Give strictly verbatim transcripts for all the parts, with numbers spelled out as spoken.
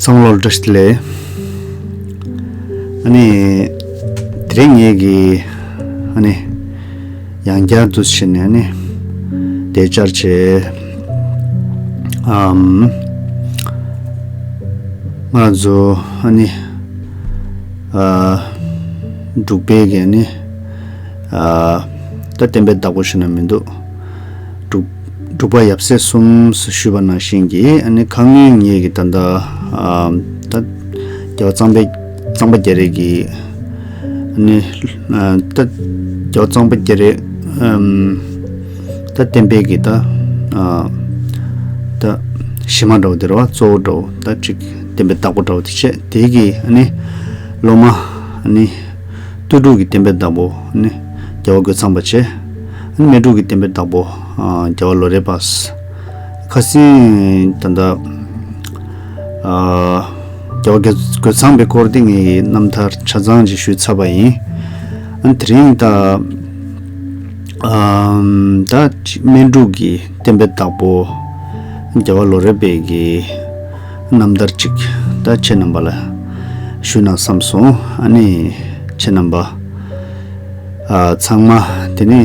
ཚང་མ་ལོ་བཀྲ་ཤིས་བདེ་ལེགས། ཨ་ནི། དེ་རིང་ངེད་ཀྱིས། ཨ་ནི། ཡང་བསྐྱར་དུ་ཕྱིན་ནས་ཨ་ནི། དེ་བཅར་བྱས། ཨམ། ང་ཚོ་ཨ་ནི། ཨ། འབྲུག་པའི་གི་ཨ་ནི། ཨ། ད་བསྟན་པའི་བདག་པོ་ཞུ་ན་མི་འདུག་འབྲུག་འབྲུག་པ་ཡབ་སྲས་གསུམ་ཞུས་པ་ནང་བཞིན་གྱི་ཨ་ནི་ཁ་སྔོན་ངེད་ཀྱི་ད་ལྟ་ཨ་ད་རྒྱལ་བ་གཙང་པའི་གཙང་པ་རྒྱ་རས་ཀྱི་ཨ་ནི་ཨ་ད་རྒྱལ་བ་གཙང་པ་རྒྱ་རས་ཨམ་ད་བསྟན་པའི་གི་ད་ཨ་ད་གཞི་མ་འདྲ་བོ་དེ་རེད་བ། གཙོ་བོ་འདྲ་བོ་ད་ཅིག་བསྟན་པའི་བདག་པོ་འདྲ་བོ་དེ་བྱས། དེ་གི་ཨ་ནི་སློབ་མ་ཨ་ནི། སྟོད་འབྲུག་གི་བསྟན་པའི་བདག་པོ་ནི་རྒྱལ་བ་རྒོད་ཚང་པ་བྱས། ཨ་ནི་སྨད་འབྲུག་གི་བསྟན་པའི་བདག་པོ་ཨ་རྒྱལ་བ་ལོ་རས་པ། ཁ་སང་ད་ལྟ་ཨ་རྒྱལ་བ་རྒོད་རྒོད་ཚང་པའི་སྐོར་དེ་ངས་རྣམ་ཐར་ཆ་ཚང་ཅིག་ཞུས་ཚར་བ་ཡིན། ཨ་ནི་དེ་རིང་ད་ཨ་ད་ཅིག་སྨད་འབྲུག་གི་བསྟན་པའི་བདག་པོ་རྒྱལ་བ་ལོ་རས་པའི་གི་རྣམ་ཐར་ཅིག་ད་ཁྱེད་རྣམ་པ་ལ་ཞུས་ན་བསམ་སོང་། ཨ་ནི་ཁྱེད་རྣམ་པ་ཨ་ཚང་མ་དེ་ནི་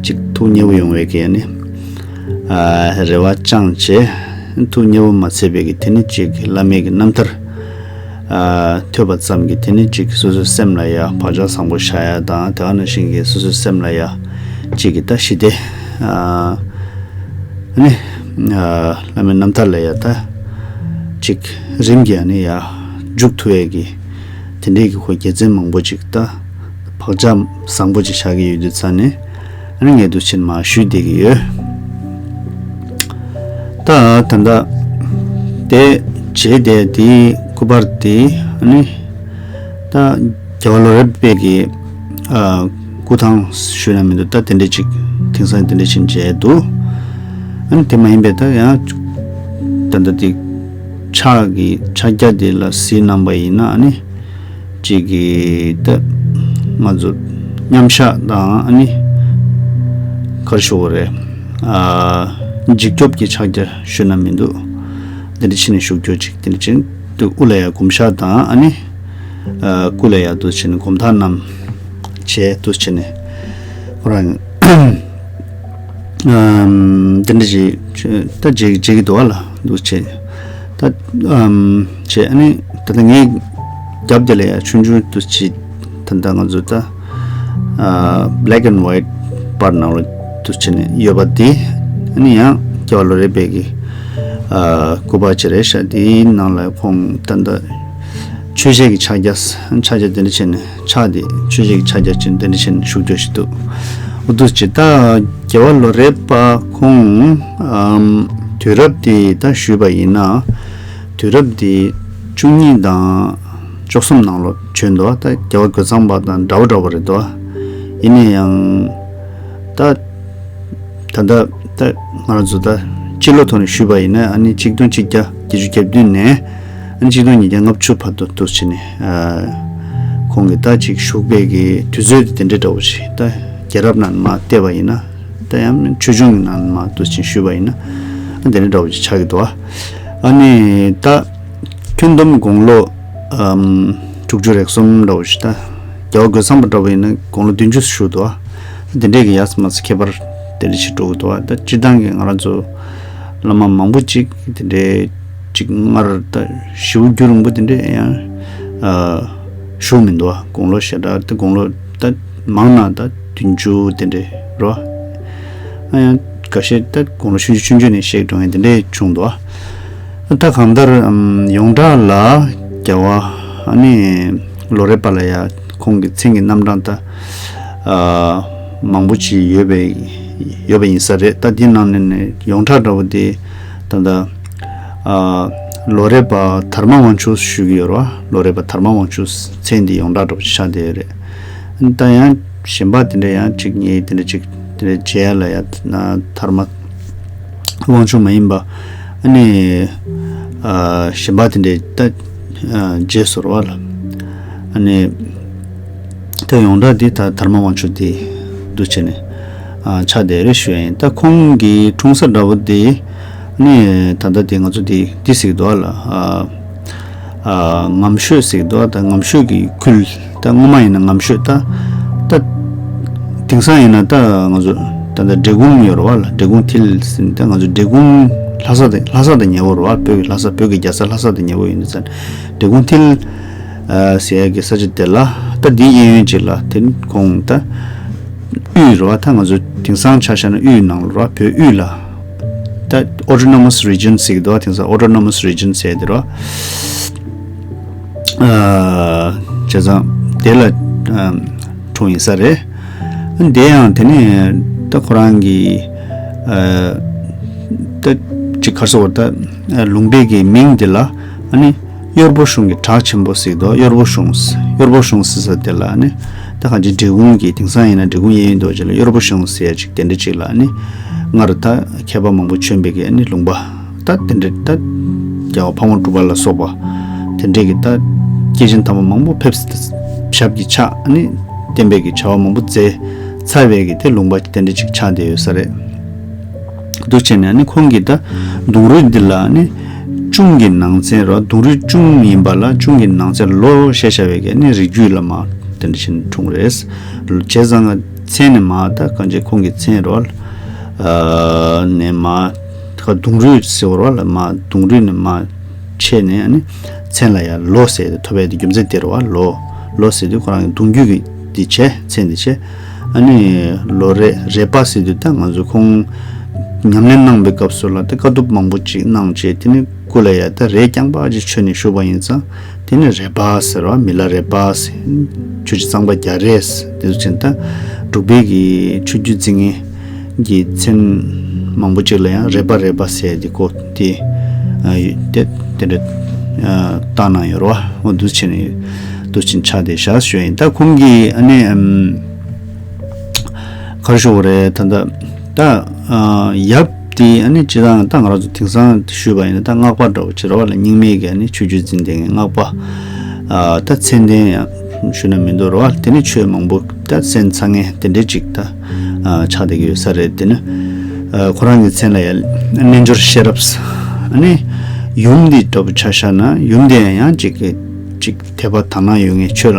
ཅིག་ཐུགས་མཉེས་པོ་ཡོང་བའི་གི་ཨ་ནི་ཨ་རེ་བ་བཅངས་བྱས། ཐུགས་མཉེས་པོ་མ་ཚད་པའི་གི་དེ་ནི་ཅིག་བླ་མའི་གི་རྣམ་ཐར་ཨ་ཐོས་པ་ཙམ་གྱིས་དེ་ནི་ཅིག་སོ་སོའི་སེམས་ལ་ཡ་བག་ཆགས་བཟང་པོ་བཞག་ཡ་དང་། དེ་ག་ནང་བཞིན་གྱི་སོ་སོའི་སེམས་ལ་ཡ་ཅིག་གི་ད་ཞི་བདེ་ཨ་ནི་ཨ་བླ་མའི་རྣམ་ཐར་ལ་ཡ་ད་ཅིག་རིམ་གྱིས་ཨ་ནི་ཡ་འཇུག་ཐུབ་ཡས་ཀྱི་དེ་འདྲའི་གི་ཁོ་དགེ་མཚན་མང་པོ་ཅིག་ད་བག་ཆགས་བཟང་པོ་ཅིག་བཞག་གི་ཡོད་དུས་ཙང་ནས་ཨ་ནི་ངས་འདུག་ཕྱིན་མ་ཞུས་བསྡད་ཀྱི་ཡོད། ད་ད་ལྟ་དེ་བྱས་ཏེ་དེའི་སྐུ་པར་དེ་ཨ་ནི་ད་རྒྱལ་བ་ལོ་རས་པའི་གི་ཨ་སྐུ་ཐང་ཞུས་ན་མི་འདུག་ད་དེ་འདྲ་ཅིག་དེང་སང་དེ་འདྲ་ཅིག་མཇལ་འདུག་ཨ་ནི་དེ་མ་ཡིན་པའི་ད་ཡང་ད་ལྟ་དེ་ཕྱག་གི་ཕྱག་རྒྱ་དེ་ལ་གཟིགས་གནང་པ་ཡིན་ན་ཨ་ནི་ཅིག་གི་ད་ང་ཚོ་མཉམ་བཞག་དང་ཨ་ནི་ག་རེ་ཞུ་དགོས་རེད། ཨ་འཇིགས་སྐྱོབ་ཀྱི་ཕྱག་རྒྱ་ཞུས་ན་མི་འདུག་དེ་འདྲ་ཕྱིན་ནས་བཞུགས་རྒྱུ་ཅིག་དེ་འདྲ་ཅིག་དུ་དབུ་ལ་ཡ་གུམ་ཞྭ་དང་ཨ་ནི་ཨ་སྐུ་ལ་ཡ་དུ་ཕྱིན་ནས་གུམ་ཐང་བསྣམས་བྱས་དུ་ཕྱིན་ནས་ཁོ་རང་ཨམ་དེ་འདྲ་ཅིག་ད་བྱེད་བྱེད་ཀྱི་འདུག་བ་ལ་འདུག་བྱས། ད་ཨམ་བྱས་ཨ་ནི་ད་ལྟ་ངའི་རྒྱབ་དེ་ལ་ཡ་ཆུང་ཆུང་དུ་ཅིག་ད་ལྟ་ང་ཚོ་ད་ཨ་black and white པར་ནང་ལ་དུ་བྱས་ནས་ཡོད་པ་དེ་ཨ་ནི་ཡང་རྒྱལ་བ་ལོ་རས་པའི་གི་ཨ་སྐུ་པར་ཅིག་རེད་ཤག་དེའི་ནང་ལ་ཁོང་ད་ལྟ་ཆོས་བཤད་ཀྱི་ཕྱག་རྒྱ་ཕྱག་རྒྱ་དེ་འདྲ་བྱས་ནས་ཕྱག་དེ་ཆོས་བཤད་ཀྱི་ཕྱག་རྒྱ་ཅན་དེ་འདྲ་བྱས་ནས་བཞུགས་རྒྱུ་ཞིག་འདུག་འོ་འདུག་ཅེ་ད་རྒྱལ་བ་ལོ་རས་པ་ཁོང་ཨམ་དུས་རབས་དེ་ད་ཞུས་པ་ཡིན་ན་དུས་རབས་དེ་བཅུ་གཉིས་དང་བཅུ་གསུམ་ནང་ལོགས་བྱོན་འདུག་ད་རྒྱལ་བ་རྒོད་ཚང་པ་དང་འདྲ་བོ་འདྲ་བོ་རེད་འདུག་ཡིན་ན་ཡང་ད། ད་ལྟ་ད་ང་རང་ཚོ་ད་སྤྱི་ལོ་ཐོག་ནས་ཞུས་པ་ཡིན་ན་ཨ་ནི་ཆིག་སྟོང་ཆིག་བརྒྱ་བརྒྱད་ཅུ་གྱ་བདུན་ནས་ཨ་ནི་ཆིག་སྟོང་ཉིས་བརྒྱ་ལྔ་བཅུ་བར་དུ་འདུག་བྱས་ནས་ཨ་ཁོང་གིས་ད་ཅིག་བཞུགས་པའི་གི་དུས་ཚོད་དེ་དེ་འདྲ་འདྲ་བོ་ཞིག་ད་རྒྱལ་རབས་ནང་མར་བལྟས་པ་ཡིན་ན་ད་ཡང་ཆོས་འབྱུང་གི་ནང་མར་འདུག་བྱས་ཞུས་པ་ཡིན་ན་ཨ་དེ་འདྲ་འདྲ་བོ་ཞིག་ཆགས་ཀྱི་འདུག་ཨ་ནི་ད། ཁྱོན་བསྡོམས་དགུང་ལོ་ཨམ་དྲུག་ཅུ་རེ་གསུམ་འདྲ་བོ་ཞིག་ད་རྒྱལ་བ་རྒོད་ཚང་པ་འདྲ་བོ་ཡིན་ན་དགུང་ལོ་བདུན་ཅུ་བཞུགས་འདུག་ཨ། དེ་འདྲས་ཀྱི་ཡ་མཚན་ཁྱད་པར་དེ་འདྲ་ཞིག་འགྲོ་གི་འདུག་ཨ། ད་སྤྱིར་བཏང་གི་ང་རང་ཚོ་བླ་མ་མང་པོ་ཅིག་དེ་འདྲས་ཅིག་སྔར་ད་ཞེ་པོ་རྒྱུན་རིང་པོ་དེ་འདྲས་ཡང་ཨ་བཞུགས་མི་འདུག་ཨ། དགུང་ལོ་ཞེ་དྲག་ད་དགུང་ལོ་ད་མང་ན་ད་བདུན་ཅུ་དེ་འདྲས་རོ། ཨ་ཡང་འགའ་ཤས་ད་དགུང་ལོ་ཆུང་ཆུང་ཆུང་ཆུང་ནས་གཤེགས་འགྲོ་མཁན་དེ་འདྲས་བྱུང་འདུག་ཨ། ད་གང་ལྟར་ཨམ་ཡོངས་གྲགས་ལ་རྒྱལ་བ་ཨ་ནི་ལོ་རས་པ་ལ་ཡ་ཁོང་གི་མཚན་གྱི་རྣམ་གྲངས་ད་ཨ་མང་པོ་ཅིག་ཡོད་པའི་ཡོད་པ་ཡིན་ས་རེད། ད་འདི་ནང་ནས་ནས་ཡོངས་གྲགས་འདྲ་བོ་དེ་ད་ལྟ་ཨ་ལོ་རས་པ་དར་མ་དབང་ཕྱུག་ཞུ་གི་ཡོད་རེད་བ། ལོ་རས་པ་དར་མ་དབང་ཕྱུག་མཚན་འདི་ཡོངས་གྲགས་འདྲ་བོ་ཅིག་ཆགས་བསྡད་ཡོད་རེད། ད་ཡང་གཞན་པ་དེ་འདྲ་ཡང་གཅིག་གཉིས་དེ་འདྲ་གཅིག་དེ་འདྲ་མཇལ་ཡ་ལ་ཡ་དར་མ་དབང་ཕྱུག་མ་ཡིན་པ་ཨ་ནི་ཨ་གཞན་པ་དེ་འདྲ་ད་ཨ་མཇལ་སོང་བ་ལ་ཨ་ནི་ད་ཡོངས་གྲགས་དེ་ད་དར་མ་དབང་ཕྱུག་དེ་འདུག་བྱས་ནས་ཨ་ཆགས་བསྡད་རེད་ཞུ་ཡ་ཡིན། ད་ཁོང་གི་འཁྲུངས་ས་འདྲ་བོ་དེ་ཨ་ནི་ད་ལྟ་དེ་ང་ཚོ་དེ་དེ་ཟེར་གི་འདུག་ཨ་ལ་ཨ། ཨ་ངམ་ཤོད་ཟེར་གྱི་འདུག་ད་ངམ་ཤོད་ཀྱི་ཁུལ། ད་སྔོན་མ་ཡིན་ན་ངམ་ཤོད། ད་ད་དེང་སང་ཡིན་ན་ད་ང་ཚོ་ད་ད་འབྲས་སྤུངས་ཡོད་རེད་བ་ལ། འབྲས་སྤུངས་མཐིལ་ཟེར་ནས། ད་ང་ཚོ་འབྲས་སྤུངས་ལྷ་ས་དང་ལྷ་ས་དང་ཉེ་བོ་རེད་བ། བོད་ཀྱི་ལྷ་ས། བོད་ཀྱི་རྒྱལ་ས་ལྷ་ས་དང་ཉེ་བོ་ཡིན་དུས་ཙང་འབྲས་སྤུངས་མཐིལ་ཨ་ཟེར་ཡ་གི་ས་ཆ་དེ་ལ། ད་འདིའི་གཡས་གཡོན་ཅིག་ལ་དེ་ཁོང་ད་དབུས་རེད་བ། ད་ང་ཚོ་དེང་སང་ཆ་བཞག་ན་དབུས་ནང་ལ་རེད་བ། བོད་དབུས་ལ། ད་Autonomous Region་ཟེར་གྱི་འདུག་བ། དེང་སང་Autonomous Region་ཟེར་དེ་རེད་བ། ཨ་བྱས་ཙང་དེ་ལ་ཨ་འཁྲུངས་ཡིན་ས་རེད། དེ་ཡང་དེ་ནས་ད་ཁོ་རང་གི་ཨ་ད་ཅིག་ག་རེ་ཟེར་དགོས་རེད། ད་ལུང་པའི་གི་མིང་དེ་ལ་ཨ་ནི་གཡོར་པོ་གཞུང་གི་བྲག་ཆེན་པོ་ཟེར་གྱི་འདུག་གཡོར་པོ་གཞུང་། གཡོར་པོ་གཞུང་ཟེར་ས་དེ་ལ་ཨ་ནི་ད་གང་ཅི་འབྲས་སྤུངས་ཀྱི་དེང་སང་ཡིན་ན་འབྲས་སྤུངས་གཡས་གཡོན་དུ་བྱས་ལ་གཡོར་པོ་གཞུང་ཟེར་ཡ་ཅིག་དེ་འདྲ་ཅིག་ལ་ཨ་ནི་སྔར་ད་མཁས་པ་མང་པོ་བྱོན་པའི་གི་ཨ་ནི་ལུང་པ། ད་དེ་འདྲ་ད་རྒྱལ་བ་ཕག་མོ་གྲུ་པ་ལ་སོགས་པ་དེ་འདྲས་ཀྱི་ད་སྐྱེས་ཆེན་དམ་པ་མང་པོ་ཕེབས། ཞབས་ཀྱིས་ཕྱག་ཨ་ནི་བསྟན་པའི་གི་བྱ་བ་མང་པོ་མཛད་ཚར་བའི་གི་དེ་ལུང་པ་དེ་འདྲ་ཅིག་ཆགས་བསྡད་ཡོད་ས་རེད། འདུག་བྱས་ནས་ཨ་ནི་ཁོང་གིས་ད་གདུང་རུས་འདི་ལ་ཨ་ནི་གཅུང་གི་ནང་ཚན་རེད། གདུང་རུས་གཅུང་ཡིན་པ་ལ་གཅུང་གི་ནང་ཚན་ལོ་བཤད་བྱ་བའི་གི་ཨ་ནི་རིགས་རྒྱུད་ལ་མར་དེ་འདྲ་བྱས་ནས་འཁྲུངས་རེད། བྱས་ཙང་མཚན་ནས་མར་ད་གང་ཅི་ཁོང་གི་མཚན་རེད་བ། ཨ་ནས་མར་ད་གདུང་རུས་ཟེར་བ་རེད་བ་ལ། མར་གདུང་རུས་ནས་མར་ཆད་ནས་ཨ་ནི་མཚན་ལ་ཡང་ལོ་ཟེར་ཏེ་ཐོབ་པའི་དེ་རྒྱུ་མཚན་དེ་རེད་བ། ལོ་ལོ་ཟེར་དུས་ཁོ་རང་གི་གདུང་རྒྱུད་ཀྱི་འདི་བྱས། མཚན་འདི་བྱས། ཨ་ནི་ལོ་རས་རས་པ་ཟེར་དུས་ད་ང་ཚོ་ཁོང་ཉམས་ལེན་གནང་བའི་སྐབས་སུ་ལ་ད་དཀའ་ཐུབ་མང་པོ་ཅིག་གནང་བྱས། དེ་ནི་སྐུ་ལ་ཡ་ད་རས་རྐྱང་པ་ཅིག་མཆོད་ནས་བཞུགས་པ་ཡིན་ཙང་། དེ་ནི་རས་པ་ཟེར་བ། མི་ལ་རས་པ་ཟེར། ཆོས་རྗེ་གཙང་པ་རྒྱ་རས་ཟེར། དེ་ཚོ་ཅན་ད་འབྲུག་པའི་གི་ཆོས་བརྒྱུད་འཛིན་མཁན་གྱི་མཚན་མང་པོ་ཅིག་ལ་ཡང་རས་པ་རས་པ་ཟེར་དེ་གོ་དེ་ཨ་དེ་དེ་འདྲ་ཨ་བཏགས་གནང་ཡོད་རེད་བ། འོ་འདུག་བྱས་ནས་འདུག་བྱས་ནས་ཆགས་བསྡད་ཤག་ཞུ་ཡིན། ད་ཁོང་གིས་ཨ་ནི་ཨམ་ག་རེ་ཞུ་དགོས་རེད། ད་ད་ད་ཨ་ཡབ་དེ་ཨ་ནི་སྤྱིར་བཏང་ད་ང་རང་ཚོ་དེང་སང་ཞུས་པ་ཡིན་ན་ད་སྔགས་པ་འདྲ་བོ་ཅིག་རེད་བ་ལ། རྙིང་མའི་གི་ཨ་ནི་ཆོས་བརྒྱུད་འཛིན་བསྡད་མཁན་སྔགས་པ། ཨ་ད་མཚན་ལྡན་ཡང་ཞུ་ན་མི་འདུག་རེད་བ། དེ་ནི་ཆོས་མང་པོ་ད་གསན་ཚར་མཁན་དེ་འདྲའི་ཅིག་ད་ཨ་ཆགས་བསྡད་ཀྱི་ཡོད་ས་རེད། དེ་ནི་ཨ་ཁོ་རང་གི་མཚན་ལ་ཡང་རྣལ་འབྱོར་ཤེས་རབ། ཨ་ནི་ཡུམ་འདི་འདྲ་བོ་ཆ་བཞག་ན་ཡུམ་འདི་ཡང་ཡང་ཅིག་གི་ཅིག་དད་པ་དག་སྣང་ཡོད་མཁན། ཆོས་ལ་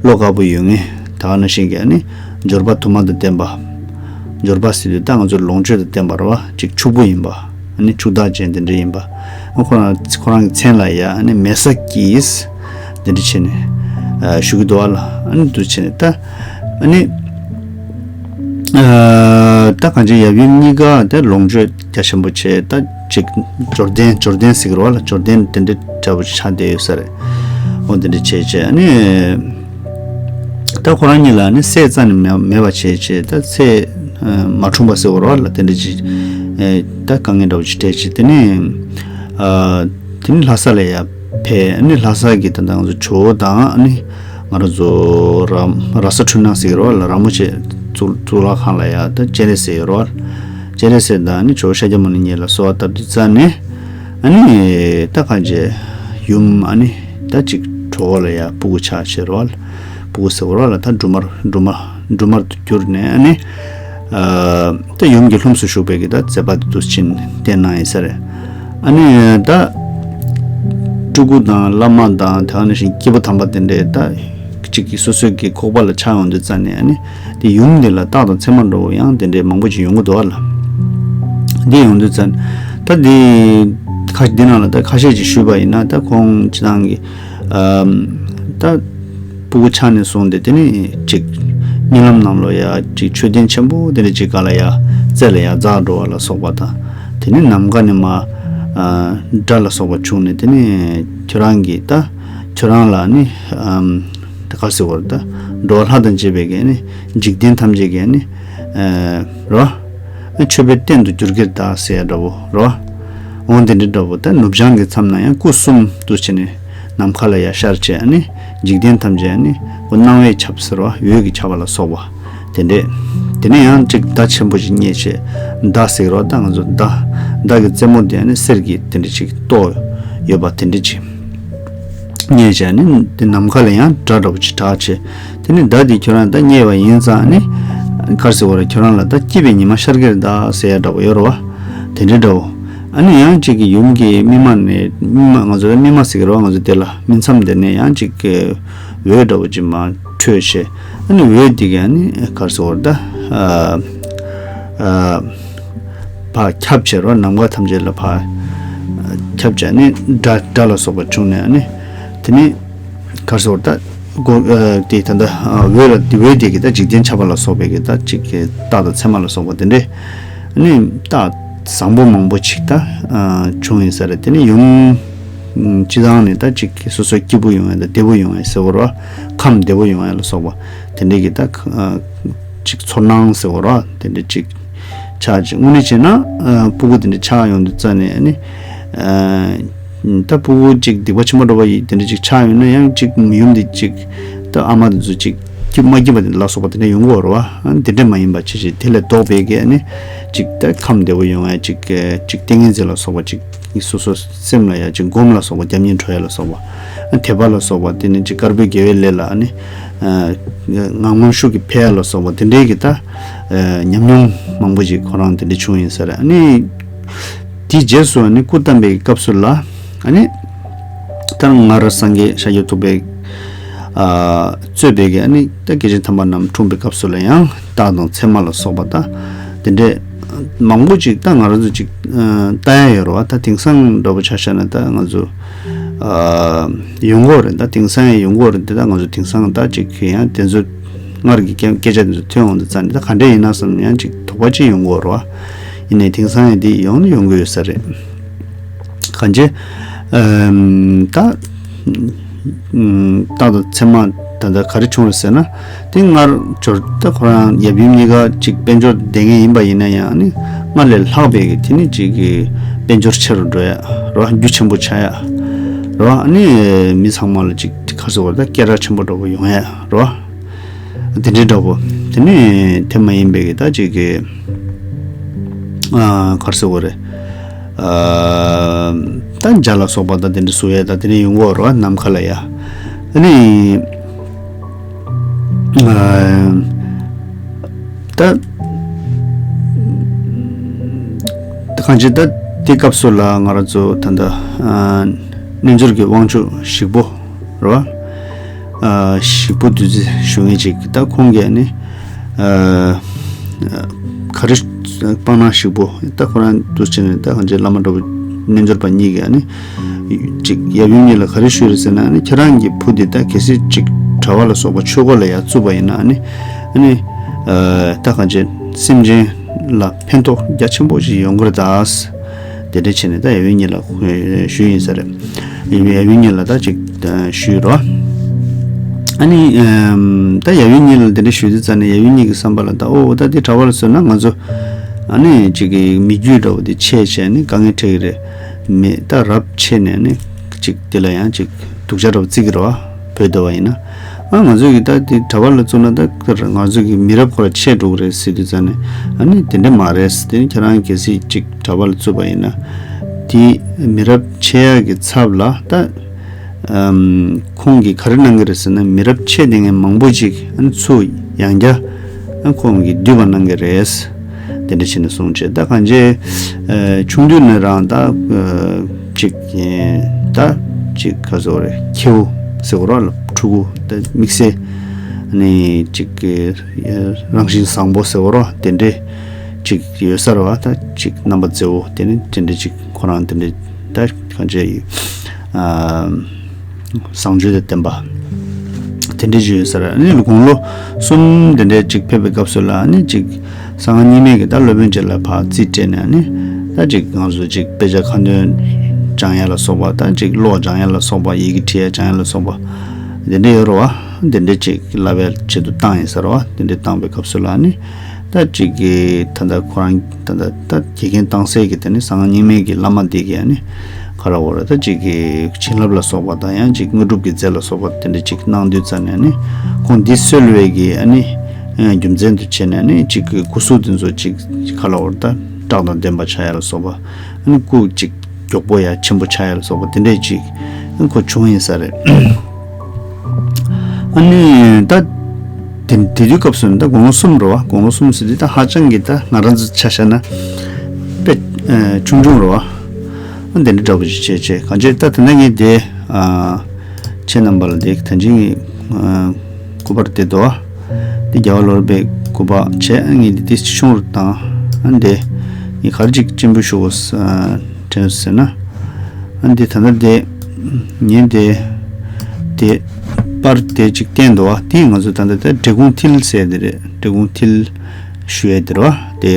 བློ་དཀར་པོ་ཡོད་མཁན། ད་ག་ནང་བཞིན་གྱི་ཨ་ནི་འབྱོར་པ་དུ་མ་དང་ལྡན་པ། འབྱོར་པ་ཟེར་དུས་ད་ང་ཚོ་ལོངས་སྤྱོད་དང་ལྡན་པ་རེད་བ། ཅིག་ཕྱུག་པོ་ཡིན་པ། ཨ་ནི་ཕྱུག་བདག་ཅན་དེ་འདྲ་ཡིན་པ། ཨ་ཁོ་རང་ཁོ་རང་གི་མཚན་ལ་ཡ་ཨ་ནི་མེ་བསྲེགས་ཀྱིས་དེ་འདྲ་བྱས་ནས་ཨ་ཞུ་གི་འདུག་བ་ལ། ཨ་ནི་འདུག་བྱས་ནས་ད་ཨ་ནི་ཨ་ད་གང་ཅི་ཡབ་ཡུམ་གཉིས་ཀ་དེ་ལོངས་སྤྱོད་རྒྱ་ཆེན་པོ་བྱས། ད་ཅིག་འབྱོར་ལྡན་འབྱོར་ལྡན་ཟེར་གི་རེད་བ་ལ། འབྱོར་ལྡན་དེ་འདྲ་འདྲ་བོ་ཆགས་བསྡད་ཡོད་ས་རེད། འོ་དེ་འདྲ་བྱས་བྱས་ཨ་ནི། ད་ཁོ་རང་གཉིས་ལ་ནི་སྲས་རྩ་ནས་མེད་མེད་པ་བྱས་བྱས། ད་སྲས་ཨ་མ་འཁྲུངས་པ་ཟེར་བ་རེད་བ་ལ། དེ་འདྲ་ཅིག་ཨེ་ད་དཀའ་ངལ་འདྲ་བོ་ཅིག་འཕྲད་བྱས། དེ་ནས་ཨ་དེ་ནི་ལྷ་ས་ལ་ཡར་ཕེབས། ཨ་ནི་ལྷ་ས་གི་ད་ལྟ་ང་ཚོ་ཇོ་བོ་དང་ཨ་ནི་ང་རང་ཚོ་ར་ར་ས་འཕྲུལ་སྣང་ཟེར་གི་རེད་བ་ལ། ར་མོ་ཆེ་གཙུག་གཙུག་ལག་ཁང་ལ་ཡར་ད་སྤྱན་རས་གཟིགས་ཡོད་རེད་བ། སྤྱན་རས་གཟིགས་དང་ཨ་ནི་ཇོ་བོ་ཤཱཀྱ་མུ་ནེ་གཉིས་ལ་གསོལ་བ་བཏབ་དུས་ཙ་ནས་ཨ་ནི་ད་གང་བྱས་ཡུམ་ཨ་ནི་ད་ཅིག་གྲོད་ཁོག་ལ་ཡར་སྤུ་གུ་ཆགས་བྱས་རེད་བ། སྤུ་གུ་ཟེར་བ་རེད་བ་ལ། ད་སྦྲུམ་མར་སྦྲུམ་མ་སྦྲུམ་མར་དུ་གྱུར་ནས་ཨ་ནི་ཨ་ད་ཡུམ་གྱི་ལྷུམས་སུ་ཞུགས་པའི་གི་ད་མཛད་པ་དེ་འདུག་སེ་བྱས་ནས་བསྟན་གནང་ཡིན་ས་རེད། ཨ་ནི་ད་སྤྲུལ་སྐུ་དང་བླ་མ་དང་དེ་ག་ནང་བཞིན་སྐྱེས་བུ་དམ་པ་དེ་འདྲས་ད་གཅིག་གིས་སོ་སོའི་གི་ཁོག་པ་ལ་ཆགས་ཡོང་དུས་ཙ་ནས་ཨ་ནི་དེ་ཡུམ་དེ་ལ་རྟགས་དང་མཚན་མ་འདྲ་བོ་ཡང་དེ་འདྲས་མང་པོ་ཅིག་ཡོང་གི་འདུག་བ་ལ། འདི་ཡོང་དུས་ཙ་ནས་ད་འདི་ཁ་འདི་ནང་ལ་ད་ཁ་ཤས་ཅིག་ཞུས་པ་ཡིན་ན། ད་ཁོང་སྤྱིར་བཏང་གི་ཨམ་ད་སྤུ་གུ་ཆགས་ནས་བཟུང་སྟེ་དེ་ནས་ཅིག་རྨི་ལམ་ནང་ལོ་ཡ་ཅིག་མཆོད་རྟེན་ཆེན་པོ་དེ་འདྲ་ཅིག་ག་ལ་ཡ་རྩེ་ལ་ཡ་འཛེགས་འགྲོ་བ་ལ་སོགས་པ་དང་། དེ་ནས་ནམ་མཁའ་ནས་མར་ཨ་སྒྲ་ལ་སོགས་པ་བྱུང་ནས། དེ་ནས་ཁྱོད་རང་གིས་ད་ཁྱོད་རང་ལ་ནི་ཨམ་ད་ག་ཟེར་བར་ད་འགྲོ་བ་ལྷ་དང་བཅས་པའི་གི་ནི་འཇིག་རྟེན་ཐམས་ཅད་ཀྱི་ནི་ཨ་རོ་མཆོད་པའི་རྟེན་དུ་འགྱུར་གྱིར་གདའ་ཟེར་ཡ་འདྲ་བོ་རོ། འོང་དེ་འདྲ་འདྲ་བོ། ད་ནུབ་བྱང་གི་མཚམས་ན་ཡང་སྐུ་གསུམ་དུ་བྱས་ནས་ནམ་མཁའ་ལ་ཡར་ཤར་བྱས་ནས་འཇིག་རྟེན་ཐམས་ཅད་ནི་སྐུ་སྣང་བས་ཁྱབ་ཟེར་བ། འོད་ཀྱིས་ཁྱབ་པ་ལ་སོགས་པ་དེ་འདྲས། དེ་ནས་ཡང་ཅིག་མདའ་ཆེན་པོ་ཞིག་རྙེད་བྱས། མདའ་ཟེར་རོ། ད་ང་ཚོ་མདའ་མདའ་གི་རྩེ་མོ་དེ་ནི་གསེར་གྱི་དེ་འདྲ་ཅིག་གཏོགས་ཡོད་པ་དེ་འདྲ་ཅིག་རྙེད་བྱས་ནི་དེ་ནམ་མཁའ་ལ་ཡང་སྒྲ་འདྲ་བོ་ཅིག་གྲགས་བྱས། དེ་ནི་མདའ་འདི་ཁྱོད་རང་ད་རྙེད་པ་ཡིན་ཙང་ནི་ག་རེ་ཟེར་བ་རེད། ཁྱོད་རང་ལ་ད་སྐྱིད་པའི་ཉི་མ་ཤར་གྱིར་གདའ་ཟེར་ཡ་འདྲ་བོ་ཡོད་རེད་བ། དེ་འདྲའི་འདྲ་བོ། ཨ་ནི་ཡང་གཅིག་གི་ཡུམ་གྱི་སྨིན་མ་ནས་སྨིན་མ་ང་ཚོ་ལ་སྨིན་མ་ཟེར་གི་རེད་བ། ང་ཚོ་དེ་ལ་སྨིན་མཚམས་དེ་ནས་ཡང་གཅིག་གི་འོད་འདྲ་བོ་ཅིག་མར་འཕྲོས་བྱས། ཨ་ནི་འོད་དེ་གིས་ཨ་ནི་ག་རེ་ཟེར་དགོས་རེད་ད། ཨ་ཨ་ཕར་ཁྱབ་བྱས་རོ། ནམ་མཁའ་ཐམས་ཅད་ལ་ཕར་ཁྱབ་བྱས་ནས་སྒྲ་སྒྲ་ལ་སོགས་པ་བྱུང་ནས། ཨ་ནི་དེ་ནི་ག་རེ་ཟེར་དགོས་རེད་ད། སྒོ་ཨ་དེ་ད་ལྟ་ཨ་འོད་ལ་འོད་དེ་གིས་ད་འཇིག་རྟེན་ཁྱབ་པ་ལ་སོགས་པའི་གི་ད་གཅིག་གི་རྟགས་དང་མཚན་མ་ལ་སོགས་པ་དེ་འདྲས། ཨ་ནི་རྟགས་བཟང་པོ་མང་པོ་ཅིག་ད་ཨ་བྱུང་ཡིན་ས་རེད། དེ་ནི་ཡུམ་ཨ་སྤྱི་བཏང་ནས་ད་གཅིག་གི་སོ་སོ་སྐྱིད་པོ་ཡོང་ཡ་དང་བདེ་པོ་ཡོང་ཡ་ཟེར་བ་རེད་བ། ཁམས་བདེ་པོ་ཡོང་ཡ་ལ་སོགས་པ་དེ་འདྲས་གི་ད་ཨ་གཅིག་ཚོར་སྣང་ཟེར་བ་རེད་བ། དེ་འདྲས་གཅིག་ཆགས་ཅིག་དངོས་གནས་བྱས་ན་ཨ་སྤུ་གུ་དེ་འདྲས་ཆགས་ཡོང་དུས་ཙ་ནས། ཨ་ནི་ཨ་ད་སྤུ་གུ་གཅིག་སྡིག་པ་ཆེན་པོ་འདྲ་བ་ཡིས་དེ་འདྲས་གཅིག་ཆགས་ཡོང་ན་ཡང་གཅིག་ཡུམ་དེ་གཅིག་ད་ཨ་མ་དེ་ཚོ་གཅིག་སྐྱིད་མ་སྐྱིད་པ་དེ་ལ་སོགས་པ་དེ་འདྲ་ཡོང་གི་ཡོད་རེད་བ། ཨ་ནི་དེ་འདྲ་མ་ཡིན་པ་བྱས་བྱས་དེ་ལས་ལྡོག་པའི་གི་ཨ་ནི་གཅིག་ད་ཁམས་བདེ་པོ་ཡོང་ཡ་གཅིག་གཅིག་ཏིང་ངེ་འཛིན་ལ་སོགས་པ་གཅིག་སོ་སོ་སེམས་ལ་ཡ་གཅིག་སྒོམ་ལ་སོགས་པ་རྒྱབ་གཉེར་འགྲོ་ཡ་ལ་སོགས་པ། ཨ་དད་པ་ལ་སོགས་པ་དེ་ནི་གཅིག་དཀར་པོའི་དགེ་བའི་ལས་ལ་ཨ་ནི་ཨ་ངང་མོ་ཤུགས་ཀྱིས་འཕེལ་ཡ་ལ་སོགས་པ་དེ་འདྲའི་གི་ད་ཨ་ཉམས་མྱོང་མང་པོ་ཅིག་ཁོ་རང་དེ་འདྲ་བྱུང་ཡིན་ས་རེད། ཨ་ནི་དེའི་རྗེས་སུ་ཨ་ནི་སྐུ་བལྟམས་པའི་སྐབས་སུ་ལ་ཨ་ནི་ད་སྔར་སངས་རྒྱས་ཤཱཀྱ་ཐུབ་པའི་ཨ་གཙོས་པའི་གི་ཨ་ནི་ད་སྐྱེས་ཆེན་དམ་པ་རྣམས་འཁྲུངས་པའི་སྐབས་སུ་ལ་ཡང་རྟགས་དང་མཚན་མ་ལ་སོགས་པ་ད་དེ་འདྲས་མང་པོ་ཅིག་ད་ང་རང་ཚོ་ཅིག་ཨ་ལྟ་ཡ་ཡོད་རེད་བ། ད་དེང་སང་འདྲ་པོ་ཆ་བཞག་ན་ད་ང་ཚོ་ཨ་ཡོང་གི་ཡོད་རེད། ད་དེང་སང་ཡང་ཡོང་གི་ཡོད་རེད། དེ་ད་ང་ཚོ་དེང་སང་ད་ཅིག་ཡང་དེ་ཚོ་སྔར་གྱི་སྐད་སྐད་ཆ་དེ་ཚོ་ཐོན་འོང་དུས་ཙ་ནས་ད་ག་འདྲས་ཡིན་ན་བསམ་ནས་ཡང་ཅིག་དོགས་པ་ཅིག་ཡོང་གི་ཡོད་རེད་བ། ཡིན་ནའི་དེང་སང་ཡང་དེ་ཡོང་ནི་ཡོང་གི་ཡོད་ས་རེད། གང་ཅི། ཨམ། ད། ཨམ། རྟགས་དང་མཚན་མ་ད་ལྟ་ག་རེ་བྱུང་རེད་ཟེར་ན། དེ་སྔར་འབྱོར་ད་ཁོ་རང་ཡབ་ཡུམ་གཉིས་ཀ་ཅིག་དཔལ་འབྱོར་ལྡན་མཁན་ཡིན་པ་ཡིན་ན་ཡང་ནི། སྔར་ལས་ལྷག་པའི་གི་དེ་ནི་ཅིག་གི་དཔལ་འབྱོར་ཆེ་རུ་འགྲོ་ཡ་རོ། རྒྱུ་ཆེན་པོ་ཆགས་ཡ་རོ། ཨ་ནི་མི་ཚང་མ་ལ་ཅིག་ག་རེ་ཟེར་དགོས་རེད་ད། སྐད་གྲགས་ཆེན་པོ་འདྲ་པོ་ཡོང་ཡ་རོ། དེ་འདྲའི་འདྲ་པོ་དེ་ནི་དེ་མ་ཡིན་པའི་གི་ད་ཅིག་གི་ཨ་ག་རེ་ཟེར་དགོས་རེད། ཨ་ད་འཇའ་ལ་སོགས་པ་ད་དེ་འདྲ་བཟོ་ཡ་ད་དེ་འདྲ་ཡོང་གི་ཡོད་རེད་བ། ནམ་མཁའ་ལ་ཡ། ཨ་ནི་ཨ་ད་ད་གང་ཅི་ད་དེ་སྐབས་སུ་ལ་ང་རང་ཚོ་ད་ལྟ་ཨ་རྣལ་འབྱོར་གྱི་དབང་ཕྱུག་ཞིག་པོ་རེད་བ། ཨ་ཞིག་པོ་བདུད་རྩི་ཞུ་མཁན་ཅིག་ད་ཁོང་གིས་ནི་ཨ་ག་རེ་སྤང་བླང་ཞིག་པོ་ད་ཁོ་རང་དུ་བྱས་ནས་ད་གང་ཅི་བླ་མ་འདྲ་པོ་རྣལ་འབྱོར་པ་གཉིས་ཀྱིས་ནི་ཅིག་ཡབ་ཡུམ་གཉིས་ལ་ག་རེ་ཞུས་རེད་ཟེར་ན། ནི་ཁྱེད་རང་གི་བུ་འདི་ད་གལ་སྲིད་ཅིག་གྲྭ་པ་ལ་སོགས་པ་ཆོས་སྒོ་ལ་ཡར་བཙུགས་པ་ཡིན་ན་ནི་ནི་ཨ་ད་གང་ཅི་སེམས་ཅན་ལ་ཕན་ཐོགས་རྒྱ་ཆེན་པོ་ཞིག་ཡོང་གི་རེད་ད། དེ་འདྲ་བྱས་ནས་ད་ཡབ་ཡུམ་གཉིས་ལ་ཞུས་ཡིན་ས་རེད། ཡབ་ཡུམ་གཉིས་ལ་ད་ཅིག་ཞུས་རོ། ཨ་ནི་ཨམ་ད་ཡབ་ཡུམ་གཉིས་ལ་དེ་འདྲ་ཞུས་དུས་ཙ་ནས་ཡབ་ཡུམ་གཉིས་ཀྱི་བསམ་པ་ལ་ད་ཨོ་ད་འདི་གྲྭ་པ་ལ་བཟོས་ན་ང་ཚོ་ཨ་ནི་ཅིག་གི་མི་རྒྱུད་འདྲ་པོ་དེ་ཆད་བྱས་ནས་དཀའ་ངལ་འཕྲད་ཀྱི་རེད། མི་ད་རབས་ཆད་ནས་ནི་ཅིག་དེ་ལ་ཡང་ཅིག་སྡུག་ཅག་འདྲ་པོ་བརྩི་གི་རེད་བ། བོད་འདྲ་བ་ཡིན་ན། ཨ་ང་ཚོ་གི་ད་དེ་གྲྭ་པ་ལ་བཙུགས་ན་ད་ང་ཚོ་གི་མི་རབས་ཁོ་ར་ཆད་འགྲོ་གི་རེད་ཟེར་དུས་ཙ་ནས། ཨ་ནི་དེ་འདྲ་མ་རེད། དེ་ནི་ཁྱེད་རང་གལ་སྲིད་ཅིག་གྲྭ་པ་ལ་བཙུགས་པ་ཡིན་ན། དེ་མི་རབས་ཆད་ཡག་གི་ཚབ་ལ་ད་ཨམ་ཁོང་གིས་ག་རེ་གནང་གི་རེད་ཟེར་ན། མི་རབས་ཆད་བསྡད་མཁན་མང་པོ་ཅིག་ཨ་ནི་ཚུར་ཡང་བསྐྱར་ཨ་ཁོང་གིས་བསྡུས་པ་གནང་གི་རེད། དེ་འདྲ་བྱས་ནས་གསུངས་བྱས། ད་གང་ཅི་ཨ་ཆུང་དུས་ནས་རང་ད་ཨ་ཅིག་ཨ་ད་ཅིག་ག་ཟེར་དགོས་རེད། ཁྱེའུ་ཟེར་དགོས་རེད་ལ། ཕྲུ་གུ་ད་དམིགས་བསལ་ནི་ཅིག་ཨ་རང་བཞིན་བཟང་པོ་ཟེར་དགོས་རེད། དེ་འདྲས་ཅིག་ཡོད་ས་རེད་བ། ད་ཅིག་རྣམ་པ་མཛེས་པོ་དེ་ནི་དེ་འདྲས་ཅིག་ཁོ་རང་དེ་འདྲས་ད་གང་ཅི་ཨ། བཟང་སྤྱོད་དང་ལྡན་པ། དེ་འདྲའི་ཅིག་ཡོད་ས་རེད། ཨ་ནི་དགུང་ལོ་གསུམ་དེ་འདྲའི་ཅིག་ཕེབས་པའི་སྐབས་སུ་ལ་ཨ་ནི་ཅིག་གསང་སྔགས་རྙིང་མའི་གི་ད་སློབ་དཔོན་ཅིག་ལ་ཕར་རྩིས་སྤྲད་ནས། ཨ་ནི་ད་ཅིག་ང་ཚོ་ཅིག་དཔེ་ཆ་ཁ་འདོན་སྦྱང་ཡ་ལ་སོགས་པ། ད་ཅིག་ཀློག་སྦྱང་ཡ་ལ་སོགས་པ། ཡི་གེ་བྲིས་ཡ་སྦྱང་ཡ་ལ་སོགས་པ་དེ་འདྲ་ཡོད་རེད་བ། དེ་འདྲ་ཅིག་བསླབ་པའི་ཆེད་དུ་བཏང་ཡིན་ས་རེད་བ། དེ་འདྲ་བཏང་པའི་སྐབས་སུ་ལ་ཨ་ནི། ད་ཅིག་གི་ད་ལྟ་ཁོ་རང་ད་ལྟ་ད་དགེ་རྒན་བཏང་སའི་གི་དེ་ནི་གསང་སྔགས་རྙིང་མའི་གི་བླ་མ་དེ་གི་ཨ་ནི་ག་རེ་ཟེར་དགོས་རེད། ད་ཅིག་གི་བྱིན་རླབས་ལ་སོགས་པ་དང་ཡང་ཅིག་དངོས་གྲུབ་ཀྱི་རྫས་ལ་སོགས་པ་དེ་འདྲ་ཅིག་གནང་དུས་ཙ་ནས་ཨ་ནི་ཁོང་འདི་གསོལ་བའི་གི་ཨ་ནི་རྒྱུ་མཚན་དུ་བྱས་ནས་ཨ་ནི་ཅིག་གི་སྐུ་གཟུགས་དེ་ཚོ་ཅིག་ག་རེ་ཟེར་དགོས་རེད། ད་བཀྲག་དང་ལྡན་པ་ཆགས་ཡ་ལ་སོགས་པ། ཨ་ནི་སྐུ་ཅིག་མགྱོགས་པོ་ཡ་ཆེན་པོ་ཆགས་ཡ་ལ་སོགས་པ་དེ་འདྲས་ཅིག་ཁོ་བྱུང་ཡིན་ས་རེད། ཨ་ནི་ད་དེ་དེ་དུས་སྐབས་སུ་ད་དགུང་ལོ་གསུམ་རེད་བ། དགུང་ལོ་གསུམ་ཟེར་དུས་ད་ཧ་ཅང་གི་ད་ང་རང་ཚོ་ཆ་བཞག་ན་དཔེ་ཨ་ཆུང་ཆུང་རེད་བ། དེ་འདྲ་འདྲ་པོ་ཅིག་བྱས་བྱས་གང་བྱས། ད་དེ་ན་ངས་དེ་ཨ་ཁྱེད་རྣམ་པ་ལ་དེ་ད་ཅིག་ངས་ཨ་སྐུ་པར་དེ་དོ་དེ་རྒྱལ་བ་ལོ་རབས་པའི་སྐུ་པར་བྱས། ངས་འདི་ཏིས་ཆུང་རུ་བཏང་། ཨ་འདི་ངས་ག་རེ་ཅིག་སྤྱན་འབུལ་ཞུ་དགོས་ཨ་དྲན་སོང་ཟེར་ན། ཨ་འདི་ད་ལྟ་དེ་ངས་དེ་དེ་པར་དེ་ཅིག་བསྟན་འདུག་བ། དེ་ང་ཚོ་ད་ལྟ་དེ་འབྲི་གུང་མཐིལ་ཟེར་དེ་རེད། འབྲི་གུང་མཐིལ་ཞུ་ཡས་དེ་རེད་བ། དེ་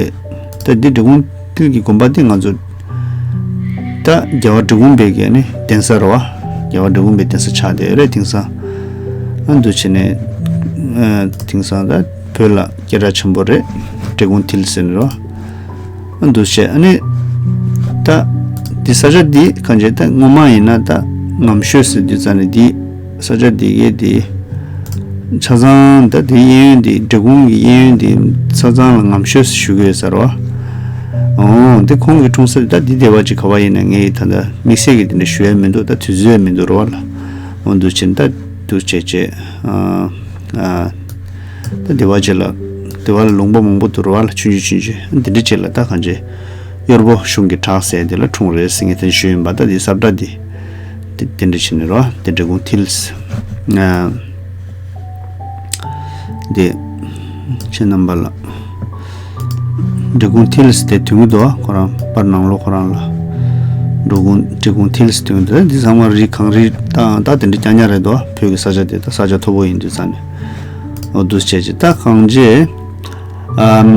ད་འདི་འབྲི་གུང་མཐིལ་གྱི་དགོན་པ་དེ་ང་ཚོ་ད་རྒྱལ་བ་འབྲི་གུང་པའི་གི་ནི་གདན་ས་རེད་བ། རྒྱལ་བ་འབྲི་གུང་པའི་གདན་ས་ཆགས་བསྡད་ཡོད་རེད། དེང་སང་ཨ་འདུག་བྱས་ནས་ཨ་དེང་སང་ད་བོད་ལ་སྐད་གྲགས་ཆེན་པོ་རེད། འབྲི་གུང་མཐིལ་ཟེར་ནས་རེད་བ། ཨ་འདུག་བྱས་ཨ་ནི་ད་འདི་ས་ཆ་འདི་གང་བྱས་ད་སྔོན་མ་ཡིན་ན་ད་ངམ་ཤོད་ཟེར་དུས་ཙ་ནས་འདི་ས་ཆ་འདི་གའི་འདི་ཆ་ཚང་ད་དེ་གཡས་གཡོན་འདི་འབྲི་གུང་གི་གཡས་གཡོན་འདི་ཆ་ཚང་ལ་ངམ་ཤོད་ཟེར་ཞུ་གི་ཡོད་ས་རེད་བ། འོ་འདི་ཁོང་གི་འཁྲུངས་ས་ད་འདི་སྡེ་བ་ཅིག་ག་བ་ཡིན་ན་ངས་ད་ལྟ་དམིགས་བསལ་གྱི་དེ་འདྲ་ཞུ་ཡ་མི་འདུག་ད་དུས་ཚོད་ཡ་མི་འདུག་རེད་བ་ལ། འོ་འདུག་བྱས་ད་འདུག་བྱས་བྱས་ཨ་ཨ་ད་སྡེ་བ་ཅིག་ལ་སྡེ་བ་ལ་ལུང་པ་མང་པོ་འདུག་རེད་བ་ལ། ཆུང་ཆུང་ཆུང་ཆུང་འདི་འདྲ་ཅིག་ལ་ད་གང་བྱས། གཡོར་པོ་གཞུང་གི་བྲག་ཟེར་དེ་ལ་འཁྲུངས་རེད་ཟེར་ངས་དེ་ཞུས་ཡིན་པ། ད་དེ་ས་བཀྲ་འདི་དེ་དེ་འདྲ་བྱས་ནས་རོ། དེ་འབྲི་གུང་མཐིལ་ཨ་དེ་ཁྱེད་རྣམ་པ་ལ་འབྲི་གུང་མཐིལ་ཟེར་དེ་དོན་གྱི་འདུག་ཁོ་རང་པར་ནང་ལོགས་ཁོ་རང་ལ་འབྲི་གུང་འབྲི་གུང་མཐིལ་ཟེར་དོན་གྱི་འདུག་འདི་ཚང་མ་རི་གངས་རི་ད་ད་དེ་འདྲ་རྐྱང་རྐྱང་རེད་འདུག་བོད་ཀྱི་ས་ཆ་དེ་ད་ས་ཆ་མཐོ་པོ་ཡིན་དུས་ཙང་ནས་འོ་འདུག་བྱས་ཀྱི་ད་གངས་ཅན། ཨམ།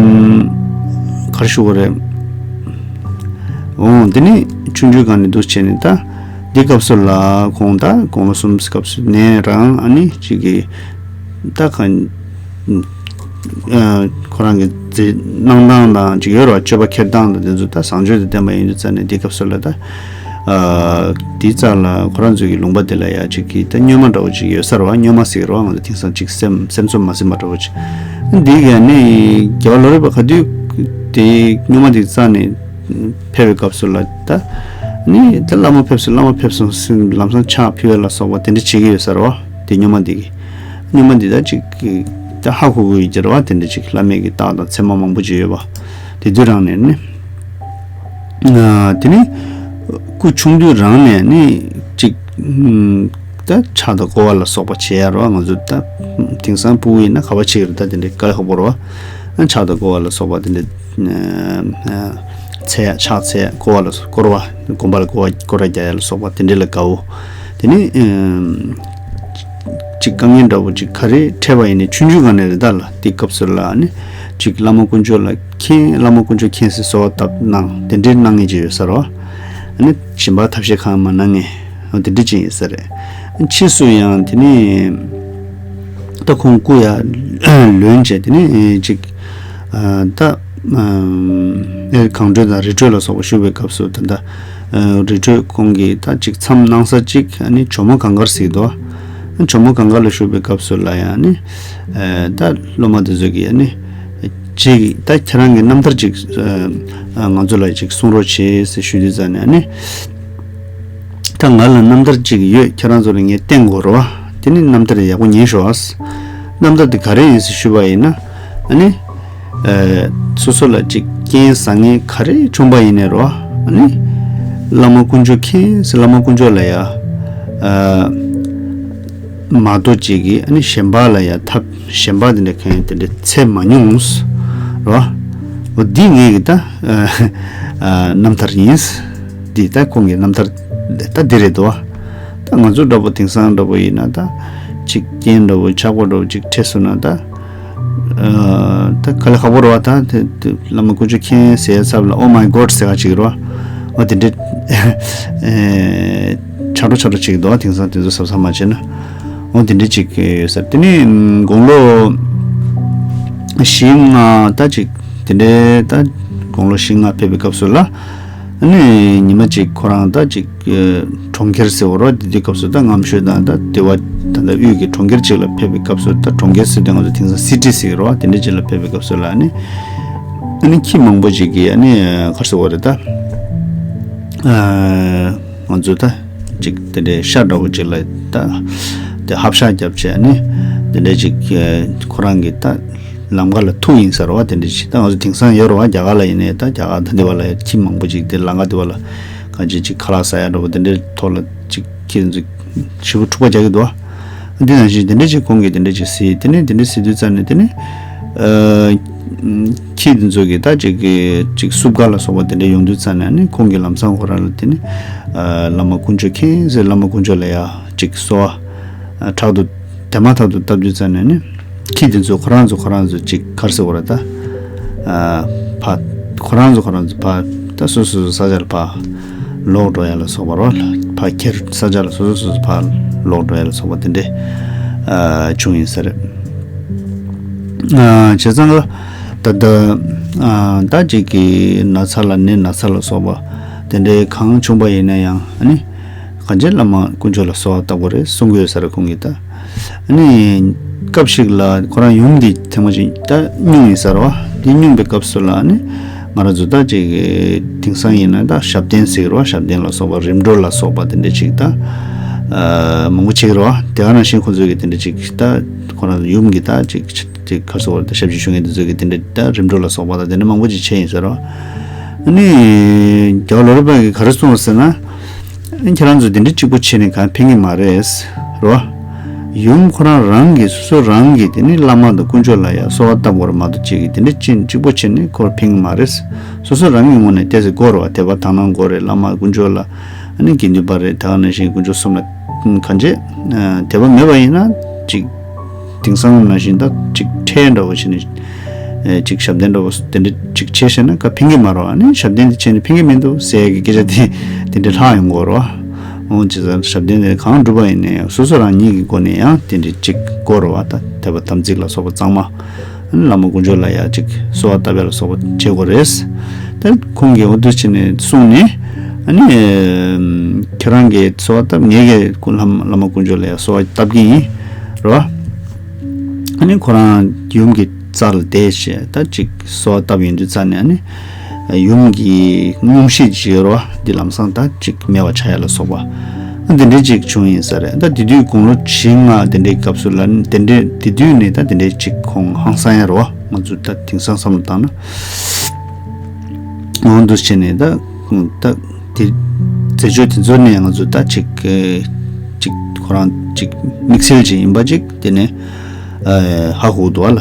ག་རེ་ཞུ་དགོས་རེད། འོང་། དེ་ནི་ཆུང་ཆུང་སྒང་ནས་འདུག་བྱས་ནས་ད། འདི་སྐབས་སུ་ལ་ཁོང་ད་དགུང་ལོ་གསུམ་སྐབས་སུ་ནས་རང་ཨ་ནི་གཅིག་གི་ད་ག་ཨ་ཁོ་རང་གི་མཛད་གནང་སྟངས་དང་གཅིག་ཡོད་རེད་བ། སྤྱོད་པ་འཁྱེར་སྟངས་དང་དེ་ཚོ་ད་བཟང་སྤྱོད་དུ་བསྟན་པ་ཡིན་དུས་ཙང་ནས་འདི་སྐབས་སུ་ལ་ད། ཨ་དེའི་རྩ་ལ་ཁོ་རང་ཚོའི་གི་ལུང་པ་དེ་ལ་ཡ་གཅིག་གི་ད་སྨྱོན་མ་འདྲ་བོ་གཅིག་ཡོད་ས་རེད་བ། སྨྱོན་མ་ཟེར་གི་རེད་བ། ང་ཚོ་དེང་སང་གཅིག་སེམས་སེམས་ཚོར་མ་ཟིན་པ་འདྲ་བོ་གཅིག་འདི་ག་ནི་རྒྱལ་བ་ལོ་རས་པ་ག་དུས་དེ་སྨྱོན་མ་དེ་རྩ་ནས་ཕེབས་པའི་སྐབས་སུ་ལ་ད་ནི་ད་བླ་མ་ཕེབས་སོང་། བླ་མ་ཕེབས་སོང་ཟེར་ལམ་སང་ཕྱག་ཕུལ་བ་ལ་སོགས་པ་དེ་འདྲ་བྱེད་ཀྱི་ཡོད་ས་རེད་བ། དེ་སྨྱོན་མ་དེ་གི་སྨྱོན་མ་དེ་ད་གཅིག་གི་ད་ཧ་གོ་གི་ཡོད་ཀྱི་རེད་བ། དེ་འདྲ་གཅིག་བླ་མའི་གི་རྟགས་དང་མཚན་མ་མང་པོ་ཅིག་ཡོད་པ། དེ་དུས་རང་ནས་ནི། ཨ་དེ་ནི་སྐུ་ཆུང་དུས་རང་ནས་ནི་གཅིག་ཨུམ་ད་ཕྱག་དང་བསྐོར་བ་ལ་སོགས་པ་བྱེད་ཡ་རོ། ང་ཚོ་ད་དེང་སང་ཕྲུ་གུ་ཡིན་ན་ག་པར་བྱེད་ཀྱི་རེད། ད་དེ་འདྲའི་དཀའ་ལས་ཁག་པོ་རེད་བ། ཨ་ཕྱག་དང་བསྐོར་བ་ལ་སོགས་པ་དེ་འདྲའི་ཨ་འཚལ་ཡ་ཕྱག་འཚལ་ཡ་བསྐོར་བ་ལ་སོགས་བསྐོར་བ་དགོན་པ་ལ་བསྐོར་བ་བསྐོར་བ་རྒྱག་ཡ་ལ་སོགས་པ་དེ་འདྲའི་ལ་དགའ་བོ། དེ་ནི་ཨུམ། ཅིག་དཀའ་ངལ་འདྲ་བོ་ཅིག་ག་རེ་འཕྲད་པ་ཡིན་ནའི་ཆུང་ཆུང་སྒང་ནས་རེད་ད་ལ། དེ་སྐབས་སུ་ལ་ནི་ཅིག་བླ་མ་དཀོན་མཆོག་ལ་མཁྱེན། བླ་མ་དཀོན་མཆོག་མཁྱེན་ཟེར་གསོལ་བ་བཏབ་གནང་། དེ་འདྲའི་གནང་མཁན་ཅིག་ཡོད་ས་རེད་བ། ནི་གཞན་པ་ཐབས་ཤེས་གང་ཡང་མ་གནང་མཁན་དེ་འདྲ་ཅིག་ཡིན་ས་རེད། ཕྱིས་སུ་ཡང་དེ་ནི་ད་ཁོང་སྐུ་ཡ་ལོན་བྱས་དེ་ནི་ཅིག་ད་ཨ་གངས་ཁྲོད་དང་རི་ཁྲོད་ལ་སོགས་པ་བཞུགས་པའི་སྐབས་སུ་ད་ལྟ་རི་ཁྲོད་ཁོང་གིས་ད་ཅིག་མཚམས་གནང་ས་ཅིག་ཨ་ནི་ཇོ་མོ་གངས་དཀར་ཟེར་གྱི་འདུག་ཇོ་མོ་གངས་དཀར་ལ་བཞུགས་པའི་སྐབས་སུ་ལ་ཡང་ནི་ད་སློབ་མ་དེ་ཚོ་གིས་ཨ་ནི་ཅིག་ད་ཁྱེད་རང་གི་རྣམ་ཐར་ཅིག་ང་ཚོ་ལ་ཅིག་གསུང་རོགས་བྱེད་ཟེར་ཞུས་དུས་ཙང་ནས་ཨ་ནི། ད་ང་ལ་རྣམ་ཐར་ཅིག་ཡོད། ཁྱེད་རང་ཚོ་ལ་ངས་བསྟན་དགོས་རེད་བ། དེ་ནི་རྣམ་ཐར་ཡག་པོ་ཉན་ཤོག་ཨ། རྣམ་ཐར་དེ་ག་རེ་ཡིན་ཟེར་ཞུས་པ་ཡིན་ན། ཨ་ནི། ཨ་སོ་སོ་ལ་ཅིག་རྐྱེན་བཟང་ངན་ག་རེ་བྱུང་པ་ཡིན་ནའི་རེད་བ། ཨ་ནི། བླ་མ་དཀོན་མཆོག་མཁྱེན་ཟེར་བླ་མ་དཀོན་མཆོག་ལ་ཡ། ཨ་མ་གཏོགས་ཅིག་གིས་ཨ་ནི་གཞན་པ་ལ་ཡ་ཐབས་གཞན་པ་དེ་འདྲ་གང་ཡང་དེ་འདྲ་འཚོལ་མ་མྱོང་། རེད་བ། འོ་འདི་ངེད་ཀྱི་ད་ཨ་ཨ་རྣམ་ཐར་ཡིན། འདི་ད་ཁོང་གི་རྣམ་ཐར་ད་འདི་རེད་དོ། ད་ང་ཚོ་འདྲ་པོ་དེང་སང་འདྲ་པོ་ཡིན་ན་ད་ཅིག་རྐྱེན་འདྲ་པོ་ཆག་པོ་འདྲ་པོ་ཅིག་འཕྲད་སོང་ན་ད་ཨ་ད་དཀའ་ལས་ཁག་པོ་རེད་བ། ད་དེ་དེ་བླ་མ་དཀོན་མཆོག་མཁྱེན་ཟེར་ཡ་ཚབ་ལ་Oh my God ཟེར་ག་ཅིག་རེད་བ། འོ་དེ་འདྲའི་ཨེ་ཆག་འགྲོ་ཆག་འགྲོ་ཅིག་འདུག་དེང་སང་དེ་ཚོ་གཟབ་གཟབ་མ་བྱས་ན། འོ་དེ་འདྲ་ཅིག་ཡོད་ས་རེད། དེ་ནས་དགུང་ལོ་བཞི་ལྔ་ད་ཅིག་དེ་འདྲའི་ད་དགུང་ལོ་བཞི་ལྔ་ཕེབས་པའི་སྐབས་སུ་ལ། ཨ་ནི་ཉི་མ་གཅིག་ཁོ་རང་ད་ཅིག་ཨ་གྲོང་ཁྱེར་ཟེར་བ་རོ། དེ་དུས་སྐབས་སུ་ད་རྔམ་ཤོད་དང་ད་དེ་བ་ད་ད་དབུས་ཀྱི་གྲོང་ཁྱེར་ཅིག་ལ་ཕེབས་པའི་སྐབས་སུ། ད་གྲོང་ཁྱེར་ཟེར་དུས་ང་ཚོ་དེང་སང་སི་ཊི་ཟེར་གི་རོ། དེ་འདྲ་ཅིག་ལ་ཕེབས་པའི་སྐབས་སུ་ལ་ཨ་ནི་ཨ་ནི་ཁྱི་མང་པོ་ཅིག་གིས་ཨ་ནི་ག་རེ་ཟེར་བ་རེད་ད། ཨ་ང་ཚོ་ད་ཅིག་དེ་འདྲའི་ཤ་འདྲ་བོ་ཅིག་ལ་ད་དེ་ཧབ་ཤ་བརྒྱབ་བྱས་ཨ་ནི་དེ་འདྲ་ཅིག་ཁོ་རང་གི་ད། ལམ་ཁ་ལ་ཐུག་ཡིན་ཟེར་བ་དེ་འདྲ་ཞིག་ད་ང་ཚོ་དེང་སང་ཡོད་རེད་བ། རྒྱ་གར་ལ་ཡིན་ནའི་ད་རྒྱ་གར་ད་འདི་བ་ལ་ཁྱི་མང་པོ་ཅིག་དེ་ལམ་ཁ་འདི་བ་ལ་ གང་ཅི་ཅིག་ཁ་ལག་ཟ་ཡ་འདྲ་པོ་དེ་འདྲའི་ཐོག་ལ་ཅིག་ཁྱེད་ཚོ་ཞེ་པོ་འཁྲུག་པ་རྒྱག་གི་འདུག་བ། འདི་ནང་བཞིན་དེ་འདྲ་ཅིག་ཁོང་གིས་དེ་འདྲ་ཅིག་གཟིགས། དེ་ནས་དེ་འདྲ་གཟིགས་དུས་ཙམ་ནས་དེ་ནས་ཨ་ཁྱི་དེ་ཚོ་གིས་ད་ཅིག་གི་ཅིག་སུབ་ག་ལ་སོགས་པ་དེ་འདྲ་ཡོང་དུས་ཙམ་ནས་ནི་ཁོང་གིས་ལམ་སང་ཁོ་རང་ལ་དེ་ནས་ཨ་བླ་མ་དཀོན་མཆོག་མཁྱེན་ཟེར། བླ་མ་དཀོན་མཆོག་ལ་ཡ་ཅིག་གསོལ་བ་ཨ་དྲག་ཏུ་དེ་མ་ཐག་ཏུ་བཏབ་དུས་ཙམ་ནས་ནི་ཁྱི་དེ་ཚོ་ཁོ་རང་ཚོ་ཁོ་རང་ཚོ་ཅིག་ག་རེ་ཟེར་དགོས་རེད་ད། ཨ་ཕ་ཁོ་རང་ཚོ་ཁོ་རང་ཚོ་ཕ་ད་སོ་སོ་སོ་ས་ཆ་ལ་ཕ་ལོག་འགྲོ་ཡ་ལ་སོགས་པ་རོ། ཕ་ཁྱེར་ས་ཆ་ལ་སོ་སོ་སོ་སོ་ཕ་ལོག་འགྲོ་ཡ་ལ་སོགས་པ་དེ་འདྲས་ཨ་བྱུང་ཡིན་ས་རེད། ཨ་བྱས་ཙང་ད་ལྟ་ཨ་ད་ཅིག་གི་ན་ཚ་ལ་ནད་ན་ཚ་ལ་སོགས་པ་དེ་འདྲས་གང་བྱུང་པ་ཡིན་ན་ཡང་ཨ་ནི། གང་ཅི་བླ་མ་དཀོན་མཆོག་ལ་གསོལ་བ་བཏབ་དགོས་རེད་གསུང་གི་ཡོད་ས་རེད་ཁོང་གིས་ད། ཨ་ནི་སྐབས་ཤིག་ལ་ཁོ་རང་ཡུམ་འདི་ཐེངས་མ་ཅིག་ད་སྙུང་ཡིན་ས་རེད་བ། འདི་སྙུང་པའི་སྐབས་སུ་ལ་ཨ་ནི་ང་རང་ཚོ་ད་ཅིག་དེང་སང་ཡིན་ན་ད་ཞབས་བརྟན་ཟེར་གི་རེད་བ། ཞབས་བརྟན་ལ་སོགས་པ་རིམ་གྲོ་ལ་སོགས་པ་དེ་འདྲ་ཅིག་ད་ཨ་མང་པོ་བྱེད་ཀྱི་རེད་བ། དེ་ག་ནང་བཞིན་ཁོ་ཚོས་གི་དེ་འདྲ་ཅིག་ད་ཁོ་རང་ཚོ་ཡུམ་གྱི་ད་ཅིག་ཅིག་ག་རེ་ཟེར་དགོས་རེད་ད། ཞབས་ཕྱི་ཞུ་མཁན་དེ་ཚོས་གི་དེ་འདྲ་ད་རིམ་གྲོ་ལ་སོགས་པ་ད་དེ་འདྲ་མང་པོ་ཅིག་བྱས་ཡིན་ས་རེད་བ། ཨ་ནི་རྒྱལ་བ་ལོ་རས་པ་གིས་ག་རེ་གསུངས་ཟེར་ན། ཁྱེད་རང་ཚོ་དེ་འདྲ་གཅིག་པོ་བྱས་ནས་གང་ཕན་གྱི་མ་རེད། རོ། ཡུམ་ཁོ་རང་རང་གིས་སོ་སོ་རང་གིས་དེ་ནི་བླ་མ་དང་དཀོན་མཆོག་ལ་ཡང་གསོལ་བ་བཏབ་དགོས་རེད་མ་གཏོགས་གཅིག་གིས་དེ་འདྲ་ཅན་གཅིག་པོ་བྱས་ནས་ཁོར་ཕན་གྱི་མ་རེད། སོ་སོ་རང་གི་ངོས་ནས་ཏོག་ཙམ་དགོས་རེད་བ། དད་པ་དག་སྣང་དགོས་རེད། བླ་མ་དཀོན་མཆོག་ལ་ཨ་ནི་དགེ་འདུན་པ་རེད། དེ་ག་ནང་བཞིན་དཀོན་མཆོག་གསུམ་ལ་གང་བྱེད་དད་པ་མེད་པ་ཡིན་ན་གཅིག་དེང་སང་ནང་བཞིན་ད་ཅིག་ཁྲལ་འདྲ་བོ་བྱས་ནས་ཨེ་ཅིག་ཞབས་བརྟན་འདྲ་བོ་དེ་འདྲ་ཅིག་བྱས་ཤེ་ན་ག་ཕན་གྱི་མ་རེད། ཨ་ནི་ཞབས་བརྟན་དེ་བྱས་ནས་ཕན་གྱི་མི་འདུག་ཟེར་གྱི་སྐད་ཆ་དེ་དེ་འདྲ་ལྷག་ཡོང་གི་རེད་བ། འོ་བྱས་ཙང་ཞབས་བརྟན་དེ་གང་སྒྲུབ་པ་ཡིན་ནའི་སོ་སོ་རང་ཉིད་ཀྱི་སྒོ་ནས་ཡང་དེ་འདྲ་ཅིག་དགོས་རེད་བ། ད་དད་པ་དམ་ཚིག་ལ་སོགས་པ་གཙང་མ། ཨ་ནི་བླ་མ་དཀོན་མཆོག་ལ་ཡང་ཅིག་གསོལ་བ་བཏབ་ཡ་ལ་སོགས་པ་བྱེད་དགོས་རེད། ད་ཁོང་གིས་འོ་འདུག་བྱས་ནས་གསུངས་ནས་ཨ་ནི་ཁྱེད་རང་གིས་གསོལ་བ་བཏབ། ངས་ཀྱི་བླ་མ་བླ་མ་དཀོན་མཆོག་ལ་ཡང་གསོལ་བ་བཏབ་ཀྱི་ཡིན་རེད་བ། ཨ་ནི་ཁོ་རང་ཡུམ་གྱི་རྩ་ལ་བསྡད་བྱས་ད་ཅིག་གསོལ་བ་བཏབ་ཡོང་དུས་ཙམ་ནས་ཨ་ནི་ཡུམ་གྱི་སྙུང་གཞི་ཅིག་ཡོད་རེད་བ། འདི་ལམ་སང་ད་ཅིག་མེད་པ་ཆགས་ཡ་ལ་སོགས་པ་འདི་འདྲ་ཅིག་བྱུང་ཡིན་ས་རེད། ད་དེ་དུས་དགུང་ལོ་བཞི་ལྔ་དེ་འདྲའི་སྐབས་སུ་ལ་ནི་དེ་འདྲའི་དེ་དུས་ནས་ད་དེ་འདྲའི་ཅིག་ཁོང་ཧང་སང་ཡ་རེད་བ། ང་ཚོ་ད་དེང་སང་བསམ་བློ་བཏང་ན། འོ་འདུག་བྱས་ནས་ད་ད་དེ་མཛད་སྤྱོད་དེ་ཚོ་ནས་ང་ཚོ་ད་ཅིག་ཅིག་ཁོ་རང་ཅིག་དམིགས་བསལ་ཅིག་ཡིན་པ་ཅིག་དེ་ནས་ཨ་ཧ་གོ་འདུག་བ་ལ།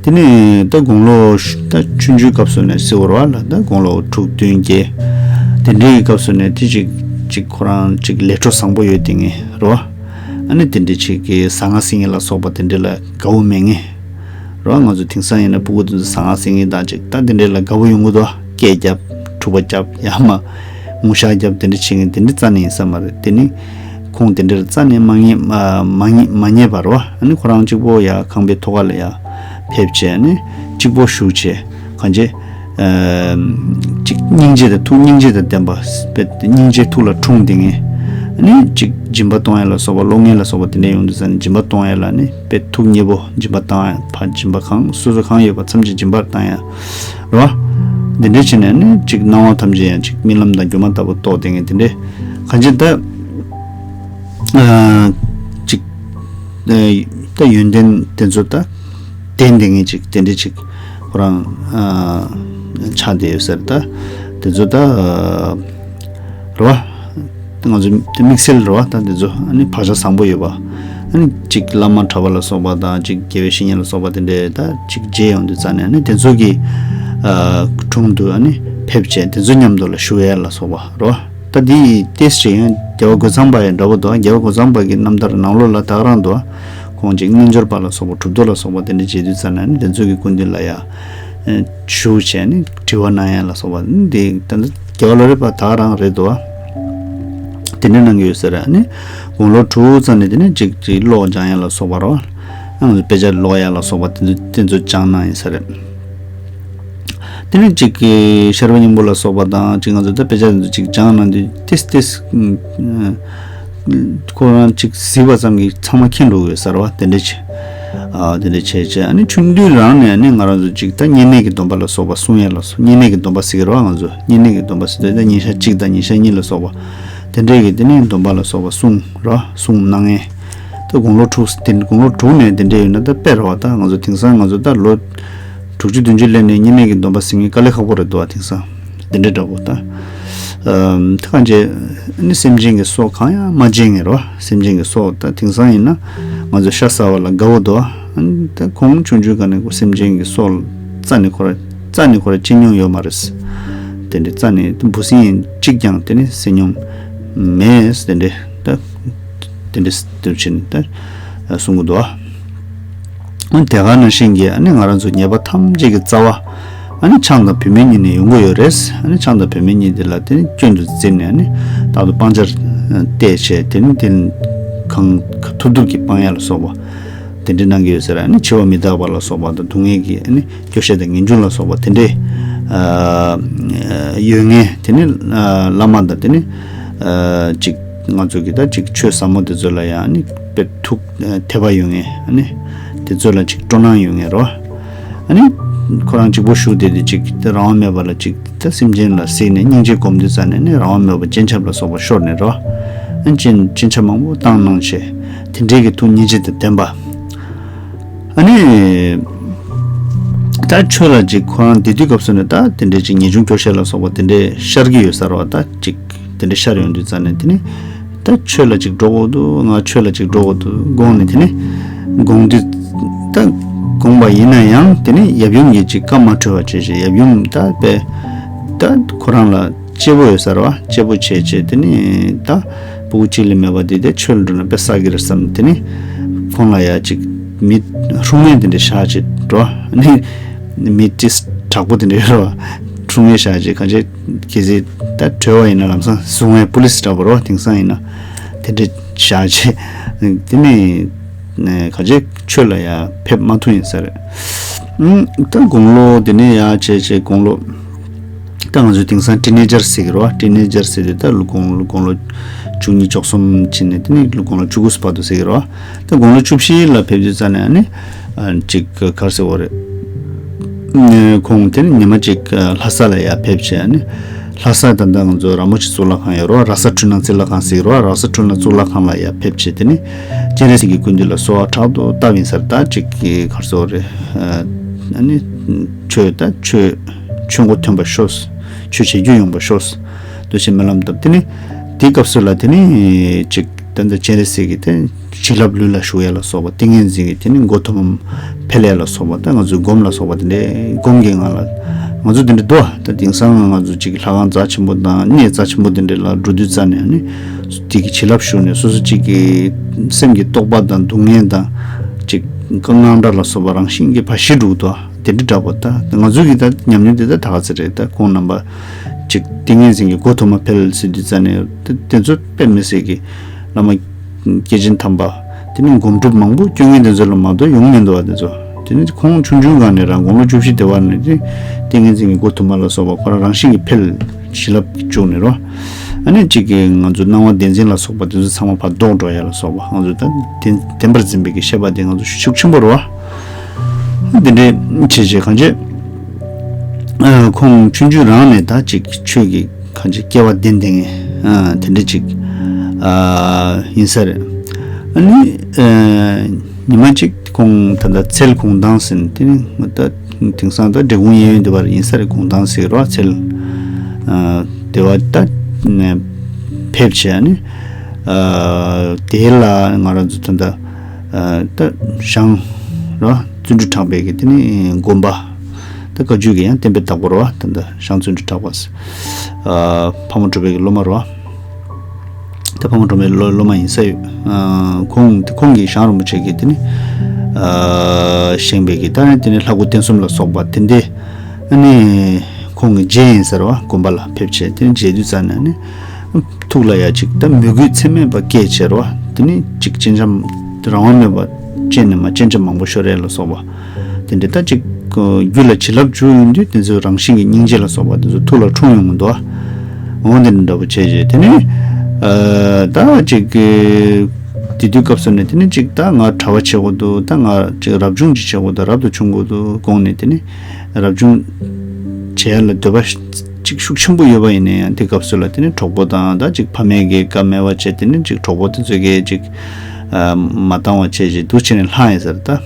དེ་ནས་ད་དགུང་ལོ་ད་ཆུང་ཆུང་སྐབས་སུ་ནས་ཟེར་བ་རེད་བ་ལ། ད་དགུང་ལོ་དྲུག་བདུན་བརྒྱད་དེ་འདྲའི་སྐབས་སུ་ནས་དེ་ཅིག་ཅིག་ཁོ་རང་ཅིག་ལས་འཕྲོ་བཟང་པོ་ཡོད་དེ་ངེས་རེད་བ། ཨ་ནི་དེ་འདྲའི་ཅིག་གི་ཟ་ང་ཟིང་ངེ་ལ་སོགས་པ་དེ་འདྲའི་ལ་དགའ་བོ་མེད་ངེས་རེད་བ། ང་ཚོ་དེང་སང་ཡིན་ན་ཕྲུ་གུ་དེ་ཚོ་ཟ་ང་ཟིང་ངེ་དང་ཅིག་ད་དེ་འདྲའི་ལ་དགའ་བོ་ཡོང་གི་འདུག་སྐད་རྒྱབ། འཁྲུག་པ་རྒྱབ། ཡ་མ་ངུ་ཤག་རྒྱབ་དེ་འདྲ་བྱེད་མཁན་དེ་འདྲ་རྩ་ནས་ཡིན་ས་མ་རེད། དེ་ནི་ཁོང་དེ་འདྲར་རྩ་ནས་མ་ངེས་མ་མ་ངེས་མ་ངེས་པ་རེད་བ། ཨ་ནི་ཁོ་རང་གཅིག་པོ་ཡ་ཁང་པའི་ཐོག་ཁ་ལ་ཡ་ཕེབས་བྱས་ནི་གཅིག་པོ་བཞུགས་བྱས་གང་བྱེད། ཨ་ཅིག་སྙིང་རྗེ་དང་ཐུགས་སྙིང་རྗེ་དང་ལྡན་པ། དཔེ་སྙིང་རྗེ་ཐུགས་ལ་འཁྲུངས་བསྡད་མཁན། ཨ་ནི་ཅིག་སྦྱིན་པ་གཏོང་ཡ་ལ་སོགས་པ་གློག་བརྙན་ལ་སོགས་པ་དེ་འདྲ་ཡོང་དུས་ཙང་ནི་སྦྱིན་པ་གཏོང་ཡ་ལ་ནི་དཔེ་ཐུགས་མཉེས་པོ་སྦྱིན་པ་བཏང་ཡ། ཕར་སྦྱིན་པ་གང་སོ་སོ་གང་ཡོད་པ་ཐམས་ཅད་སྦྱིན་པར་བཏང་ཡ། རེད་བ། འདི་འདྲ་བྱས་ནས་ནི་ཅིག་སྣང་བ་ཐམས་ཅད་ཡང་ཅིག་རྨི་ལམ་དང་སྒྱུ་མ་ལྟ་བུ་རྟོགས་བསྡད་མཁན་དེ་འདྲས་གང་ཅི་ད། ཨ་ཅིག་ཨ་ད་ཡོན་ཏན་དེ་ཚོ་ད་ལྡན་བསྡད་མཁན་ཅིག་དེ་འདྲས་ཅིག་ཁོ་རང་ཨ་ཆགས་བསྡད་ཡོད་ཟེར། ད་དེ་ཚོ་ད་ཨ་རེད་བ། ང་ཚོ་དེ་དམིགས་བསལ་རེད་བ། ད་དེ་ཚོ་ཨ་ནི་བག་ཆགས་བཟང་པོ་ཡོད་པ། ཨ་ནི་གཅིག་བླ་མ་གྲྭ་པ་ལ་སོགས་པ་དང་གཅིག་དགེ་བའི་བཤེས་གཉེན་ལ་སོགས་པ་དེ་འདྲས་ད་གཅིག་མཇལ་ཡོང་དུས་ཙང་ནས་ཨ་ནི་དེ་ཚོ་གི་ཨ་དྲུང་དུ་ཨ་ནི་ཕེབས་བྱས་དེ་ཚོ་མཉམ་དུ་ལ་བཞུགས་ཡས་ལ་སོགས་པ་རེད་བ། ད་འདི་ཏེས་ཅིག་ཡང་རྒྱལ་བ་རྒོད་ཚང་པ་ཡང་འདྲ་པོ་འདུག་རྒྱལ་བ་རྒོད་ཚང་པ་གི་རྣམ་ཐར་ནང་ལོགས་ལ་ད་ག་རང་འདུག་ཁོང་ཅིག་རྣལ་འབྱོར་པ་ལ་སོགས་པ་གྲུབ་ཐོབ་ལ་སོགས་པ་དེ་འདྲས་མཇལ་དུས་ཙང་ནས་ཨ་ནི་དེ་ཚོ་གི་སྐུ་མདུན་ལ་ཡ་ཨ་བཞུགས་བྱས་ནས་དྲི་བ་གནང་ཡ་ལ་སོགས་པ་འདི་ད་ལྟ་རྒྱལ་བ་ལོ་རས་པ་ད་ག་རང་རེད་འདུག་བ། དེ་འདྲ་གནང་གི་ཡོད་ས་རེད། ཨ་ནི་དགུང་ལོ་དྲུག་ཙམ་ནས་དེ་ནས་ཅིག་ཅིག་ཀློག་སྦྱང་ཡ་ལ་སོགས་པ་རོ། ཨ་ནི་དཔེ་ཆ་ཀློག་ཡ་ལ་སོགས་པ་དེ་ཚོ་དེ་ཚོ་སྦྱང་གནང་ཡིན་ས་རེད། དེ་ནས་ཅིག་གི་ཤར་པ་སྙིང་པོ་ལ་སོགས་པ་དང་ཅིག་ང་ཚོ་ད་དཔེ་ཆ་དེ་ཚོ་ཅིག་སྦྱང་གནང་དུས་ཏེས་ཏེས་ཁོ་རང་ཅིག་གཟིགས་པ་ཙམ་གྱིས་ཚང་མ་མཁྱེན་འགྲོ་གི་ཡོད་ས་རེད་བ། དེ་འདྲ་ཅིག་ཨ་དེ་འདྲ་བྱས་བྱས་ཨ་ནི་ཆུང་དུས་རང་ནས་ཨ་ནི་ང་རང་ཚོ་ཅིག་ད་བསྙེན་གནས་ཀྱི་སྡོམ་པ་ལ་སོགས་པ་སྲུང་ཡས་ལ་སོགས་བསྙེན་གནས་ཀྱི་སྡོམ་པ་ཟེར་གི་རེད་བ། ང་ཚོ་བསྙེན་གནས་ཀྱི་སྡོམ་པ་ཟེར་དུས་ད་ཉིན་ཞག་གཅིག་དང་ཉིན་ཞག་གཉིས་ལ་སོགས་པ་དེ་འདྲའི་གི་དེ་ནས་སྡོམ་པ་ལ་སོགས་པ་སྲུང་ར་སྲུང་གནང་ངེས། ད་དགུང་ལོ་དྲུག་དེ་དགུང་ལོ་དྲུག་ནས་དེ་འདྲ་ཡོད་ན་ད་དཔེ་རེད་བ། ད་ང་ཚོ་དེང་སང་ང་ཚོ་ད་ལོ་དྲུག་ཅུ་བདུན་ཅུ་སླེབས་ནས་བསྙེན་གནས་ཀྱི་སྡོམ་པ་ཟིན་མཁན་དཀའ་ལས་ཁག་པོ་རེད་འདུག་བ། དེང་སང་དེ་འདྲ་འདྲ་པོ་ད། ཨམ། ད་གང་བྱས་ནི་སེམས་ཅན་གྱི་སྲོག་གང་ཡང་མ་བཅད་ངེས་རོ། སེམས་ཅན་གྱི་སྲོག་ད་དེང་སང་ཡིན་ན་ང་ཚོ་ཤ་ཟ་བ་ལ་དགའ་བོ་འདུག་ཨ་ནི་ད་ཁོང་ཆུང་ཆུང་ག་ནས་ཁོ་སེམས་ཅན་གྱི་སྲོག་རྩ་ནས་ཁོ་ར་རྩ་ནས་ཁོ་ར་བཅད་མྱོང་ཡོད་མ་རེད། དེ་འདྲའི་རྩ་ནས་འབུ་སྲིན་གཅིག་ཀྱང་དེ་ནི་བསད་མྱོང་མེད། དེ་འདྲའི་ད་དེ་འདྲའི་དེ་བྱས་ནས་ད་གསུང་གི་འདུག་ཨ། དེ་ག་ནང་བཞིན་གྱི་ཨ་ནི་ང་རང་ཚོ་ཉེས་པ་ཐམས་ཅད་ཀྱི་རྩ་བ་ཨ་ནི་ཆང་དང་བུད་མེད་གཉིས་ནས་ཡོང་གི་ཡོད་རེད། ཨ་ནི་ཆང་དང་བུད་མེད་གཉིས་དེ་ལ་དེ་ནི་སྐྱོན་དུ་བརྩིས་ནས་ཨ་ནི་རྟག་ཏུ་སྤང་བྱར་བལྟས་བྱས་དེ་ནི་དེ་གང་ཐུབ་ཐུབ་ཀྱིས་སྤང་ཡ་ལ་སོགས་པ་དེ་འདྲ་གནང་གི་ཡོད་ཟེར། ཨ་ནི་འཆི་བ་མི་རྟག་པ་ལ་སོགས་པ་དང་སྡུག་བསྔལ་གྱི་ཨ་ནི་སྐྱོ་ཤས་དང་ངེས་འབྱུང་ལ་སོགས་པ་དེ་འདྲའི་ཨ་ཡོད་ངེས། དེ་ནི་ཨ་བླ་མ་དང་དེ་ནི་ཨ་ཅིག་ང་ཚོ་གི་ད་ཅིག་ཆོས་ཟབ་མོ་དེ་ཚོ་ལ་ཡང་ཨ་ནི་དཔེ་ཐུགས་དད་པ་ཡོད་ངེས། ཨ་ནི་དེ་ཚོ་ལ་ཅིག་སྤྲོ་སྣང་ཡོད་ངེས་རོ། ཨ་ནི་ཁོ་རང་གཅིག་པོ་བཞུགས་བསྡད་དེ་ཅིག་རང་དབང་མེད་པ་ལ་ཅིག་ད་སེམས་ཅན་ལ་གཟིགས་ནས་སྙིང་རྗེ་སྒོམ་དུས་ཙ་ནས་ནི་རང་དབང་མེད་པ་སྤྱན་ཆབ་ལ་སོགས་པ་ཤོར་ནས་རོ། ཨ་ནི་སྤྱན་སྤྱན་ཆབ་མང་པོ་བཏང་གནང་བྱས་དེ་འདྲའི་གི་ཐུགས་སྙིང་རྗེ་དང་ལྡན་པ། ཨ་ནི། ད་ཆོས་ལ་ཅིག་ཁོ་རང་དེ་དུས་སྐབས་སུ་ནས་ད་དེ་འདྲའི་ཅིག་ངེས་འབྱུང་སྐྱོ་ཤས་ལ་སོགས་པ་དེ་འདྲའི་ཤར་གྱི་ཡོད་ས་རེད་བ། ད་ཅིག་དེ་འདྲའི་ཤར་ཡོང་དུས་ཙ་ནས་དེ་ནི་ད་ཆོས་ལ་ཅིག་འགྲོ་དགོས་འདུག་ང་ཆོས་ལ་ཅིག་འགྲོ་དགོས་འདུག་དགོངས་ནས་དེ་ནི་དགོངས་དུས་ད་དགོངས་པ་ཡིན་ན་ཡང་དེ་ནི་ཡབ་ཡུམ་གྱིས་ཅིག་བཀའ་མ་འཁྲོལ་བ་བྱས་བྱས་ཡབ་ཡུམ་ད་པས་ད་ཁོ་རང་ལ། གཅེས་པོ་ཡོད་ས་རེད་བ། གཅེས་པོ་བྱས་བྱས་དེ་ནི་ད་ཕྲུ་གུ་གཅིག་ལས་མེད་པ་དེ་དེ་ཆོས་ལ་འགྲོ་ན་དཔེ་བསགས་ཀྱི་རེད་བསམ། དེ་ནི་ཁོང་ལ་ཡ་ཅིག་མི་ཧྲུང་ངེ་དེ་འདྲ་བཞག་བྱས་འགྲོ། ནི་མི་ཏིས་དྲག་པོ་དེ་འདྲ་ཡོད་རེད་བ། ཧྲུང་ངེ་བཞག་བྱས་གང་བྱས་གལ་སྲིད་ད་གྲོལ་བ་ཡིན་ན་ལམ་སང་བཟུང་བའི་པུ་ལིས་འདྲ་པོ་རེད་བ། དེང་སང་ཡིན་ན་དེ་འདྲ་བཞག་བྱས་དེ་ནི་གང་བྱས་ཆོས་ལ་ཡ་ཕེབས་མ་ཐུབ་ཡིན་ས་རེད། ཨུམ། ད་དགུང་ལོ་དེ་ནས་ཡར་བྱས་བྱས་དགུང་ལོ། ད་ང་ཚོས་དེང་སང་ཊི་ནེ་ཇར་ཟེར་གི་རེད་བ། ཊི་ནེ་ཇར་ཟེར་དུས་ད་ལོ་དགུང་ལོ་དགུང་ལོ་བཅུ་གཉིས་བཅུ་གསུམ་ཕྱིན་ནས་དེ་ནས་ལོ་དགུང་ལོ་བཅུ་དགུ་བར་དུ་ཟེར་གི་རེད་བ། ད་དགུང་ལོ་བཅུ་བཞི་ལ་ཕེབས་དུས་ཙ་ནས་ཨ་ནི་ཨ་ཅིག་ག་རེ་ཟེར་དགོས་རེད། ཁོང་དེ་ནས་ཉི་མ་གཅིག་ལྷ་ས་ལ་ཡར་ཕེབས་བྱས་ཨ་ནི། ལྷ་ས་ད་ལྟ་ང་ཚོ་ར་མོ་ཆེ་གཙུག་ལག་ཁང་ཡོད་རེད་བ། ར་ས་འཕྲུལ་སྣང་གཙུག་ལག་ཁང་ཟེར་གི་རེད་བ། ར་ས་འཕྲུལ་སྣང་གཙུག་ལག་ཁང་ལ་ཡར་ཕེབས་བྱས་དེ་ནས་སྤྱན་རས་གཟིགས་ཀྱི་སྐུ་མདུན་ལ་གསོལ་བ་དྲག་ཏུ་བཏབ་ཡིན་ས་རེད། ད་ཅིག་གི་ག་རེ་ཟེར་དགོས་རེད། ཨ་ནི་ཆོས་ད་ཆོས་ཆོས་མགོ་ཐོན་པ་ཤོག་ཆོས་བྱེད་རྒྱུ་ཡོང་པ་ཤོག་འདུ་བྱེད་སྨོན་ལམ་བཏབ། དེ་ནི་དེའི་སྐབས་སུ་ལ་དེ་ནི་ཅིག་ད་ལྟ་སྤྱན་རས་གཟིགས་ཀྱི་དེ་བྱིན་རླབས་ལུས་ལ་ཞུགས་ཡ་ལ་སོགས་པ་ཏིང་ངེ་འཛིན་གྱི་དེ་ནི་མགོ་ཐོག་མ་འཕེལ་ཡ་ལ་སོགས་པ་ད་ང་ཚོའི་སྒོམ་ལ་སོགས་པ་དེ་འདྲའི་སྒོམ་གྱི་ངང་ལ་ང་ཚོ་དེ་འདྲ་འདུག་ད་དེང་སང་ང་ཚོ་ཅིག་ལྷ་ཁང་རྩ་ཆེན་པོ་དང་གནས་རྩ་ཆེན་པོ་དེ་འདྲ་ལ་འགྲོ་དུས་ཙ་ནས་ནི་དེ་གི་བྱིན་རླབས་ཞུགས་ནས་སོ་སོ་ཅིག་གི་སེམས་ཀྱི་རྟོག་པ་དང་སྡུག་བསྔལ་དང་ཅིག་དངངས་སྐྲག་ལ་སོགས་པ་རང་བཞིན་གྱིས་ཕར་ཞི་འགྲོ་གི་འདུག་དེ་འདྲ་འདྲ་པོ་ད་ང་ཚོ་གི་ད་ཉམས་མྱོང་དེ་ད་ད་ག་ཚོད་རེད། ད་ཁོང་རྣམ་པ་ཅིག་ཏིང་ངེ་འཛིན་གྱི་སྒོ་ཐོག་མ་འཕེལ་ཟེར་དུས་ཙ་ནས་དེ་དེ་ཚོ་དཔེ་མི་སྲིད་ཀྱི་བླ་མ་སྐྱེས་ཆེན་དམ་པ་དེ་ནི་སྒོམ་སྒྲུབ་མང་པོ་སྐྱོན་ངན་དེ་ཚོ་ལ་མ་གཏོགས་ཡོང་མི་འདུག་བ། དེ་ཚོ་དེ་ནི་ཁོང་ཆུང་ཆུང་སྒང་ནས་རང་དགུང་ལོ་བཅུ་བཞི་དེ་བར་ནས་ཏིང་ངེ་འཛིན་གྱི་སྒོ་ཐོག་མ་ལ་སོགས་པ་ཁོ་རང་རང་བཞིན་གྱིས་འཕེལ་བྱིན་རླབས་བཅུག་ནས་རོ། ཨ་ནི་གཅིག་གིས་ང་ཚོ་སྣང་བ་བདེན་འཛིན་ལ་སོགས་པ་དེ་ཚོ་ཚང་མ་ཕར་ལྡོག་འགྲོ་ཡ་ལ་སོགས་པ་ང་ཚོ་ད་བདེན་བདེན་པར་འཛིན་པའི་གི་ཤེས་པ་དེ་ང་ཚོ་ཤུགས་ཆེན་པོ་རེད་བ། འདི་འདྲའི་བྱས་བྱས་གང་བྱས། ཨ་ཁོང་ཆུང་ཆུང་རང་ནས་ད་ཅིག་ཆོས་ཀྱི་གང་ཅི་སྐལ་བ་ལྡན་ལྡན་ངེས་ཨ་དེ་འདྲ་ཅིག་ཨ་ཡིན་ས་རེད། ཨ་ནི་ཨ་ཉི་མ་ཅིག་ཁོང་ད་ལྟ་ཚལ་གུང་ཐང་ཟེར་ནས་དེ་ནི་ད་དེང་སང་ད་འབྲས་སྤུངས་གཡས་གཡོན་དེ་བར་ཡིན་ས་རེད། གུང་ཐང་ཟེར་རོ་ཚལ་ཨ་དེ་བ་ད་ནས་ཕེབས་བྱས་ཨ་ནི་ཨ་དེ་ལ་ང་རང་ཚོ་ད་ལྟ་ཨ་ད་ཞང་རོ་བརྩོན་འགྲུས་གྲགས་པའི་གི་དེ་ནི་དགོན་པ། ད་བཀའ་བརྒྱུད་ཀྱི་ཡང་བསྟན་པའི་བདག་པོ་རེད་བ། ད་ལྟ་ཞང་བརྩོན་འགྲུས་གྲགས་པ། ཨ་ཕ་མ་གྲུབ་པའི་གི་སློབ་མ་རེད་བ། ད་ཕ་མ་གྲུབ་པའི་སློབ་སློབ་མ་ཡིན་ས་ཡོད། ཨ་ཁོང་དེ་ཁོང་གིས་ཞང་རིན་པོ་ཆེ་གི་དེ་ནི་ཨ་བཞེངས་པའི་གི་ད་ནི་དེ་ནི་ལྷ་སྐུ་རྟེན་གསུམ་ལ་སོགས་པ་དེ་འདྲའི་ཨ་ནི་ཁོང་གི་རྗེ་ཡིན་ས་རེད་བ། དགོན་པ་ལ་ཕེབས་བྱས་དེ་ནི་མཇལ་དུས་ཙ་ནས་ནི། ཐུགས་ལ་ཡ་ཅིག་ད་མོས་གུས་ཚད་མེད་པ་སྐྱེས་བྱས་རོ། དེ་ནི་ཅིག་སྤྱན་ཆབ་རང་དབང་མེད་པ་སྤྱན་ནས་མ་སྤྱན་ཆབ་མང་པོ་ཤོར་ཡས་ལ་སོགས་པ། དེ་འདྲ་ད་ཅིག་རྒྱུད་ལ་བྱིན་རླབས་འཇུག་ཡོང་དུས་དེ་ཚོ་རང་བཞིན་གྱི་སྙིང་རྗེ་ལ་སོགས་པ་དེ་ཚོ་ཐུགས་ལ་འཁྲུངས་ཡོང་གི་འདུག་འོ་དེ་འདྲ་འདྲ་པོ་བྱས་རྗེས་དེ་ནི་ད་ཅིག་དེ་དུས་སྐབས་སུ་ནས་དེ་ནི་ཅིག་ད་ང་གྲྭ་པ་བྱེད་དགོས་འདུག་ད་ང་ཅིག་རབ་བྱུང་ཅིག་བྱེད་དགོས་འདུག་རབ་ཏུ་བྱུང་དགོས་འདུག་དགོངས་ནས་དེ་ནི། རབ་བྱུང་བྱེད་ཡ་ལ་འདོད་པ་ཅིག་ཤུགས་ཆེན་པོ་ཡོད་པ་ཡིན་ན་ཡང་དེ་སྐབས་སུ་ལ་དེ་ནི་གྲོགས་པོ་དང་ད་ཅིག་ཕ་མས་ཀྱི་བཀའ་མེད་པ་བྱས་དེ་ནི་ཅིག་གྲོགས་པོ་དེ་ཚོས་ཀྱི་ཅིག་མ་བཏང་བ་བྱས་ཅིག་འདུག་བྱས་ནས་ལྷག་ཡིན་ཟེར་ད།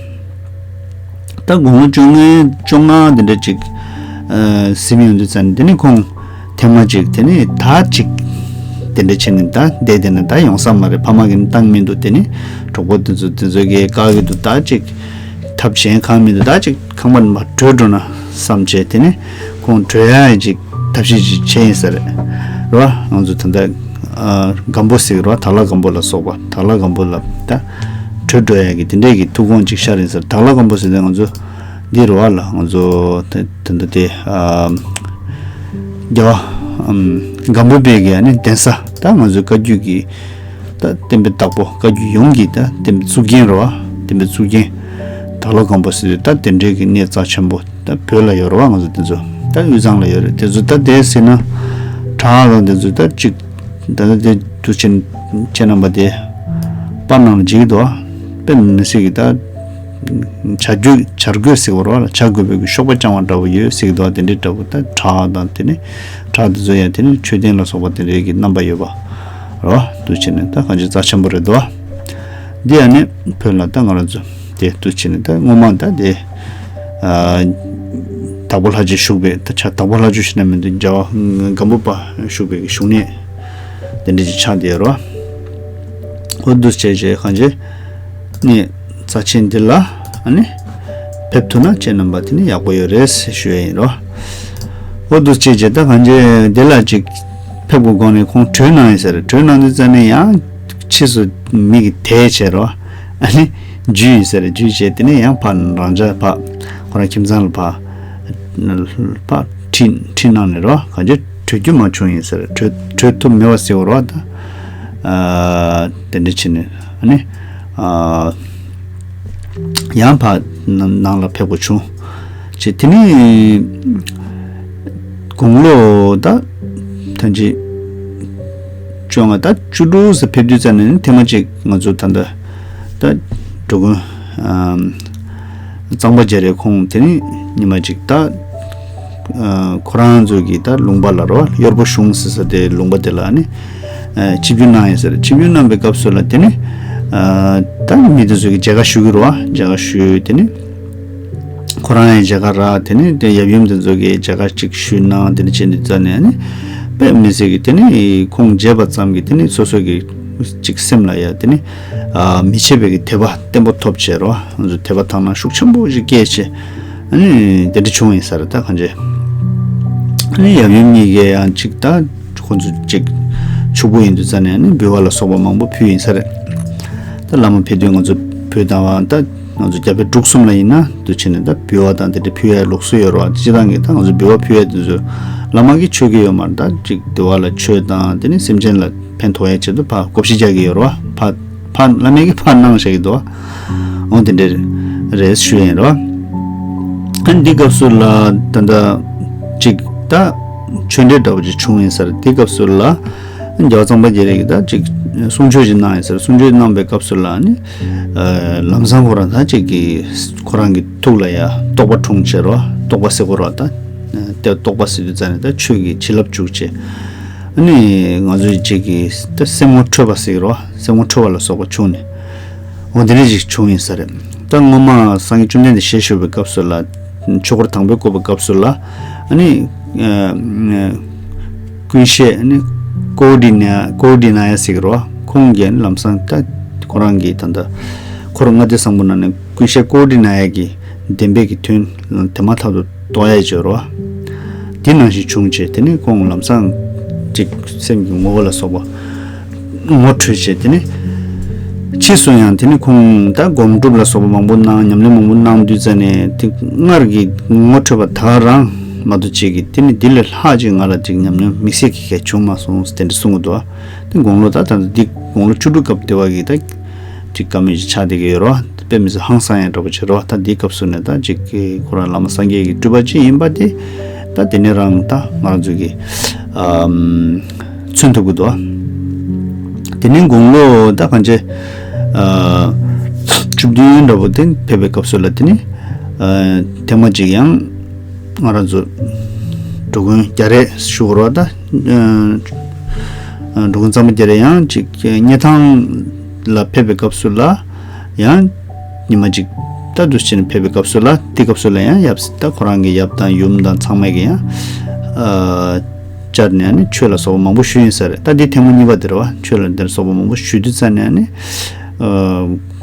ད་དགུང་ལོ་བཅོ་ལྔ་བཅོ་ལྔ་དེ་འདྲ་ཅིག་ཟིན་ཡོང་དུས་ཙམ་ནས་དེ་ནི་ཁོང་ ཐེངས་མ་གཅིག་དེ་ནས་ད་གཅིག་དེ་འདྲ་བྱས་ནས་ད་བསྡད་དེ་ན་ད་ཡོང་ས་མ་རེད། ཕ་མ་གིས་བཏང་མི་འདུག་དེ་ནས་གྲོགས་པོ་དེ་ཚོ་དེ་ཚོ་གིས་བཀག་གི་འདུག་ད་གཅིག་ཐབས་གཞན་གང་མི་འདུག་ད་གཅིག་ཁང་པ་ནས་མར་བྲོས་འགྲོ་ན་བསམ་བྱས། དེ་ནས་ཁོང་བྲོས་ཡ་ཡི་གཅིག་ཐབས་ཤེས་ཅིག་བྱས་ཡིན་ས་རེད། རེད་བ། ང་ཚོ་ད་ལྟ་ཨ་སྒམ་པོ་ཟེར་གི་རེད་བ། དྭགས་ལྷ་སྒམ་པོ་ལ་སོགས་པ། དྭགས་ལྷ་སྒམ་པོ་ལ་ད་བྲོས་འགྲོ་ཡ་གི་དེ་འདྲས་ཀྱི་ཐུགས་དགོངས་ཅིག་ཤར་ཡིན་ས་རེད། དྭགས་ལྷ་སྒམ་པོ་ཟེར་དུས་ང་ཚོ་འདི་རེད་བ་ལ། ང་ཚོ་ད་ད་ལྟ་དེ་ཨ་རྒྱལ་བ་ཨམ་སྒམ་པོ་པའི་གི་ཨ་ནི་གདན་ས། ད་ང་ཚོའི་བཀའ་བརྒྱུད་ཀྱི་ད་བསྟན་པའི་བདག་པོ། བཀའ་བརྒྱུད་ཡོངས་ཀྱི་ད་བསྟན་པའི་གཙུག་རྒྱན་རེད་བ། བསྟན་པའི་གཙུག་རྒྱན་དྭགས་ལྷ་སྒམ་པོ་ཟེར་དུས་ད་དེ་འདྲའི་གི་གནས་རྩ་ཆེན་པོ་ད་བོད་ལ་ཡོད་རེད་བ། ང་ཚོ་དེ་ཚོ་ད་དབུས་གཙང་ལ་ཡོད་རེད། དེ་ཚོ་ད་དེ་ཟེར་ན་བྲག་དང་དེ་ཚོ་ད་གཅིག་ད་ད་དེ་དུ་ཕྱིན་ཁྱེད་རྣམ་པ་དེ་པར་ནང་ལ་འཇིག་འདུག་དཔེ་མི་སྲིད་ཀྱི་ད་བྱ་རྒོད་བྱ་རྒོད་ཟེར་བ་རེད་བ་ལ། བྱ་རྒོད་པའི་གི་གཤོག་པ་བརྐྱང་བ་འདྲ་བོ་ཡོད་ཟེར་གི་འདུག་དེ་འདྲའི་འདྲ་བོ་ད་བྲག་དང་དེ་ནས་བྲག་དེ་ཚོ་ཡང་དེ་ནས་མཆོད་རྟེན་ལ་སོགས་པ་དེ་འདྲའི་གི་རྣམ་པ་ཡོད་པ་རེད་བ། དུ་ཕྱིན་ནས་ད་གང་ཅི་རྩ་ཆེན་པོ་རེད་འདུག་འདི་ཡང་ནི་བོད་ལ་ད་ང་རང་ཚོ་དེ་དུ་ཕྱིན་ནས་ད་སྔོན་མ་ད་དེ་ཨ་དྭགས་པོ་ལྷ་རྗེ་བཞུགས་པའི་ད་ཆ་དྭགས་པོ་ལྷ་རྗེ་ཞེས་ན་མི་འདུག་རྒྱལ་བ་སྒམ་པོ་པ་བཞུགས་པའི་གི་བཞུགས་གནས་དེ་འདྲ་ཅིག་ཆགས་བསྡད་ཡོད་རེད་བ། འོ་འདུག་བྱས་བྱས་གང་བྱས་ནི་རྩ་ཆེན་འདི་ལ་ཨ་ནི་ཕེབས་ཐུབ་ན་ཁྱེད་རྣམ་པ་དེ་ནི་ཡག་པོ་ཡོད་རེད་ཞུ་ཡ་ཡིན་རོ། འོ་འདུག་བྱས་བྱས་ད་གང་བྱས་འདི་ལ་ཅིག་ཕེབས་དགོས་དགོངས་ནས་ཁོང་གྲོས་གནང་ཡིན་ཟེར། གྲོས་གནང་དུས་ཙ་ནས་ཡང་ཕྱིས་སུ་མི་གི་དེ་བྱས་རོ། ཨ་ནི་རྒྱུས་ཡིན་ཟེར། རྒྱུས་བྱས་དེ་ནས་ཡང་ཕར་རང་ཅག་ཕར་ཁོ་རང་ཁྱིམ་ཚང་ལ་ཕར་ཕར་ཁྲིད་ཁྲིད་གནང་ནས་རོ། གང་བྱས་གྲོས་རྒྱུ་མ་བྱུང་ཡིན་ཟེར། གྲོས་གྲོས་ཐུབ་མེད་པ་ཟེར་བ་རོ། ད་ཨ་དེ་འདྲ་བྱས་ནས་ཨ་ནི་ཨ་ཡང་ཕར་ནང་ལ་ཕེབས་དགོས་བྱུང་། ཅེས་དེ་ནི་དགུང་ལོ་ད་ཐམས་ཅད་བཅོ་ལྔ་ད་བཅུ་དྲུག་ཙམ་ཕེབས་དུས་ཙམ་ནས་ནི་ཐེངས་མ་གཅིག་ང་ཚོ་ད་ལྟ་ད་འགྲོ་མགོན་ཨམ་གཙང་པ་རྒྱ་རས་ཁོང་དེ་ནི་ཉི་མ་གཅིག་ད་ཨ་ཁོ་རང་ཚོ་གི་ད་ལུང་པ་ལ་རོ། གཡོར་པོ་གཞུང་ཟེར་ས་དེ་ལུང་པ་དེ་ལ་ནི་ཨ་ཆིབས་བསྒྱུར་གནང་ཡིན་ཟེར། ཆིབས་བསྒྱུར་གནང་པའི་སྐབས་སུ་ལ་དེ་ནི་ཨ་ད་མི་དེ་ཚོ་གི་མཇལ་ཁ་ཞུ་གི་རོ། མཇལ་ཁ་ཞུས་དེ་ནི། ཁོ་རང་ཡང་མཇལ་ཁ་རག་དེ་ནས་དེ་ཡབ་ཡུམ་དེ་ཚོ་གིས་མཇལ་ཁ་གཅིག་ཞུས་གནང་། དེ་ནས་བྱས་དུས་ཙ་ནས་ནི་དཔེ་མི་སྲིད་ཀྱི་དེ་ནས་ཁོང་མཇལ་བ་ཙམ་གྱིས་དེ་ནས་སོ་སོ་གི་གཅིག་སེམས་ལ་ཡ་དེ་ནས་ཨ་མི་ཕྱེད་པའི་གི་དད་པ་བརྟན་པོ་ཐོབ་བྱས་རོ། ང་ཚོ་དད་པ་དག་སྣང་ཤུགས་ཆེན་པོ་ཞིག་སྐྱེས་བྱས། ཨ་ནི་དེ་འདྲ་བྱུང་ཡིན་ས་རེད། ད་གང་བྱས་ཨ་ནི་ཡབ་ཡུམ་གཉིས་ཀས་ཡང་གཅིག་ད་ཁོ་ཚོ་གཅིག་ཕྱུག་པོ་ཡིན་དུས་ཙ་ནས་ཨ་ནི་འབུལ་བ་ལ་སོགས་པ་མང་པོ་ཕུལ་ཡིན་ས་རེད། ད་བླ་མ་ཕེབས་དུས་ང་ཚོ་བོད་དང་བ་ད་ང་ཚོ་རྒྱ་བལ་འབྲུག་གསུམ་ལ་ཡིན་ན་དུ་ཕྱིན་ནས་ད་འབུལ་བ་དང་དེ་འདྲ་ཕུལ་ཡ་ལུགས་སྲོལ་ཡོད་རེད་བ། སྤྱིར་བཏང་གི་ད་ང་ཚོ་འབུལ་བ་ཕུལ་ཡ་དེ་ཚོ་བླ་མ་གིས་མཆོད་ཀྱི་ཡོད་མ་རེད། ད་ཅིག་འདུལ་བ་ལ་མཆོད་དང་དེ་ནས་སེམས་ཅན་ལ་ཕན་ཐོགས་ཡ་ཆེད་དུ་ཕར་བགོ་བཤའ་རྒྱག་གི་ཡོད་རེད་བ། ཕར་ཕར་བླ་མ་གིས་ཕར་གནང་བཞག་གི་འདུག་བ། འོ་དེ་འདྲ་རེད་ཞུ་ཡ་ཡིན་རེད་བ། ཨ་འདི་སྐབས་སུ་ལ་ད་ལྟ་ཅིག་ད་ཆོས་འབྲེལ་འདྲ་བོ་ཅིག་བྱུང་ཡིན་ས་རེད། དེ་སྐབས་སུ་ལ་རྒྱལ་བ་གཙང་པ་རྒྱ་རས་ཀྱིས་ད་ཅིག་གསུང་ཆོས་ཅིག་གནང་ཡིན་ས་རེད། གསུང་ཆོས་གནང་པའི་སྐབས་སུ་ལ་ནི་ཨ་ལམ་སང་ཁོ་རང་ད་ཅིག་གི་ཁོ་རང་གི་ཐུགས་ལ་ཡ་རྟོགས་པ་འཁྲུངས་བྱས་རོ། རྟོགས་པ་ཟེར་དགོས་རོ། ད་དེ་རྟོགས་པ་ཟེར་དུས་ཙ་ནས་ད་ཆོས་ཀྱི་བྱིན་རླབས་འཇུག་བྱས། ཨ་ནི་ང་ཚོའི་ཅིག་གི་ད་སེམས་ངོ་འཕྲོད་པ་ཟེར་རོ། སེམས་ངོ་འཕྲོད་པ་ལ་སོགས་པ་བྱུང་ནས། འོ་དེ་འདྲ་ཞིག་བྱུང་ཡིན་ས་རེད། ད་སྔོན་མ་སངས་རྒྱས་བཅོམ་ལྡན་འདས་ཞལ་བཞུགས་པའི་སྐབས་སུ་ལ་ཆོས་འཁོར་དང་པོའི་བསྐོར་བའི་སྐབས་སུ་ལ་ཨ་ནི་ཨ་ཀུན་ཤེས་ཨ་ནི་ཀོ་ཌི་ནི་ཀོ་ཌི་ནི་ཡ་ཟེར་གི་རེད་བ། ཁོང་གིས་ལམ་སང་ད་ཁོ་རང་གི་ད་ལྟ་འཁོར་ལྔ་སྡེ་བཟང་པོ་ནང་ནས་ཀུན་ཤེས་ཀོ་ཌི་ནི་ཡ་གི་བདེན་པའི་གི་དོན་དེ་མ་ཐག་ཏུ་རྟོགས་ཡ་བྱོས་རོ། དེ་ནང་བཞིན་བྱུང་བྱས་དེ་ནས་ཁོང་ལམ་སང་ཅིག་སེམས་ཀྱི་ངོ་བོ་ལ་སོགས་པ་ངོ་འཕྲོད་བྱས། དེ་ནས་ཕྱིས་སུ་ཡང་དེ་ནས་ཁོང་ད་སྒོམ་སྒྲུབ་ལ་སོགས་པ་མང་པོ་གནང་། ཉམས་ལེན་མང་པོ་གནང་དུས་ཙ་ནས་དེ་སྔར་གྱི་ངོ་འཕྲོད་པ་ད་རང་མ་གཏོགས་ཅིག་གིས་དེ་ནས་དེ་ལས་ལྷག་ཅིག་ང་ལ་ཅིག་ཉམས་ལེན་དམིགས་བསལ་གྱི་གལ་བྱུང་མ་སོང་ཟེར་དེ་འདྲ་གསུང་གི་འདུག་དེ་དགུང་ལོ་ད་ད་འདི་དགུང་ལོ་བཅུ་དྲུག་སྐབས་དེ་བ་གི་ད་ཅིག་བཀའ་མོལ་ཅིག་ཆགས་བསྡད་ཀྱི་ཡོད་རེད་བ། དཔེ་མི་སྲིད་ཧང་སང་ཡ་འདྲ་པོ་བྱེད་རོགས། ད་འདིའི་སྐབས་སུ་ནས་ད་ཅིག་གི་ཁོ་རང་བླ་མ་སངས་རྒྱས་ཀྱི་སྤྲུལ་པ་ཅིག་ཡིན་པ་དེ་ད་དེ་ནས་རང་ད་ང་རང་ཚོ་གི་ཨམ་མཚོན་ཐུབ་ཀྱི་འདུག་དེ་ནས་དགུང་ལོ་ད་གང་ཅི་ཨ་བཅུ་བདུན་འདྲ་པོ་དེ་ཕེབས་པའི་སྐབས་སུ་ལ་དེ་ནས་ཨ་ཐེངས་མ་ཅིག་ཡང་ང་རང་ཚོ་འགྲོ་མགོན་རྒྱ་རས་ཞུ་དགོས་རེད་བ། ད་ཨ་འགྲོ་མགོན་གཙང་པ་རྒྱ་རས་ཡང་ཅིག་སྙེ་ཐང་ལ་ཕེབས་པའི་སྐབས་སུ་ལ་ཡང་ཉི་མ་གཅིག་ད་འདུ་བྱེད་ནས་ཕེབས་པའི་སྐབས་སུ་ལ་དེ་སྐབས་སུ་ལ་ཡང་ཡབ་ད་ཁོ་རང་གི་ཡབ་དང་ཡུམ་དང་ཚང་མས་ཀྱི་ཡང་ཨ་ བཅར་ནས་ནི་ཆོས་ལ་སོགས་པ་མང་པོ་ཞུས་ཡིན་ས་རེད། ད་འདི་ཐེངས་མ་གཉིས་པ་དེ་རེད་བ། ཆོས་ལ་འདིར་སོགས་པ་མང་པོ་ཞུ་དུས་ཙ་ནས་ནི་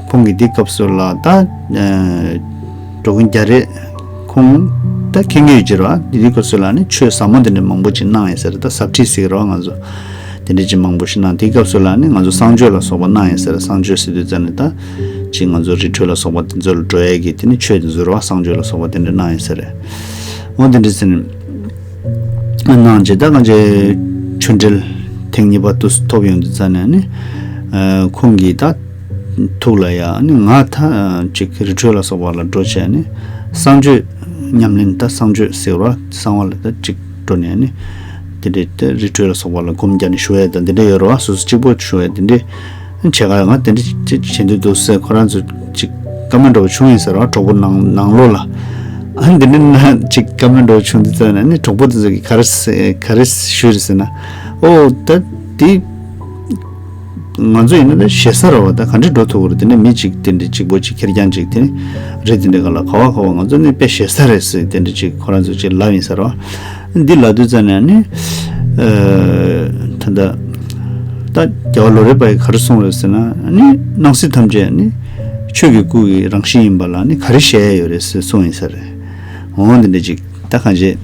ཁོང་གིས་འདི་སྐབས་སུ་ལ་ད་འགྲོ་མགོན་རྒྱ་རས་ཁོང་ད་མཁྱེན་གྱི་ཡོད་ཀྱི་རེད་བ། འདི་སྐབས་སུ་ལ་ནི་ཆོས་ཟབ་མོ་དེ་འདྲ་མང་པོ་ཅིག་གནང་ཡིན་ས་རེད། ད་ཟབ་ཁྲིད་ཟེར་གྱི་རེད་བ། ང་ཚོ་དེ་འདྲ་ཅིག་མང་པོ་ཞིག་གནང་། དེའི་སྐབས་སུ་ལ་ནི་ང་ཚོ་གསང་སྤྱོད་ལ་སོགས་པ་གནང་ཡིན་ས་རེད། གསང་སྤྱོད་ཟེར་དུས་ཙ་ནས་ད་ཅིག་ང་ཚོ་རི་ཁྲོད་ལ་སོགས་པ་དེ་ཚོ་ལ་འགྲོ་ཡས་ཀྱི་དེ་ནི་ཆོས་དེ་ཚོ་རེད་བ། གསང་སྤྱོད་ལ་སོགས་པ་དེ་འདྲ་གནང་ཡིན་ས་རེད། འོ་དེ་འདྲ་ཟེར་ནས། གནང་རྗེས་ད་གང་ཅི་ཆོས་འབྲེལ་ཐེངས་གཉིས་པ་དུ་ཐོབ་ཡོང་དུས་ཙ་ནས་ནི། ཁོང་གིས་ད་ཐུགས་ལ་ཡ་ནི་ང་ད་ཅིག་རི་ཁྲོད་ལ་སོགས་པ་ལ་འགྲོ་བྱས་ནི་གསང་སྤྱོད་ཉམས་ལེན། ད་གསང་སྤྱོད་ཟེར་བ་གསང་བ་ལ་ད་ཅིག་འགྲོ་ནས་ནི་དེ་འདྲའི་ད་རི་ཁྲོད་ལ་སོགས་པ་ལ་སྒོམ་རྒྱག་ནས་བཞུགས་ཡས་ད་འདི་འདྲ་ཡོད་རེད་བ། སོ་སོ་གཅིག་པོ་བཞུགས་ཡས་དེ་འདྲའི། བྱས་ག་ང་དེ་འདྲ་ཅིག་བྱེད་འདོད་འདུག་ཟེར་ཁོ་རང་ཚོ་ཅིག་བཀའ་མོལ་འདྲ་པོ་བྱུང་ཡིན་ཟེར་བ། གྲོགས་པོ་ནང་ནང་ལོགས་ལ། ཨ་འདི་འདྲ་ན་ཅིག་བཀའ་མོལ་འདྲ་པོ་བྱུང་དུས་ཙ་ན་ནི་གྲོགས་པོ་དེ་ཚོ་གིས་ག་རེ་ཟེ་ག་རེ་ཞུས་རེད་ཟེར་ན། ཨོ་ད་དེ་ང་ཚོ་ཡིན་ན་ད་ཞེ་ས་རེད་བ། ད་ག་འདྲ་འགྲོ་ཐུབ་ཀྱི་རེད། དེ་འདྲ་མི་གཅིག་དེ་འདྲ་གཅིག་པོ་གཅིག་ཁེར་རྐྱང་གཅིག་དེ་ནི་རེད། དེ་འདྲ་ག་ལ་ག་བ་ག་བ་ང་ཚོ་ནི་དཔེ་ཞེ་ས་རེད་ཟེར་དེ་འདྲ་གཅིག་ཁོ་རང་ཚོ་གཅིག་ལབ་ཡིན་ཟེར་བ། འདི་ལབ་དུས་ཙ་ནས་ནི། ཨ་ད་ལྟ་ད་རྒྱལ་བ་ལོ་རས་པ་ཡིས་ག་རེ་གསུངས་རེད་ཟེར་ན་ནི། སྣང་སྲིད་ཐམས་ཅད་ནི་ཆོས་ཀྱི་སྐུ་ཡི་རང་བཞིན་ཡིན་པ་ལ་ནི་ག་རེ་བཤད་ཡ་ཡོད་རེད་ཟེར་གསུངས་ཡིན་ས་རེད། འོ་འདི་འདྲ་ཅིག་ད་གང་བྱས་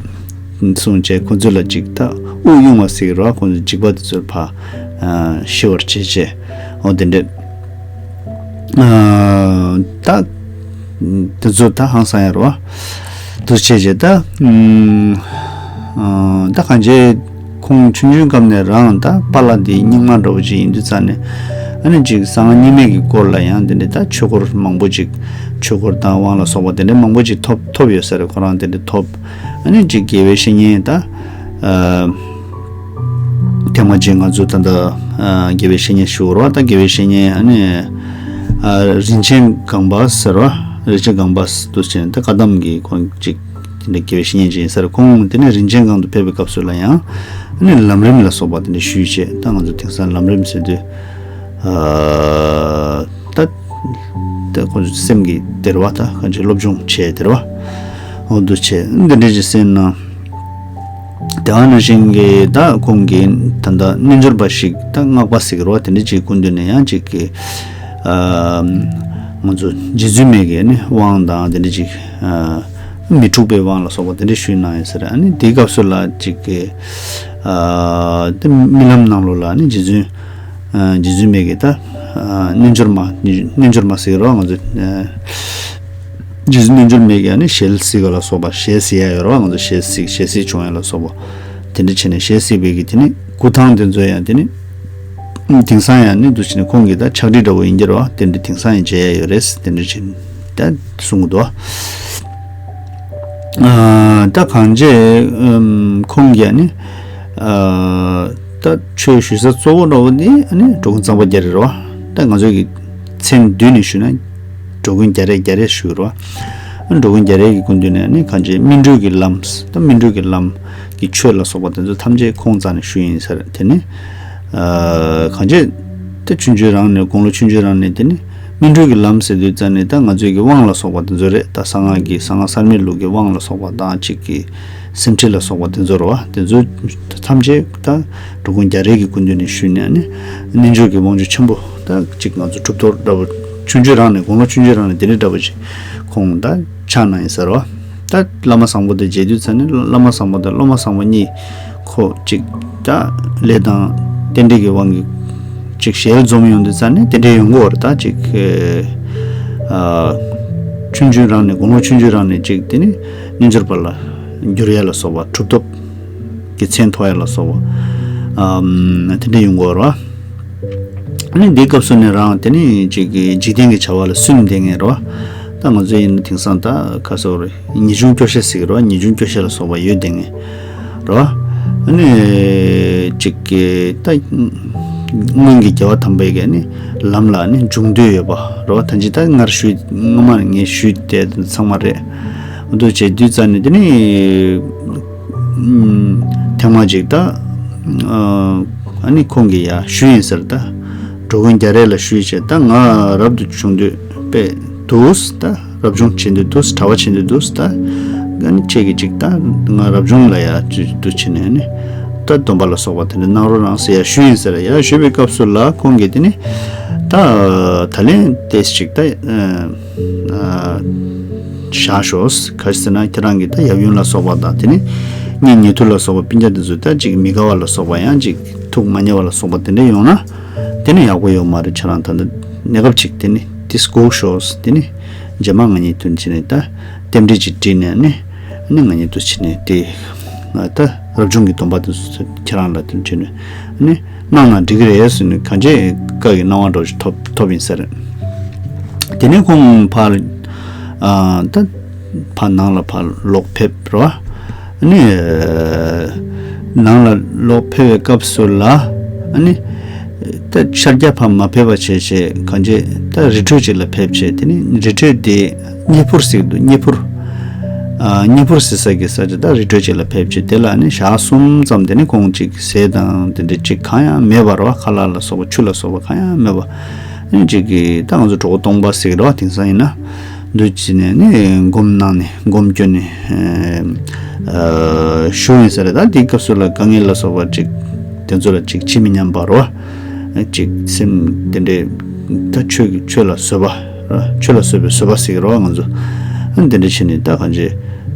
གསུངས་བྱས་ཁོ་ཚོ་ལ་ཅིག་ད་དབུགས་དབྱུང་བ་ཟེར་གྱི་རེད་བ། ཁོ་ཚོ་འཇིགས་པ་དེ་ཚོར་ཕར་ཨ་ཞི་བར་བྱེད་བྱས། འོ་འདི་འདྲ། ཨ་ད་དེ་ཚོ་ད་ཧང་སང་ཡ་རེད་བ། འདུ་བྱས་བྱས་ད། ཨ་ད་གང་བྱས་ཁོང་ཆུང་ཆུང་སྐབས་ནས་རང་ད་པཱ་ལགས་འདི་རྙིང་མ་འདྲ་པོ་ཅིག་ཡིན་དུས་ཙ་ནས། ཨ་ནི་ཅིག་གསང་སྔགས་རྙིང་མའི་གི་སྐོར་ལ་ཡང་དེ་འདྲ་ད་ཆོས་སྐོར་མང་པོ་ཅིག་ཆོས་སྐོར་དང་དབང་ལ་སོགས་པ་དེ་འདྲ་མང་པོ་ཅིག་ཐོབ་ཐོབ་ཡོད་ས་རེད། ཁོ་རང་དེ་འདྲ་ཐོབ། ཨ་ནི་ཅིག་དགེ་བའི་བཤེས་གཉེན་ད། ཨ་ཐེངས་མ་གཅིག་ང་ཚོ་ད་ལྟ་ཨ་དགེ་བའི་བཤེས་གཉེན་ཞུ་བར་བ། ད་དགེ་བའི་བཤེས་གཉེན་ཨ་ནི་ཨ་རིན་ཆེན་སྒང་པ་ཟེར་བ། རིན་ཆེན་སྒང་པ་དུ་ཆེན་ད་བཀའ་གདམས་ཀྱི་ཁོང་གཅིག་དེ་འདྲ་དགེ་བའི་བཤེས་གཉེན་ཅིག་ཡིན་ས་རེད། ཁོང་དེ་ནས་རིན་ཆེན་སྒང་དུ་ཕེབས་པའི་སྐབས་སུ་ལ་ཡང་ཨ་ནི་ལམ་རིམ་ལ་སོགས་པ་དེ་འདྲ་ཞུས་བྱས། ད་ང་ཚོ་དེང་སང་ལམ་རིམ་ཟེར་དུས་ཨ་ད་ད་ཁོ་ཚོ་སེམས་ཀྱི་བདེ་བ་ད་གང་ཅི་སློབ་སྦྱོང་བྱས་བདེ་བ་འོ་འདུ་བྱས་འདི་འདྲ་ཅིག་སེམས་ནང་། དེ་བ་ནང་བཞིན་གྱི་ད་ཁོང་གིས་ད་ལྟ་རྣལ་འབྱོར་པ་ཞིག་ད་སྔགས་པ་ཟེར་གྱི་རེད་བ། དེ་འདྲ་ཅིག་སྐུ་མདུན་ནས་ཡང་ཅིག་གི་ཨ་ང་ཚོ་རྗེ་བཙུན་མའི་གི་ནི་དབང་དང་དེ་འདྲ་ཅིག་ཨ་མི་འཁྲུགས་པའི་དབང་ལ་སོགས་པ་དེ་འདྲ་ཞུས་གནང་ཡོད་ས་རེད། ཨ་ནི་དེའི་སྐབས་སུ་ལ་ཅིག་གི་ཨ་དེ་རྨི་ལམ་ནང་ལོགས་ལ་ནི་རྗེ་བཙུན་ཨ་རྗེ་བཙུན་མའི་གི་ད་ཨ་རྣལ་འབྱོར་མ་རྣལ་འབྱོར་མ་ཟེར་གྱི་རེད་བ། ང་ཚོ་ཨ་རྗེ་བཙུན་རྣལ་འབྱོར་མའི་གི་ཨ་ནི་ཞལ་གཟིགས་པ་ལ་སོགས་པ། ཞལ་གཟིགས་ཡ་ཡོད་རེད་བ། ང་ཚོ་ཞལ་གཟིགས་ཞལ་གཟིགས་བྱུང་ཡ་ལ་སོགས་པ་དེ་འདྲ་བྱས་ནས་ཞལ་གཟིགས་པའི་གི་དེ་ནི་སྐུ་ཐང་དེ་ཚོ་ཡང་དེ་ནི་དེང་སང་ཡང་ནི་འདུ་བྱས་ནས་ཁོང་གི་ད་ཕྱག་བྲིས་འདྲ་བོ་ཡིན་གྱི་རེད་བ། དེ་འདྲ་དེང་སང་ཡང་མཇལ་ཡ་ཡོད་རེད། དེ་འདྲ་བྱས་ནས་ད་གསུང་གི་འདུག་བ། ཨ་ད་གང་བྱས་ཨམ་ཁོང་གིས་ནི་ཨ་ད་ཆོས་ཞུ་ས་གཙོ་བོ་འདྲ་བོ་ནི་ཨ་ནི་འགྲོ་མགོན་གཙང་པ་རྒྱ་རས་རེད་བ། ད་ང་ཚོ་གི་མཚན་བསྡུས་ནས་ཞུས་ན་འགྲོ་མགོན་རྒྱ་རས་རྒྱ་རས་ཞུ་གི་རེད་བ། འགྲོ་མགོན་རྒྱ་རས་ཀྱི་སྐུ་མདུན་ནས་ནི་གང་བྱས་སྨིན་གྲོལ་གྱི་ལམ། ད་སྨིན་གྲོལ་གྱི་ལམ་གྱི་ཆོས་ལ་སོགས་པ་དེ་ཚོ་ཐམས་ཅད་ཁོང་རྩ་ནས་ཞུས་ཡིན་ས་རེད། དེ་ནི་ཨ་གང་བྱས་ད་ཆུང་ཆུང་རང་ནས་དགུང་ལོ་ཆུང་ཆུང་རང་ནས་དེ་ནི་སྨིན་གྲོལ་གྱི་ལམ་ཟེར་དུས་ཙ་ནས་ད་ང་ཚོའི་གི་དབང་ལ་སོགས་པ་དེ་ཚོ་རེད། ད་གསང་སྔགས་ཀྱི་གསང་སྔགས་གསར་མའི་ལུགས་ཀྱི་དབང་ལ་སོགས་པ་དང་གཅིག་གི་སེམས་ཁྲིད་ལ་སོགས་པ་དེ་ཚོ་རེད་བ། དེ་ཚོ་ཐམས་ཅད་ད་འགྲོ་མགོན་རྒྱ་རས་ཀྱི་སྐུ་མདུན་ནས་ཞུས་ནས་ནི་རྣལ་འབྱོར་གྱི་དབང་ཕྱུག་ཆེན་པོ་ད་གཅིག་ང་ཚོ་གྲུབ་ཐོབ་འདྲ་པོ་ཆུང་ཆུང་རང་ནས་དགུང་ལོ་ཆུང་ཆུང་རང་ནས་དེ་འདྲ་འདྲ་པོ་ཅིག་ཁོང་ད་ཕྱག་གནང་ཡིན་ཟེར་བ། ད་བླ་མ་བཟང་པོ་དེ་མཇལ་དུས་ཙ་ནས་བླ་མ་བཟང་པོ་དང་སློབ་མ་བཟང་པོ་གཉིས་ཁོ་གཅིག་ད་ལས་དང་རྟེན་འབྲེལ་གྱི་དབང་གིས་གཅིག་ཞལ་འཛོམས་ཡོང་དུས་ཙ་ནས་དེ་འདྲའི་ཡོང་གི་ཡོད་རེད། ད་གཅིག་ཨ་ཆུང་ཆུང་རང་ནས་དགུང་ལོ་ཆུང་ཆུང་རང་ནས་གཅིག་དེ་ནི་རྣལ་འབྱོར་པ་ལ་འགྱུར་ཡ་ལ་སོགས་པ་གྲུབ་ཐོབ་ཀྱི་མཚན་ཐོབ་ཡ་ལ་སོགས་པ་ཨམ་དེ་འདྲ་ཡོང་གི་ཡོད་རེད་བ། ཨ་ནི་འདིའི་སྐབས་སུ་ནི་རང་དེ་ནི་ཅིག་གི་འཇིག་རྟེན་གྱི་བྱ་བ་ལ་སུན་བསྡད་མཁན་རེད་བ། ད་ང་ཚོ་ཡིན་ན་དེང་སང་ད་ཁ་སོགས་རེད། ངེས་འབྱུང་སྐྱོ་ཤས་ཟེར་གི་རེད་བ། ངེས་འབྱུང་སྐྱོ་ཤས་ལ་སོགས་པ་ཡོད་བསྡད་མཁན་རེད་བ། ཨ་ནི་ཅིག་གི་ད་སྔོན་གྱི་རྒྱལ་བ་དམ་པའི་གི་ནི་ལམ་ལ་ནི་འཇུག་འདོད་ཡོད་པ་རེད་བ། ད་ཅི་ད་སྔར་ཞུས་སྔོན་མ་ངས་ཞུས་བསྡད་ཚང་མ་རེད། འདུ་བྱེད་དུས་ཙ་ནི་དེ་ནི་ཐེངས་མ་ཅིག་ད་ཨ་ནི་ཁོང་གིས་ཡ་ཞུས་ཡིན་ཟེར། ད་འགྲོ་མགོན་རྒྱ་རས་ལ་ཞུས་བྱས། ད་ང་རབ་ཏུ་བྱུང་འདོད་དཔེ་འདུག་ད་རབ་བྱུང་བྱེད་འདོད་འདུག་གྲྭ་པ་བྱེད་འདོད་འདུག་ད་ཨ་ནི་ཁྱེད་ཀྱིས་ཅིག་ད་ང་རབ་བྱུང་ལ་ཡ་ཅིག་འདུ་བྱེད་ནས་ནི་ ད་སྡོམ་པ་ལ་སོགས་པ་དེ་འདྲ་གནང་རོགས་གནང་ཟེར་ཡ་ཞུས་ཡིན་ཟེར། ཡ་ཞུས་པའི་སྐབས་སུ་ལ་ཁོང་གིས་དེ་ནི་ད་ད་ལན་ཏོག་ཙམ་ཅིག་ད་བཞག་ཤོག། ག་རེ་ཟེར་ན་ཁྱེད་རང་གིས་ད་ཡབ་ཡུམ་ལ་སོགས་པ་དང་དེ་ནི་གཉེན་ཉེ་དུ་ལ་སོགས་པ་སྤུན་ཀྱག་དེ་ཚོ་ད་ཅིག་མི་དགའ་བ་ལ་སོགས་པ་ཡང་ཅིག་ཐུགས་མ་མཉེས་པ་ལ་སོགས་པ་དེ་འདྲ་ཡོང་ན་དེ་ནི་ཡག་པོ་ཡོད་མ་རེད། ཁྱེད་རང་ད་ནི་གནས་སྐབས་ཅིག་དེ་ནི་དེ་སྒུག་ཤོག། དེ་ནི་རྗེས་མ་ང་གཉིས་དོན་བྱས་ནས་ད་རྟེན་འབྲེལ་ཅིག་བསྒྲིགས་ནས་ནི་ནི་ང་གཉིས་དོན་བྱས་ནས་དེ་ད་རབ་བྱུང་གི་སྡོམ་པ་དེ་ཚོ་ཁྱེད་རང་ལ་དོན་བྱས་ནས་ནི་གནང་ན་འགྲིག་གི་རེད་ཟེར་ནས་གང་ཅི་བཀའ་གི་གནང་བ་འདྲ་ཞིག་ཐོབ་ཐོབ་ཡིན་ས་རེད། དེ་ནས་ཁོང་ཕར་ཨ་ད་ཕར་ནང་ལ་ཕར་ལོག་ཕེབས་རོ། ཨ་ནི་ནང་ལ་ལོག་ཕེབས་པའི་སྐབས་སུ་ལ་ཨ་ནི་ད་ཤར་རྒྱག་ཕར་མ་ཕེབས་པ་བྱས་བྱས་གང་བྱས་ད་རི་ཁྲོད་ཅིག་ལ་ཕེབས་བྱས། དེ་ནི་རི་ཁྲོད་དེ་གཉེར་ཕུར་ཟེར་གི་འདུག། གཉེར་ཕུར་ཨ་གཉེར་ཕུར་ཟེར་ས་གི་ས་ཆ་ད་རི་ཁྲོད་ཅིག་ལ་ཕེབས་བྱས། དེ་ལ་ཨ་ནི་ཞག་གསུམ་ཙམ་དེ་ནི་ཁོང་ཅིག་ཟས་དང་དེ་འདྲ་ཅིག་གང་ཡང་མེད་པ་རོ། ཁ་ལག་ལ་སོགས་པ་ཆུ་ལ་སོགས་པ་གང་ཡང་མེད་པ། ཨ་ནི་ཅིག་གི་ད་ང་ཚོ་གྲོགས་པོ་སྟོང་པ་ཟེར་གི་རོ། དེང་སང་ཡིན་ན། འདུ་བྱས་ནས་ནི་སྒོམ་གནང་ནས་སྒོམ་སྐྱོན་ནས་ཨ་བཞུགས་ཡིན་ས་རེད། ད་དེའི་སྐབས་སུ་ལ་དཀའ་ངལ་ལ་སོགས་པ་ཅིག་དེ་ཚོ་ལ་ཅིག་ཇི་མི་སྙམ་པ་རོ། ཅིག་སེམས་དེ་འདྲའི་ད་ཆོས་ཀྱི་ཆོས་ལ་བཟོད་པ་རོ། ཆོས་ལ་བཟོད་པའི་བཟོད་པ་ཟེར་གི་རོ། ང་ཚོ་ཨ་དེ་འདྲ་བྱས་ནས་ད་གང་བྱས་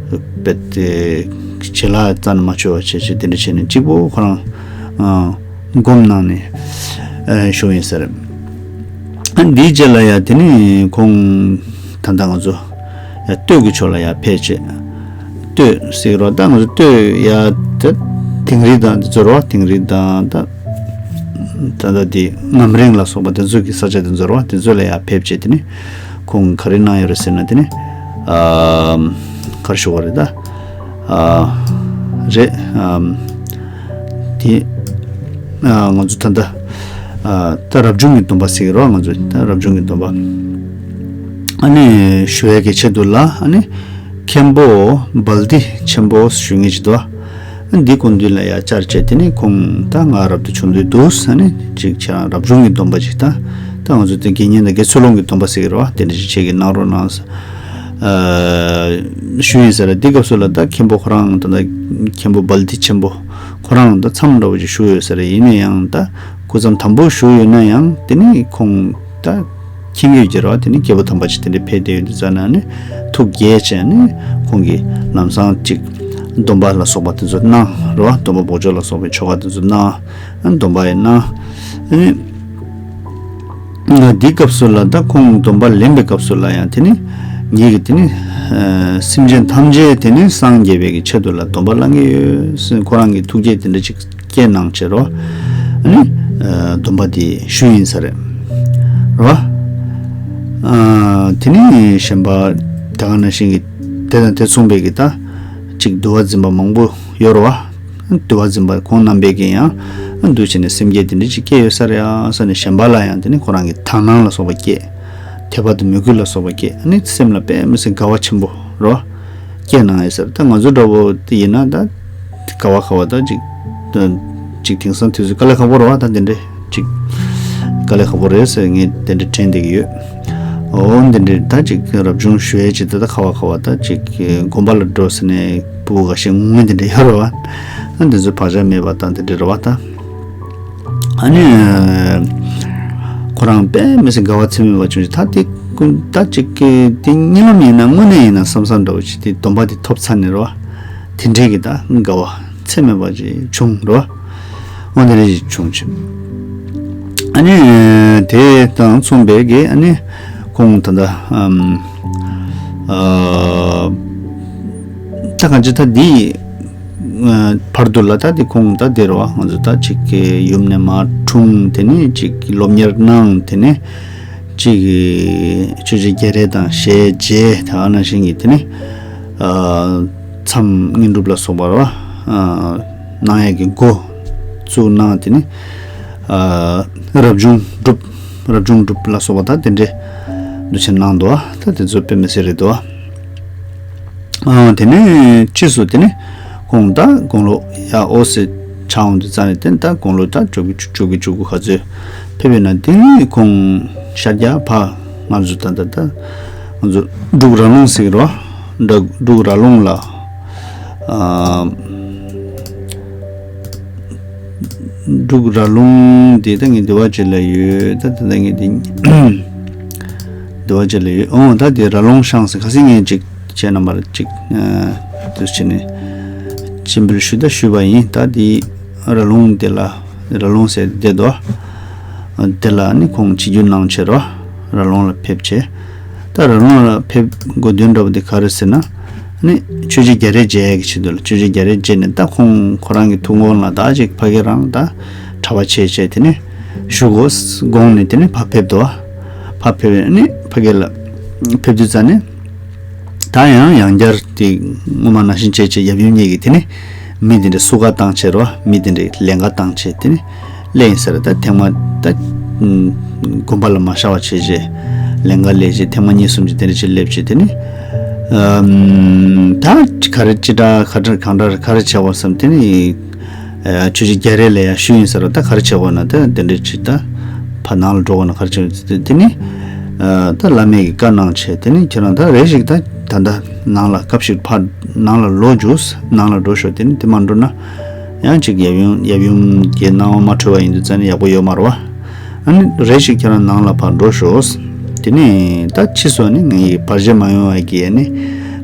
པད་དེ་བྱེད་ལ་རྩ་ནས་མ་ཆོད་པ་བྱས་བྱས་དེ་འདྲ་བྱས་ནས་གཅིག་པོ་ཁོ་རང་ཨ་སྒོམ་གནང་ནས་ཨ་བཞུགས་ཡིན་ས་རེད། ཨ་འདིའི་རྗེས་ལ་ཡ་དེ་ནི་ཁོང་ད་ལྟ་ང་ཚོ་ཡ་སྟོད་ཀྱི་ཕྱོགས་ལ་ཡ་ཕེབས་བྱས། སྟོད་ཟེར་རོ། ད་ང་ཚོ་སྟོད་ཡ་ད་དིང་རི་དང་དེ་ཚོ་རོ། དིང་རི་དང་ད་ད་ལྟ་དེ་ངམ་རིང་ལ་སོགས་པ་དེ་ཚོ་གི་ས་ཆ་དེ་ཚོ་རོ། དེ་ཚོ་ལ་ཡ་ཕེབས་བྱས་དེ་ནི་ཁོང་ག་རེ་གནང་ཡོད་རེད་ཟེར་ན་དེ་ནི་ཨ་ག་རེ་ཞུ་བ་རེད་ད། ཨ་རེད། ཨམ། དེ་ཨ་ང་ཚོ་ད་ལྟ་ཨ་ད་རབ་བྱུང་གི་སྡོམ་པ་ཟེར་གི་རོ། ང་ཚོ་ད་རབ་བྱུང་གི་སྡོམ་པ་ཨ་ནི་ཞུ་ཡས་ཀྱི་ཆེད་དུ་ལ་ཨ་ནི་མཁན་པོ་བལ་ཏི་ཆེན་པོ་ཞུ་ངེས་ཅིག་འདུག། ཨ་འདི་སྐུ་མདུན་ལ་ཡ་བཅར་བྱས་དེ་ནི་ཁོང་ད་ང་རབ་ཏུ་བྱུང་དུས་འདུག། ཨ་ནི་ཅིག་ཁྱེད་རང་རབ་བྱུང་གི་སྡོམ་པ་ཅིག་ད་ད་ང་ཚོ་དེ་དགེ་བསྙེན་དང་དགེ་ཚུལ་སློང་གི་སྡོམ་པ་ཟེར་གི་རོ། དེ་འདྲ་ཅིག་ཁྱེད་ཀྱིས་གནང་རོགས་གནང་། ཨ་ཞུས་ཡིན་ཟེར། དེ་སྐབས་སུ་ལ་ད་མཁན་པོ་ཁོ་རང་ད་ལྟ་མཁན་པོ་བལ་ཏི་ཆེན་པོ་ཁོ་རང་ད་མཚམས་འདྲ་བོ་ཅིག་བཞུགས་ཡོད་ཟེར། ཡིན་ན་ཡང་ད་སྐུ་མཚམས་དམ་པོ་བཞུགས་ཡོད་ན་ཡང་དེ་ནི་ཁོང་ད་མཁྱེན་ཡོད་ཀྱི་རེད་བ། དེ་ནི་སྐྱེས་བུ་དམ་པ་ཅིག་དེ་འདྲ་ཕེབས་བསྡད་ཡོད་དུས་ཙ་ན་ནི་ཐུགས་དགྱེས་བྱས་ནི་ཁོང་གིས་ལམ་སང་ཅིག་སྡོམ་པ་ལ་སོགས་པ་དེ་ཚོ་གནང་རེད་བ། སྡོམ་པ་བོགས་ཆོག་ལ་སོགས་པའི་ཆོ་ག་དེ་ཚོ་གནང་། སྡོམ་པ་ཡང་གནང་། ཨ་ནི། འདིའི་སྐབས་སུ་ལ་ད་ཁོང་སྡོམ་པ་ལེན་པའི་སྐབས་སུ་ལ་ཡང་དེ་ནི་ངེད་ཀྱིས་དེ་ནི་ཨ་སེམས་ཅན་ཐམས་ཅད་དེ་ནི་སངས་རྒྱས་པའི་གི་ཆེད་དུ་ལ་སྡོམ་པ་བླང་གི་ཡོད་ཟེར་ཁོ་རང་གི་ཐུགས་བསྐྱེད་དེ་འདྲ་ཅིག་བསྐྱེད་གནང་བྱས་རོ། ཨ་ནི་ཨ་སྡོམ་པ་དེ་ཞུས་ཡིན་ས་རེད་རོ། ཨ་དེ་ནི་གཞན་པ་ད་ག་ནང་བཞིན་གྱི་དེ་དང་དེ་མཚུངས་པའི་གི་ད་ཅིག་འདུལ་བ་འཛིན་པ་མང་པོ་ཡོད་རེད་བ། འདུལ་བ་འཛིན་པ་ཁོང་རྣམ་པས་ཀྱིས་ཡང་འདུལ་བྱས་ནས་སེམས་བསྐྱེད་དེ་འདྲ་ཅིག་སྐྱེས་ཡོད་ས་རེད་ཨ་ས་ནས་གཞན་པ་ལ་ཡང་དེ་ནི་ཁོ་རང་གི་དག་སྣང་ལ་སོགས་པ་སྐྱེས། དད་པ་དང་མོས་གུས་ལ་སོགས་པ་སྐྱེས། ཨ་ནི་སེམས་ལ་དཔེ་མི་སྲིད་དགའ་བ་ཆེན་པོ་རོ། སྐྱེས་གནང་ཡོད་ས་རེད། ད་ང་ཚོ་འདྲ་བོ་དེ་ཡིན་ན་ད་ག་བ་ག་བ་ད་ཅིག་ཅིག་དེང་སང་དུས་ཚོད་དཀའ་ལས་ཁག་པོ་རེད་བ། ད་དེ་འདྲ་ཅིག་དཀའ་ལས་ཁག་པོ་རེད་ཟེར་ངས་དེ་འདྲ་དྲན་བསྡད་ཀྱི་ཡོད། འོ་འདི་འདྲའི་ད་ཅིག་རབ་བྱུང་ཞུ་ཡས་ཅིག་ད་ད་ཁ་བ་ཁ་བ་ད་ཅིག་དགོན་པ་ལ་འགྲོ་ཟེར་ནས་སྤུ་གུ་འགའ་ཤས་ངུ་ངུ་འདི་འདྲ་ཡོད་རེད་བ། ཨ་འདི་ཚོ་བག་ཆགས་མེད་པ་དང་འདི་འདྲ་རེད་བ་ད། ཨ་ནི་ཁོ་རང་དཔེ་མི་སྲིད་དགའ་བ་ཚད་མེད་པ་བྱུང་ཞིག་ད་དེ་ཀུན་ད་ཅིག་གི་དེ་གཉིད་ལམ་ཡིན་ན་དངོས་གནས་ཡིན་ན་བསམ་བསམ་འདྲ་བོ་ཞིག་དེ་སྡོམ་པ་དེ་ཐོབ་ཚར་ནས་རེད་བ། དེ་འདྲའི་གི་ད་དགའ་བ་ཚད་མེད་པ་ཅིག་བྱུང་རེད་བ། འོ་དེ་འདྲ་ཞིག་བྱུང་ཕྱིན། ཨ་ནི་དེ་དང་མཚུངས་པའི་གི་ཨ་ནི་ཁོང་ད་ལྟ་ཨམ་ཨ་ད་གང་ཅི་ད་འདི་ཨ་བར་དུ་ལ་ད་འདི་ཁོང་ད་དེ་རེད་བ། ང་ཚོ་ད་ཅིག་གི་ཡུམ་ནས་མར་འཁྲུངས། དེ་ནས་ཅིག་སློབ་གཉེར་གནང་། དེ་ནས་ཅིག་གི་ཆོས་རྗེ་རྒྱལ་རས་དང་ཞལ་མཇལ། ད་ག་ནང་བཞིན་གྱི་དེ་ནས་ཨ་མཚམས་བསྙེན་སྒྲུབ་ལ་སོགས་པ་རེད་བ། ཨ་གནང་ཡས་ཀྱི་འགོ་བཙུགས་གནང་། དེ་ནས་ཨ་རབ་བྱུང་སྒྲུབ། རབ་བྱུང་སྒྲུབ་ལ་སོགས་པ་ད་དེ་འདྲའི་འདུ་བྱེད་གནང་འདུག་བ། ད་དེ་ཚོ་དཔེ་མི་སྲིད་རེད་འདུག་བ། ཨ་དེ་ནས་ཕྱིས་སུ་དེ་ནས་ཁོང་ད་དགུང་ལོ་ཡ་འོ་ཟེར་ཆགས་འོང་དུས་ཙ་ནས་དེ་ད་དགུང་ལོ་ད་བཅུ་དགུ་བཅུ་དགུ་བཅུ་དགུ་ག་ཚོད་ཕེབས་ཡོད་ན། དེ་ནས་ཁོང་ཤར་རྒྱག་ཕ་ང་ཚོ་ད་ད་ད་ང་ཚོ་འབྲུག་ར་ལུང་ཟེར་གི་རེད་བ། འབྲུག་ར་ལུང་ལ་ཨ། འབྲུག་ར་ལུང་དེ་ད་ངས་འདི་བ་ཅིག་ལ་ཡོད། ད་ད་ད་ངས་འདི་འདི་བ་ཅིག་ལ་ཡོད། ཨོ་ད་དེ་ར་ལུང་ཤང་ཟེར་ཁ་སང་ངས་ཅིག་བྱས་ན་མར་ཅིག་དུས་ཕྱིན་ནས་སྤྱན་འབུལ་ཞུ་ད་ཞུས་པ་ཡིན། ད་དེ་ར་ལུང་དེ་ལ་ར་ལུང་ཟེར་དེ་དོ། དེ་ལ་ནི་ཁོང་ཆིབས་བསྒྱུར་གནང་བྱས་རོ། ར་ལུང་ལ་ཕེབས་བྱས། ད་ར་ལུང་ལ་ཕེབས་དགོས་དོན་འདྲ་པོ་དེ་ག་རེ་ཟེར་ན། ནི་ཆོས་རྗེ་རྒྱ་རས་མཇལ་ཡག་གི་ཆེད་དུ་ལ། ཆོས་རྗེ་རྒྱ་རས་མཇལ་ནས་ད་ཁོང་ཁོ་རང་གི་ཐུགས་དགོངས་ལ་ད་ཅིག་ཕ་གི་རང་ད་གྲྭ་པ་བྱས་བྱས་དེ་ནི་བཞུགས་དགོས་དགོངས་ནས་དེ་ནི་ཕར་ཕེབས་དོ། ཕར་ཕེབས་ནི་ཕ་གི་ལ་ཕེབས་དུས་ཙ་ནི། ད་ཡང་ཡང་བསྐྱར་དེ་སྔོན་མ་ནང་བཞིན་བྱས་བྱས་ཡབ་ཡུམ་གཉིས་ཀྱིས་དེ་ནི་མི་དེ་འདྲ་བསུ་བཀའ་བཏང་བྱས་རོ། མི་དེ་འདྲ་ལན་བཀའ་བཏང་བྱས་དེ་ནི་སླེབས་ཡིན་ཟེར། ད་ཐེངས་མ་ད་དགོན་པ་ལ་མ་ཤར་བ་བྱས་བྱས་ལན་བཀའ་སླེབས་བྱས་ཐེངས་མ་གཉིས་གསུམ་ཅིག་དེ་འདྲ་ཅིག་སླེབས་བྱས་དེ་ནི་ཨམ་ད་ག་རེ་ཅི་འདྲ་ག་འདྲ་གང་འདྲ་ག་རེ་བྱས་པ་བསམ་དེ་ནི། ཆོས་རྗེ་རྒྱ་རས་ལ་ཡང་ཞུས་ཡིན་ཟེར་བ། ད་ག་རེ་བྱེད་དགོས་ན་ད་དེ་འདྲ་ཅིག་ད་ཕར་ནང་ལ་འགྲོ་དགོས་ན་ག་རེ་བྱེད་དགོས། དེ་ནི་ད་བླ་མས་ཀྱི་བཀའ་གནང་བྱས་དེ་ནི་ཁྱེད་རང་ད་རེ་ཞིག་ད་ད་ད་ནང་ལ་སྐབས་ཤིག་ཕར་ནང་ལ་ལོག་འཇུག་ནང་ལ་འགྲོ་ཤོག་དེ་ནི་དེ་མ་འགྲོ་ན་ཡང་ཅིག་ཡབ་ཡུམ་ཡབ་ཡུམ་གྱི་སྣང་བ་མ་འཁྲུལ་བ་ཡིན་དུས་ཙ་ནི་ཡག་པོ་ཡོད་མ་རེད་བ། ཨ་ནི་རེ་ཞིག་ཁྱེད་རང་ནང་ལ་ཕར་འགྲོ་ཤོག་དེ་ནི་ད་ཕྱིས་སུ་ནི་ངའི་བར་ཆད་མ་ཡོང་བ་གི་ནི་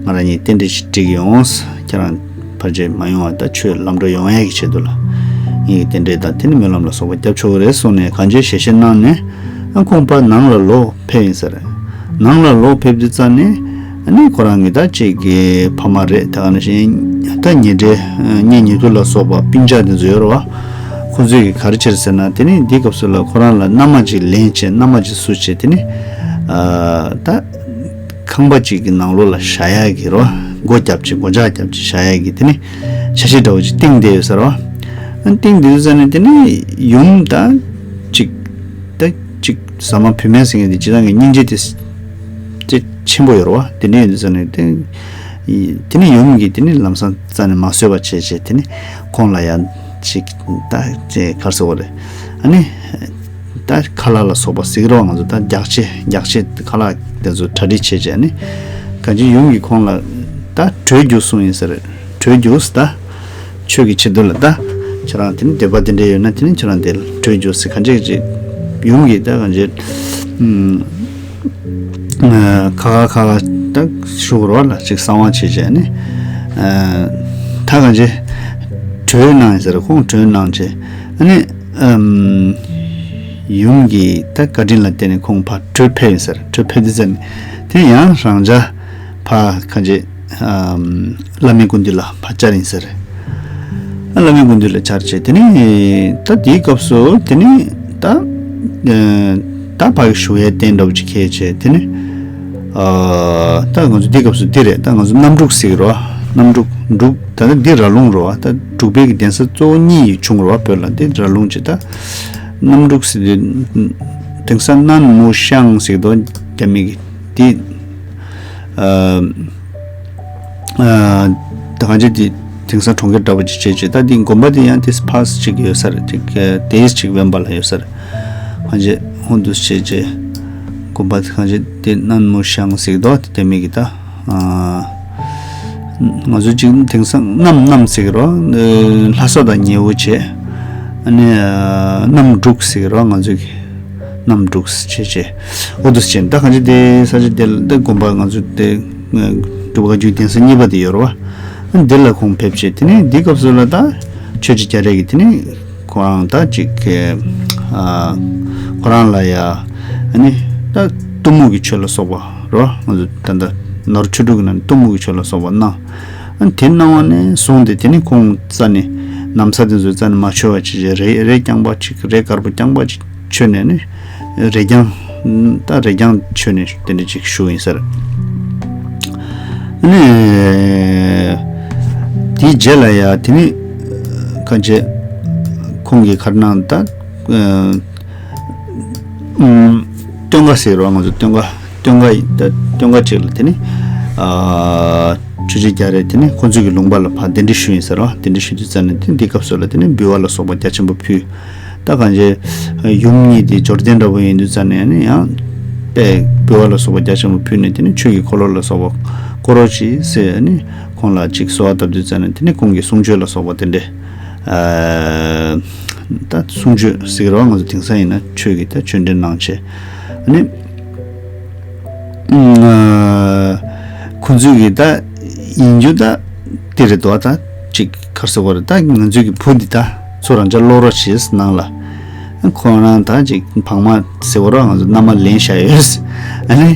ང་རང་གཉིས་རྟེན་འབྲེལ་ཞིག་བསྒྲིགས་ཡོང་། ཁྱེད་རང་བར་ཆད་མ་ཡོང་བ་ད་ཆོས་ལམ་འགྲོ་ཡོང་ཡ་གི་ཆེད་དུ་ལ་ངས་རྟེན་འབྲེལ་དང་དེ་ནི་སྨོན་ལམ་ལ་སོགས་པ་རྒྱབ་ཆོག་གི་རེད་གསུངས་ནས་གང་ཅིའི་ཞལ་བཞེས་གནང་ནས་ཨ་ཁོང་པ་ནང་ལ་ལོག་ཕེབས་ཡིན་ཟེར། ནང་ལ་ལོག་ཕེབས་དུས་ཙ་ནས་ཨ་ནི་ཁོ་རང་གི་ད་ཅིག་གི་ཕ་མ་རེད། ད་ག་ནང་བཞིན་ད་ཉེ་འབྲེལ་གཉེན་ཉེ་དུ་ལ་སོགས་པ་སྤུན་ཆ་དེ་ཚོ་ཡོད་རེད་བ། ཁོ་ཚོས་གི་ག་རེ་བྱེད་ཟེར་ན་དེ་ནི་འདི་སྐབས་སུ་ལ་ཁོ་རང་ལ་མནའ་མ་ཅིག་ལེན་བྱས་མནའ་མ་ཅིག་བསུ་བྱས་དེ་ནི་ཨ་ད། ཁང་པ་གཅིག་གི་ནང་ལོགས་ལ་བཞག་ཡག་གི་རོ། སྒོ་རྒྱབ་ཅིག་སྒོ་ལྕགས་རྒྱབ་ཅིག་བཞག་ཡག་གི་དེ་ནི་ཆ་ཤས་འདྲ་བོ་ཅིག་བཏིང་བསྡད་ཡོད་ས་རོ། ཨ་བཏིང་བསྡད་དུས་ཙ་ནི་དེ་ནི་ཡུམ་ད་ཅིག་ད་ཅིག་ཟ་མ་བུད་མེད་ཟེར་མཁན་དེ་སྤྱིར་བཏང་གི་སྙིང་རྗེ་དེ་དེ་ཆེན་པོ་ཡོད་རེད་བ། དེ་འདྲ་ཡིན་དུས་ཙ་ནི་དེ་དེ་ནི་ཡུམ་གྱིས་དེ་ནི་ལམ་སང་རྩ་ནས་མ་བཟོད་པ་བྱས་བྱས་དེ་ནི་ཁོང་ལ་ཡང་ཅིག་ད་ཅིག་ག་རེ་ཟེར་དགོས་རེད། ཨ་ནི། ད་ཁ་ལག་ལ་སོགས་པ་ཟེར་གི་རེད་བ། ང་ཚོ་ད་རྒྱགས་ཕྱེ་རྒྱགས་ཕྱེ་ཁ་ལག་དེ་ཚོ་གྲ་སྒྲིག་བྱས་བྱས་ནི། གང་ཅི་ཡུམ་གྱིས་ཁོང་ལ་ད་བྲོས་རྒྱུགས་གསུངས་ཡིན་ཟེར། བྲོས་རྒྱུགས་ད་ཆོས་ཀྱི་ཆེད་དུ་ལ་ད་ཁྱེད་རང་དེ་ནི་འདོད་པ་དེ་འདྲ་ཡོད་ན་དེ་ནི་ཁྱེད་རང་དེ་ལ་བྲོས་རྒྱུགས་ཟེར། གང་ཅི་ཅི་ཡུམ་གྱིས་ད་གང་ཅི་ཁ་ཁ་ཁ་ལག་ད་ཞུ་རོགས་ལ་ཅིག་གསང་བ་བྱས་བྱས་ནི། ད་གང་ཅི་བྲོས་གནང་ཡིན་ཟེར། ཁོང་བྲོས་གནང་བྱས་ཨ་ནི། ཨམ། ཡུམ་གྱི་ད་བཀའ་དྲིན་ལ་བརྟེན་ནས་ཁོང་ཕར་བྲོས་ཕེབས་ཡིན་ཟེར། བྲོས་ཕེབས་དུས་ཙམ་དེ་ཡང་རང་ཅག་ཕ་ག་ཅེ་ཨམ། བླ་མའི་སྐུ་མདུན་ལ་ཕར་བཅར་ཡིན་ཟེར། ཨ་བླ་མའི་སྐུ་མདུན་ལ་བཅར་བྱས་དེ་ནས་ད་དེའི་སྐབས་སུ་དེ་ནས་ད་ཨ་ད་ཕ་གི་ཞུ་ཡས་རྟེན་འདྲ་བོ་ཅིག་ཁེལ་བྱས་དེ་ནས་ཨ་ད་ང་ཚོ་དེའི་སྐབས་སུ་འདི་རེད། ད་ང་ཚོ་གནམ་འབྲུག་ཟེར་གི་རེད་བ། གནམ་འབྲུག་འབྲུག་ད་ལྟ་འདི་ར་ལུང་རེད་བ། ད་འབྲུག་པའི་གི་གདན་ས་གཙོ་བོ་གཉིས་བྱུང་རེད་བ། བོད་ལ་འདི་ར་ལུང་ཅིག་ད་གནམ་འབྲུག་ཟེར་དུས་དེང་སང་སྣ་མུ་ཤང་ཟེར་གི་འདུག་རྒྱ་མི་གི་འདི་ཨ་ཨ་ད་གང་ཅི་འདི་དེང་སང་གྲོང་ཁྱེར་འདྲ་པོ་ཅིག་བྱས་བྱས། ད་འདི་དགོན་པ་འདི་ཡང་དེ་ཕར་ཅིག་ཡོད་ས་རེད། ཅིག་དེ་ཅིག་དབེན་པ་ལ་ཡོད་ས་རེད། གང་ཅི་ཧོན་དུ་བྱས་བྱས་དགོན་པ་གང་ཅི་དེ་སྣ་མུ་ཤང་ཟེར་གི་འདུག་དེ་རྒྱ་མི་གི་ད། ཨ། ང་ཚོ་གཅིག་དེང་སང་གནམ་གནམ་ཟེར་གི་རོ། ལྷ་ས་དང་ཉེ་བོ་བྱས། ཨ་ནི་གནམ་འབྲུག་ཟེར་གི་རོ། ང་ཚོ་གི་གནམ་འབྲུག་བྱས་བྱས། འོ་དུ་བྱས་ད་གང་ཅི་དེ་ས་ཆ་དེ་ལ་དེ་དགོན་པ་ང་ཚོ་དེ་འབྲུག་པ་བརྒྱུད་གདན་ས་གཉིས་པ་དེ་ཡོད་རེད་བ། འདི་ལ་ཁོང་ཕེབས་བྱས་དེ་ནས་འདི་སྐབས་སུ་ལ་ད་ཆོས་རྗེ་རྒྱ་རས་ཀྱིས་དེ་ནས། ཁོ་རང་ད་ཅིག་གི་ཨ་ཁོ་རང་ལ་ཡ་ཨ་ནི་ད་གཏུམ་མོ་གི་ཆོས་ལ་སོགས་པ་རོ། ང་ཚོ་ད་ལྟ་ནོར་ཆོས་དྲུག་གི་ནང་ནས་གཏུམ་མོ་གི་ཆོས་ལ་སོགས་པ་གནང་། ཨ་ནི་དེ་གནང་བ་ནས་བཟུང་སྟེ་དེ་ནི་ཁོང་རྩ་ནས་ན་བཟའ་དེ་ཚོ་རྩ་ནས་མ་མཆོད་པ་བྱས་བྱས་རས་རས་རྐྱང་པ་ཅིག་རས་དཀར་པོ་རྐྱང་པ་ཅིག་མཆོད་ནས་ནི་རས་རྐྱང་ད་རས་རྐྱང་མཆོད་ནས་དེ་འདྲ་ཅིག་བཞུགས་ཡིན་ཟེར། ཨ་ནི་དེའི་རྗེས་ལ་ཡ་དེ་ནི་གང་བྱས་ཁོང་གིས་ག་རེ་གནང་ད། ཨ་ཨམ། སྟོན་ཁ་ཟེར་བ་ང་ཚོ་སྟོན་ཁ་སྟོན་ཁ་ཡིན་ད། སྟོན་ཁ་ཅིག་ལ་དེ་ནི་ཨ་ཆོས་རྗེ་རྒྱ་རས་དེ་ནི་ཁོང་ཚོ་གི་ལུང་པ་ལ་ཕར་གདན་འདྲེན་ཞུས་ཡིན་ཟེར་བ། གདན་འདྲེན་ཞུ་དུས་ཙམ་ནས་དེ་འདི་སྐབས་སུ་ལ་དེ་ནི་འབུལ་བ་ལ་སོགས་པ་རྒྱ་ཆེན་པོ་ཕུལ། ད་གང་བྱས་ཡུམ་གཉིས་དེ་འབྱོར་ལྡན་འདྲ་པོ་ཡིན་དུས་ཙམ་ནས་ནི་ཡང་དཔེ་འབུལ་བ་ལ་སོགས་པ་རྒྱ་ཆེན་པོ་ཕུལ་ནས་དེ་ནི་ཆོས་ཀྱི་འཁོར་ལོ་ལ་སོགས་པ་བསྐོར་རོགས་གྱིས་ཟེར་ནི་ཁོང་ལ་ཅིག་གསོལ་བ་བཏབ་དུས་ཙམ་ནས་དེ་ནི་ཁོང་གིས་གསུང་ཆོས་ལ་སོགས་པ་དེ་འདྲས། ཨ། ད་གསུང་ཆོས་ཟེར་གི་རེད་བ། ང་ཚོ་དེང་སང་ཡིན་ན་ཆོས་ཀྱི་ད་ཆོས་འབྲེལ་གནང་བྱས། ཨ་ནི་ཨ་ཁོ་ཚོས་ཀྱི་ད་ཡིན་རྒྱུ་ད་དེ་རེད་དོ། ད་ཅིག་ག་རེ་ཟེར་དགོས་རེད། ད་ང་ཚོའི་གི་བུ་འདི་ད་ཚུར་རང་ཅག་ལོག་རོགས་བྱེད་ནང་ལ། ཁོ་རང་ད་ཅིག་བག་མ་ཟེར་བ་རོགས། ང་ཚོ་མནའ་མ་ལེན་བཞག་ཡོད། ཨ་ནི་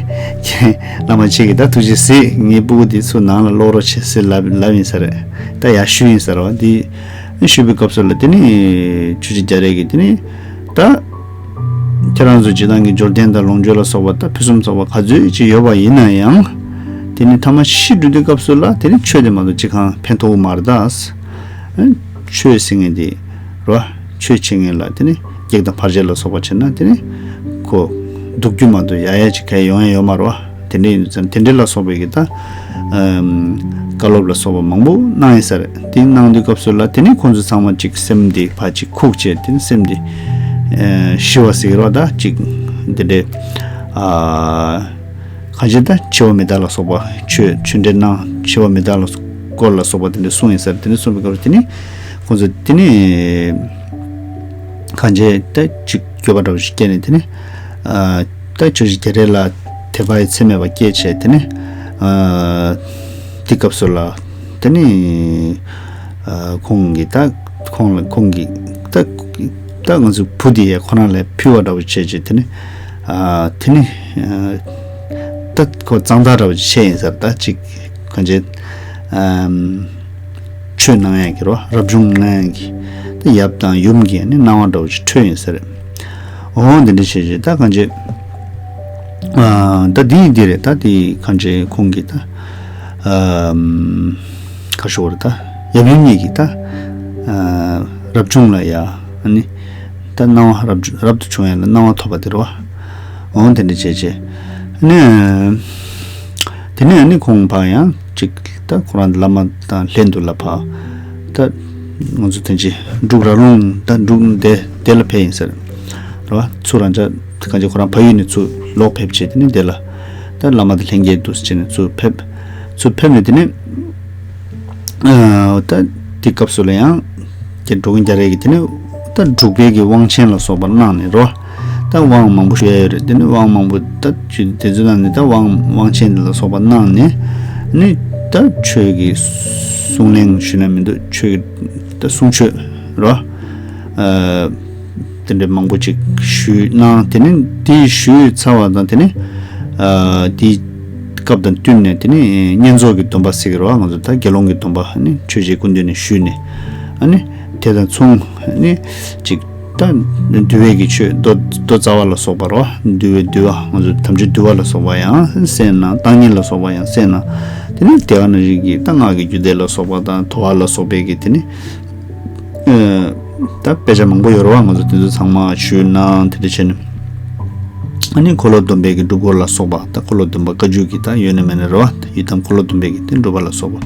བླ་མ་ཁྱེད་ཀྱིས་ད་ཐུགས་རྗེ་གཟིགས། ངའི་སྤུ་གུ་འདི་ཚུར་ནང་ལ་ལོག་རོགས་བྱེད་ཟེར་ལབ་ལབ་ཡིན་ས་རེད། ད་ཡར་ཞུས་ཡིན་ས་རེད་བ། འདི་ཞུས་པའི་སྐབས་སུ་ལ་དེ་ནི་ཆོས་རྗེ་རྒྱ་རས་ཀྱིས་དེ་ནི་ད་ཁྱེད་རང་ཚོ་སྤྱིར་བཏང་གི་འབྱོར་ལྡན་དང་ལོངས་སྤྱོད་ལ་སོགས་པ་ད་ཕུན་སུམ་ཚོགས་པ་ག་ཚོད་ཅིག་ཡོད་པ་ཡིན་ན་ཡང་། དེ་ནི་ཐ་མ་ཤི་འགྲོ་དུས་སྐབས་སུ་ལ་དེ་ནི་ཆོས་དེ་མ་གཏོགས་ཅི་གང་ཕན་ཐོགས་མ་རེད་ད། ཆོས་ཟེར་མཁན་དེ་རོ། ཆོས་བྱེད་མཁན་ལ་དེ་ནི་བགེགས་དང་བར་ཆད་ལ་སོགས་པ་བྱེད་ན་དེ་ནི་ཁོ་སྡུག་རྒྱུ་མ་གཏོགས་ཡག་ཡག་ཅིག་ག་ཡོང་ཡ་ཡོད་མ་རེད་བ། དེ་འདྲ་ཡིན་དུས་ཙང་དེ་འདྲ་ལ་སོགས་པའི་གི་ད་ཨམ་བཀའ་སློབ་ལ་སོགས་པ་མང་པོ་གནང་ཡིན་ས་རེད། དེ་གནང་དུས་སྐབས་སུ་ལ་དེ་ནི་ཁོང་ཚོ་ཚང་མ་ཅིག་སེམས་དེ་ཕར་ཅིག་ཁུག་བྱས། དེ་ནི་སེམས་དེ་ཨ་ཞི་བ་ཟེར་གི་རེད་བ། ད་ཅིག་དེ་འདྲའི་ཨ་གང་ཅི་ད་འཆི་བ་མི་རྟག་ལ་སོགས་པ་ཆོས་ཆོས་འབྲེལ་གནང་། འཆི་བ་མི་རྟག་ལ་སྐོར་ལ་སོགས་པ་དེ་འདྲ་གསུངས་ཡིན་ས་རེད། དེ་འདྲ་གསུངས་པའི་སྐབས་དེ་ནི་ཁོང་ཚོ་དེ་ནི་གང་ཅི་ད་ཅིག་འགྱོད་པ་འདྲ་བོ་ཞིག་སྐྱེས་ནས་དེ་ནི་ཨ་ད་ཆོས་རྗེ་རྒྱ་རས་ལ་དད་པ་ཡི་ཚད་མེད་པ་སྐྱེས་བྱས། དེ་ནི་ཨ་དེ་སྐབས་སུ་ལ་དེ་ནི་ཨ་ཁོང་གིས་ད་ཁོང་ལ་ཁོང་གིས་ད་ད་ང་ཚོའི་བུ་དེ་ཡ་ཁོ་རང་ལ་ཕུལ་བ་འདྲ་བོ་བྱས་བྱས། དེ་ནི་ཨ་དེ་ནི་ཨ་ད་ཁོ་གཙང་སྦྲ་འདྲ་བོ་ཅིག་བྱས་ཡིན་ས་རེད། ད་ཅིག་གང་ཅི་ཨམ་ཆོས་གནང་ཡག་གི་རོ། རབ་བྱུང་གནང་ཡག་གི་ད་ཡབ་དང་ཡུམ་གྱི་ནི་གནང་བ་འདྲ་བོ་ཅིག་འཕྲོད་ཡིན་ས་རེད། འོ་འདི་འདྲ་བྱས་བྱས་ད་གང་ཅི་ཨ་ད་འདི་ཡིན་འདི་རེད། ད་འདི་གང་ཅི་ཁོང་གིས་ད་ཨམ་ག་ཞུ་བར་ད་ཡབ་ཡུམ་གཉིས་ཀྱིས་ད་ཨ་རབ་བྱུང་ལ་ཡ་ཨ་ནི་ད་གནང་བ་རབ་རབ་ཏུ་བྱུང་ཡ་ལ་གནང་བ་ཐོབ་པ་དེ་རེད་བ། འོ་དེ་འདྲ་བྱས་བྱས་ནས། དེ་ནས་ཨ་ནི་ཁོང་ཕར་ཡང་ཅིག་ད་ཁོ་རང་བླ་མ་དང་ལྷན་དུ་ལ་ཕར་ད་ང་ཚོ་དོན་ཆེན་འབྲུག་ར་ལུང་ད་འབྲུག་དེ་དེ་ལ་ཕེབས་ཡིན་ཟེར་རེད་བ། ཚུར་རང་ཅག་གང་ཅི་ཁོ་རང་ཕ་ཡུལ་ནས་ཚུར་ལོག་ཕེབས་བྱས། དེ་ནས་དེ་ལ་ད་བླ་མ་དང་ལྷན་རྒྱས་འདུག་ཟེར་བྱས་ནས་ཚུར་ཕེབས། ཚུར་ཕེབས་ནས་དེ་ནས་ཨ་ད་དེ་སྐབས་སུ་ལ་ཡང་དེ་འགྲོ་མགོན་རྒྱ་རས་ཀྱིས་དེ་ནས་ད་འབྲུག་པའི་གི་དབང་ཆེན་ལ་སོགས་པ་གནང་ནས་རོ། ད་དབང་མང་པོ་ཞུ་ཡ་ཡོད་རེད། དེ་ནས་དབང་མང་པོ་ད་ཅི་དེ་ཚོའི་ནང་ནས་ད་དབང་དབང་ཆེན་ལ་སོགས་པ་གནང་ནས་ནི་ད་ཆོས་ཀྱི་གསུང་གླེང་ཞུས་ན་མི་འདུག་ཆོས་ཀྱི་ད་གསུང་ཆོས་རོ། ཨ་དེ་འདྲ་མང་པོ་ཅིག་ཞུས་གནང་། དེ་ནས་དེ་ཞུས་ཚར་བ་དང་དེ་ནས་ཨ་དེ་སྐབས་དང་བསྟུན་ནས་དེ་ནས་བསྙེན་རྫོགས་ཀྱི་སྡོམ་པ་ཟེར་གི་རེད་བ། ང་ཚོ་ད་དགེ་སློང་གི་སྡོམ་པ་ནི་ཆོས་རྗེ་སྐུ་མདུན་ནས་ཞུས་ནས། ཨ་ནི་དེ་དང་མཚུངས་ནི་ཅིག་ད་འདུལ་བའི་གི་ཆོས་མདོ་མདོ་རྩ་བ་ལ་སོགས་པ་རེད་བ། འདུལ་བའི་འདུལ་བ་ང་ཚོ་དམ་ཆོས་འདུལ་བ་ལ་སོགས་པ་ཡང་གསན་གནང་། བརྟག་གཉིས་ལ་སོགས་པ་ཡང་གསན་གནང་། དེ་ནས་དེ་ག་ནང་བཞིན་གྱི་ད་སྔགས་ཀྱི་རྒྱུད་སྡེ་ལ་སོགས་པ་དང་དོ་བ་ལ་སོགས་པའི་གི་དེ་ནི་ཨ་ད་དཔེ་ཆ་མང་པོ་ཡོད་རེད་བ། ང་ཚོ་དེ་ཚོ་ཚང་མ་ཞུས་གནང་། དེ་འདྲ་བྱས་ནས་ཨ་ནི་འཁོར་ལོ་སྡོམ་པའི་གི་སྒྲུབ་སྐོར་ལ་སོགས་པ། ད་འཁོར་ལོ་སྡོམ་པ་བཀའ་འགྱུར་གྱི་ད་ཡོད་ན་མེད་ན་རེད་བ། ཡི་དམ་འཁོར་ལོ་སྡོམ་པའི་གི་དེ་སྒྲུབ་པ་ལ་སོགས་པ་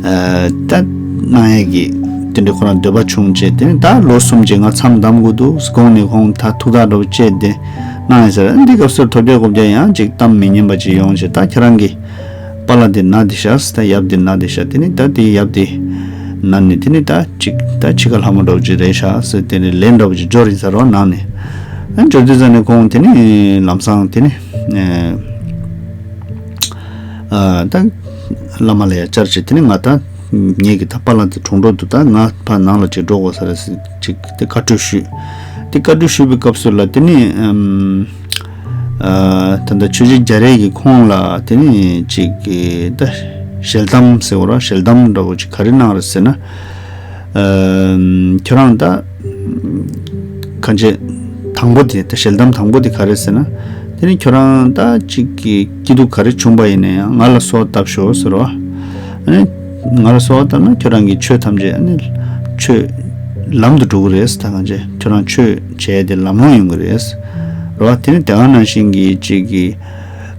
ཨ་ད་གནང་ཡས་ཀྱི་དེ་འདྲ་ཁོ་རང་འདོད་པ་བྱུང་བྱས། དེ་ནས་ད་ལོ་གསུམ་ཅིག་ང་མཚམས་བསྡམ་དགོས་འདུག་དགོངས་ནས་ཁོང་ད་ཐུགས་ཐག་འདྲ་བོ་བཅད་དེ་གནང་ཡས་ཟེར། ཨ་འདི་སྐབས་སུ་ཐོབ་རྒྱལ་གོ་བརྒྱ་ཡང་ཅིག་གཏམ་མི་སྙན་པ་ཅིག་ཡོང་བྱས། ད་ཁྱེད་རང་གི་པཱ་ལགས་འདི་ན་འདི་བཞག་ཟེར། ད་ཡབ་འདི་ན་འདི་བཞག་དེ་ནས་ད་དེ་ཡབ་འདི་ན་ནས་དེ་ནས་ད་ཅིག་ད་འཆི་ཁ་ལྷ་མོ་འདྲ་བོ་ཅིག་རེད་ཤག་ཟེར། དེ་ནས་ལན་འདྲ་བོ་ཅིག་འབྱོར་ཡིན་ས་རེད་བ། ནང་ནས་ཨ་འབྱོར་དུས་ཙམ་ནས་ཁོང་དེ་ནས་ལམ་སང་དེ་ནས་ཨ་ད་བླ་མ་ལ་ཡ་བཅར་བྱས། དེ་ནས་ང་ད་ངེད་ཀྱི་ད་པཱ་ལགས་དེ་གྲོངས་འགྲོ་འདུག་ད་ང་ཕར་ནང་ལ་ཅིག་འགྲོ་དགོས་ས་རེད་ཟེར་ཅིག་དེ་བཀའ་འཁྲོལ་ཞུས། དེ་བཀའ་འཁྲོལ་ཞུས་པའི་སྐབས་སུ་ལ་དེ་ནས་ཨམ། ཨ་ད་ལྟ་ཆོས་རྗེ་རྒྱ་རས་ཀྱིས་ཁོང་ལ་དེ་ནས་ཅིག་གི་ད་ཞལ་གདམས་ཟེར་བ་ར། ཞལ་གདམས་འདྲ་བོ་ཅིག་ག་རེ་གནང་རེད་ཟེར་ན། ཨ་ཁྱོད་རང་ད་གང་ཅི་དང་པོ་དེ་ད་ཞལ་གདམས་དང་པོ་དེ་ག་རེ་ཟེར་ན། དེ་ནས་ཁྱོད་རང་ད་ཅིག་གི་སྐྱིད་སྡུག་ག་རེ་བྱུང་པ་ཡིན་ན་ཡང་ང་ལ་གསོལ་བ་བཏབ་ཤོག་ཟེར་བ། ཨ་ནི་ང་ལ་གསོལ་བ་བཏབ་ན་ཁྱོད་རང་གི་ཆོས་ཐམས་ཅད་ཨ་ནི་ཆོས་ལམ་དུ་འགྲོ་གི་རེད་ཟེར། ད་གང་ཅི་ཁྱོད་རང་ཆོས་བྱས་ཏེ་ལམ་ལྷོང་ཡོང་གི་རེད་ཟེར་བ། དེ་ནི་དེ་ག་ནང་བཞིན་གྱི་ཅིག་གི་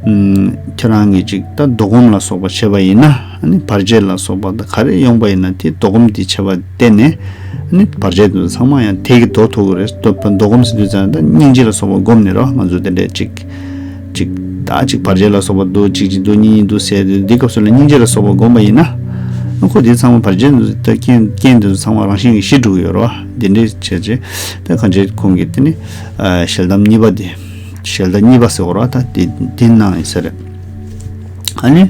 ཨུམ་ཁྱོད་རང་གིས་ཅིག་ད་ལྡོག་སྒོམ་ལ་སོགས་པ་བྱས་པ་ཡིན་ན། ཨ་ནི་བར་ཆད་ལ་སོགས་པ་ད་ག་རེ་ཡོང་པ་ཡིན་ན་དེ་ལྡོག་སྒོམ་དེ་བྱས་པ་བརྟེན་ནས་ཨ་ནི་བར་ཆད་དེ་ཚོ་ཚང་མ་ཡང་དེ་གིས་ཟློག་ཐུབ་ཀྱི་རེད། ལྡོག་ལྡོག་སྒོམ་ཟེར་དུས་ཙང་ད་སྙིང་རྗེ་ལ་སོགས་པ་བསྒོམས་ནས་རོ། ང་ཚོ་དེ་འདྲས་ཅིག་ཅིག་ད་ཅིག་བར་ཆད་ལ་སོགས་པ་འདུག་ཅིག་ཅིག་འདུག་གཉིས་གཉིས་འདུག་ཟེར་དུས་འདི་སྐབས་སུ་ལ་སྙིང་རྗེ་ལ་སོགས་པ་བསྒོམས་པ་ཡིན་ན། ཁོ་དེ་ཚང་མ་བར་ཆད་དེ་ཚོ་ད་རྐྱེན་རྐྱེན་དེ་ཚོ་ཚང་མ་རང་བཞིན་གྱིས་ཞི་འགྲོ་གི་ཡོད་རེད་བ། དེ་འདྲའི་བྱས་རྗེས་ད་གང་བྱས་ཁོང་གིས་དེ་ནི་ཨ་ཞལ་གདམས་གཉིས་པ་དེ། ཞལ་གདམས་གཉིས་པ་ཟེར་བ་རེད་བ། ད་དེ་དེ་གནང་ཡིན་ས་རེད། ཨ་ནི་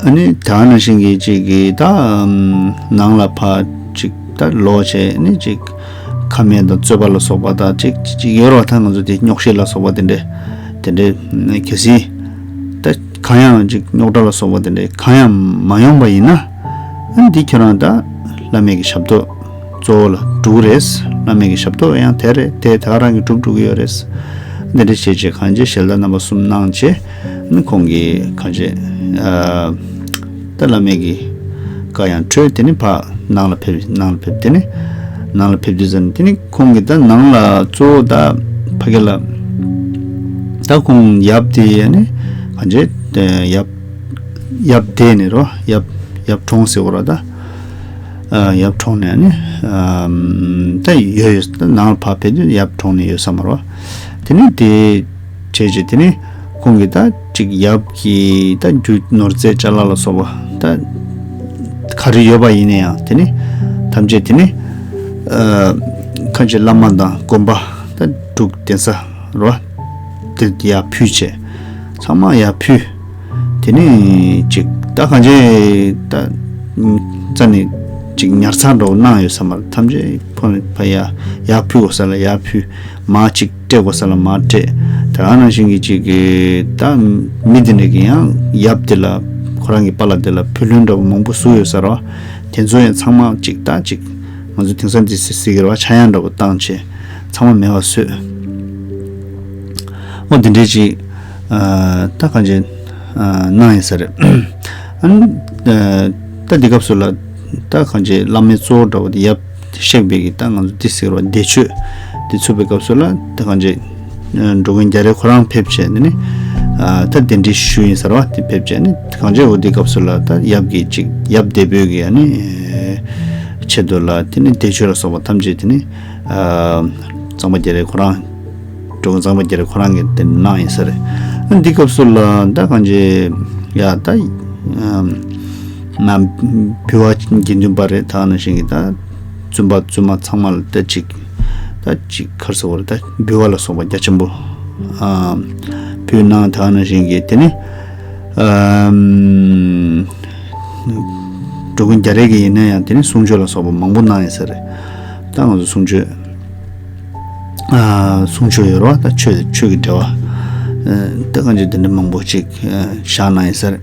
ཨ་ནི་ད་ནང་བཞིན་གྱི་ཅིག་གི་ད་ཨམ་ནང་ལ་ཕར་ཅིག་ད་ལོག་བྱས་ནི་ཅིག་ཁ་སྨྲས་དང་རྩོད་པ་ལ་སོགས་པ་ད་ཅིག་ཅིག་ཡོད་རེད་བ། ད་ང་ཚོ་དེ་རྙོག་བཤད་ལ་སོགས་པ་དེ་འདྲས་དེ་འདྲས་གལ་སྲིད་ད་གང་ཡང་ཅིག་རྙོག་དྲ་ལ་སོགས་པ་དེ་འདྲས་གང་ཡང་མ་ཡོང་པ་ཡིན་ན། ཨ་ནི་འདི་ཁྱོད་རང་ད་བླ་མེད་ཀྱི་ཞབས་ཏོག་གཙོ་བོ་ལ་འགྲོ་གི་རེད། བླ་མེད་ཀྱི་ཞབས་ཏོག་ཡང་དེ་རེད། དེ་ད་ག་རང་གིས་སྒྲུབ་འགྲོ་གི་ཡོད་རེད། འདི་འདྲ་བྱས་རྗེས་གང་བྱས་ཞལ་ལག་རྣམ་པ་གསུམ་གནང་བྱས། ཨ་ནི་ཁོང་གིས་གང་བྱས་ཨ་ད་བླ་མེད་ཀྱི་བཀའ་ཡང་འཁྲོལ། དེ་ནི་ཕར་ནང་ལ་ཕེབས། ནང་ལ་ཕེབས། དེ་ནི་ནང་ལ་ཕེབས་དུས་ཙམ་དེ་ནི་ཁོང་གིས་ད་ནང་ལ་གཙོ་བོ་ད་ཕ་གི་ལ་ད་ཁོང་ཡབ་དེ་ཨ་ནི་གང་བྱས་ཡབ་ཡབ་བསྡད་ནས་རོ། ཡབ་ཡབ་གྲོངས་ཟེར་བ་ར་ད། ཨ་ཡབ་གྲོངས་ནས་ནི་ཨམ་ད་ཡོད་ཡོད་ད་ནང་ལ་ཕར་ཕེབས་དུས་ཡབ་གྲོངས་ནས་ཡོད་ས་མ་རེད། དེ་ནི་དེ་བྱས་རྗེས་དེ་ནི་ཁོང་གིས་ད་ཅིག་ཡབ་ཀྱི་ད་རྒྱུ་ནོར་རྫས་ཅ་ལག་ལ་སོགས་པ་ད་ག་རེ་ཡོད་པ་ཡིན་ན་ཡང་དེ་ནི་ཐམས་ཅད་དེ་ནི་ཨ་ཁ་ཆེ་བླ་མ་དང་དགོན་པ་ད་འབྲུག་གདན་ས་རེད་བ། དེ་ཡར་ཕུལ་བྱས་ཚང་མ་ཡར་ཕུལ། དེ་ནས་ཅིག་ད་གང་བྱས་ད་རྩ་ནས་ཅིག་ཉར་ཚགས་འདྲ་བོ་གནང་ཡོད་ས་མ་རེད། ཐམས་ཅད་ཕོ་ཕ་ཡ་ཡར་ཕུལ་དགོས་ས་ལ་ཡར་ཕུལ། མར་ཅིག་སྤྲད་དགོས་ས་ལ་མར་སྤྲད། དེ་ག་ནང་བཞིན་གྱི་ཅིག་གི་ད་མི་དེ་འདྲ་གི་ཡང་ཡབ་དེ་ལ་ཁོ་རང་གི་པཱ་ལགས་དེ་ལ་ཕུལ་ལུན་འདྲ་བོ་མང་པོ་བཟོས་ཡོད་ས་རེད་བ། དེ་ཚོ་ཡང་ཚང་མ་ཅིག་ད་ཅིག་ང་ཚོ་དེང་སང་འདི་སི་སི་གི་རེད་བ། ཆག་ཡང་འདྲ་བོ་བཏང་བྱས་ཚང་མ་མེད་པ་བཟོས། འོ་འདི་འདྲའི་ཅིག་ཨ་ད་གང་ཅི་ཨ་གནང་ཡིན་ས་རེད། ཨ་ནི་ཨ་ད་འདི་སྐབས་སུ་ལ་ད་གང་ཅི་བླ་མའི་གཙོ་བོ་འདྲ་བོ་དེ་ཡབ་གཤེགས་པའི་གི་ད་ང་ཚོ་འདི་ཟེར་བ་བདེ་མཆོད་འདི་ཚུགས་པའི་སྐབས་སུ་ལ་ད་གང་ཅི་ཨ་འགྲོ་མགོན་རྒྱ་རས་ཁོ་རང་ཕེབས་བྱས་ནས་ནི་ཨ་ད་གདན་འདྲེན་ཞུས་ཡིན་ས་རེད་བ། དེ་ཕེབས་བྱས་ནི་གང་ཅི་འོ་འདི་སྐབས་སུ་ལ་ད་ཡབ་ཀྱི་ཅིག་ཡབ་བདེ་པོའི་གི་ཨ་ནི་ཆེད་དུ་ལ་དེ་ནི་བདེ་མཆོད་ལ་སོགས་པ་ཐམས་ཅད་དེ་ནི། ཨ་གཙང་པ་རྒྱ་རས་ཁོ་རང་འགྲོ་མགོན་གཙང་པ་རྒྱ་རས་ཁོ་རང་གིས་དེ་གནང་ཡིན་ས་རེད། ཨ་འདི་སྐབས་སུ་ལ་ད་གང་ཅི་ཡ་ད་ཨམ་ན་འབུལ་བ་དགེ་འདུན་པ་རེད། ད་ནང་བཞིན་གྱི་ད་བཙུན་པ་བཙུན་མ་ཚང་མ་ལ་ད་ཅིག་ད་ཅིག་ག་རེ་ཟེར་དགོས་རེད། ད་འབུལ་བ་ལ་སོགས་པ་རྒྱ་ཆེན་པོ་ཨམ་ཕུལ་གནང་། ད་ནང་བཞིན་གྱི་དེ་ནི་ཨམ་འགྲོ་མགོན་རྒྱ་རས་ཀྱི་ཡིན་ན་ཡང་དེ་ནི་གསུང་ཆོས་ལ་སོགས་པ་མང་པོ་གནང་ཡིན་ས་རེད། ད་ང་ཚོ་གསུང་ཆོས་ཨ་གསུང་ཆོས་ཡོད་རེད་བ། ད་ཆོས་ཆོས་ཀྱི་འབྲེལ་བ་ཨ་ད་གང་ཅི་དེ་འདྲ་མང་པོ་ཅིག་ཨ་བཞག་གནང་ཡིན་ས་རེད།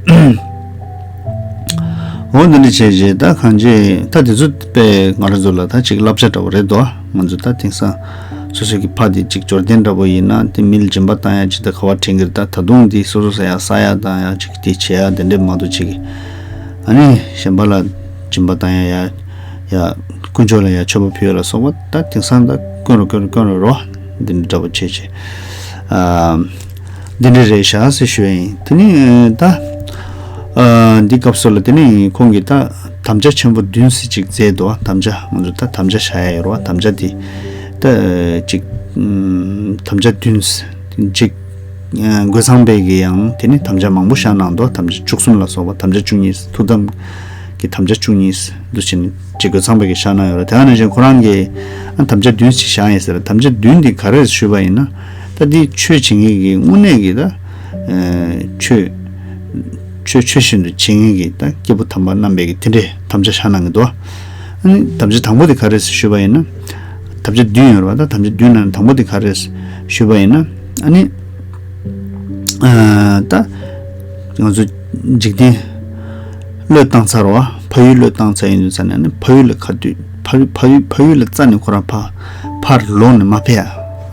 འོ་འདི་འདྲ་བྱས་རྗེས་ད་གང་ཅི་ད་དེ་ཚོ་དཔེ་ང་རང་ཚོ་ལ་ད་ཅིག་བསླབ་བྱ་འདྲ་བོ་རེད་དོ། ང་ཚོ་ད་དེང་སང་སོ་སོ་གི་ཕ་དེ་ཅིག་འབྱོར་ལྡན་འདྲ་བོ་ཡིན་ན་དེ་མི་ལ་སྦྱིན་པ་བཏང་ཡ་ཅིག་ད་ག་བ་དྲན་གི་རེད། ད་ད་དུང་འདི་སོ་སོ་ས་ཡ་ས་ཡ་བཏང་ཡ་ཅིག་དེ་བྱེད་ཡ་དེ་འདྲས་མ་གཏོགས་ཅིག་ཨ་ནི་གཞན་པ་ལ་སྦྱིན་པ་བཏང་ཡ་ཡ་ཡ་དཀོན་མཆོག་ལ་ཡ་མཆོད་པ་ཕུལ་ཡ་ལ་སོགས་པ་ད་དེང་སང་ད་དཀོན་རུ་དཀོན་རུ་དཀོན་རུ་རོ། འདི་འདྲ་འདྲ་པོ་བྱེད་བྱེད། ཨ་འདི་འདྲ་རེད་ཤག་ཟེར་ཞུ་ཡ་ཡིན། དེ་ནི་ད་ཨ་འདི་སྐབས་སུ་ལ་དེ་ནི་ཁོང་གིས་ད་དམ་བཅའ་ཆེན་པོ་བདུན་ཟེར་ཅིག་མཛད་འདུག་དམ་བཅའ་ང་ཚོ་ད་དམ་བཅའ་བཞག་ཡ་ཡོད་རེད་བ། དམ་བཅའ་དེ་ད་ཅིག་ཨམ་དམ་བཅའ་བདུན་ཟེར་ཅིག་ཨ་རྒོད་ཚང་པས་ཀྱི་ཡང་དེ་ནི་དམ་བཅའ་མང་པོ་བཞག་གནང་འདུག་དམ་བཅའ་བཅུ་གསུམ་ལ་སོགས་པ་དམ་བཅའ་བཅུ་གཉིས། ཐུགས་དམ་གྱི་དམ་བཅའ་བཅུ་གཉིས་འདུ་བྱེད་ནི་ཅིག་རྒོད་ཚང་པས་ཀྱི་བཞག་གནང་ཡོད་རེད། དེ་ག་ནང་བཞིན་ཁོ་རང་གིས་ཨ་དམ་བཅའ་བདུན་ཞིག་བཞག་ཡིན་ཟེར། དམ་བཅའ་བདུན་འདི་ག་རེ་ཞུས་པ་ཡིན་ན་ད་འདི་ཆོས་བྱེད་མཁན་གྱི་དངོས་གནས་ཀྱི་ད་ཨ་ཆོས་ཆོས་ཆོས་བཞིན་དུ་བྱེད་མཁན་གྱི་ད་སྐྱེས་བུ་དམ་པ་རྣམ་པས་ཀྱི་དེ་འདྲའི་དམ་བཅའ་བཞག་གནང་གི་འདུག་ཨ་ནི་དམ་བཅའ་དང་པོ་དེ་ག་རེ་ཞུས་པ་ཡིན་ན། དམ་བཅའ་བདུན་ཡོད་རེད་བ། ད་དམ་བཅའ་བདུན་ནང་དང་པོ་དེ་ག་རེ་ཞུས་པ་ཡིན་ན། ཨ་ནི་ཨ་ད་ང་ཚོ་འཇིག་རྟེན་བློས་བཏང་ཚར་བ། ཕ་ཡུལ་བློས་བཏང་ཚར་ཡིན་དུས་ཙ་ནས་ནི་ཕ་ཡུལ་ལ་ག་དུས་ཕ་ཡུལ་ཕ་ཡུལ་ཕ་ཡུལ་ལ་རྩ་ནས་ཁོ་རང་ཕ་ཕར་ལོག་ནས་མ་ཕེབས་ཡ་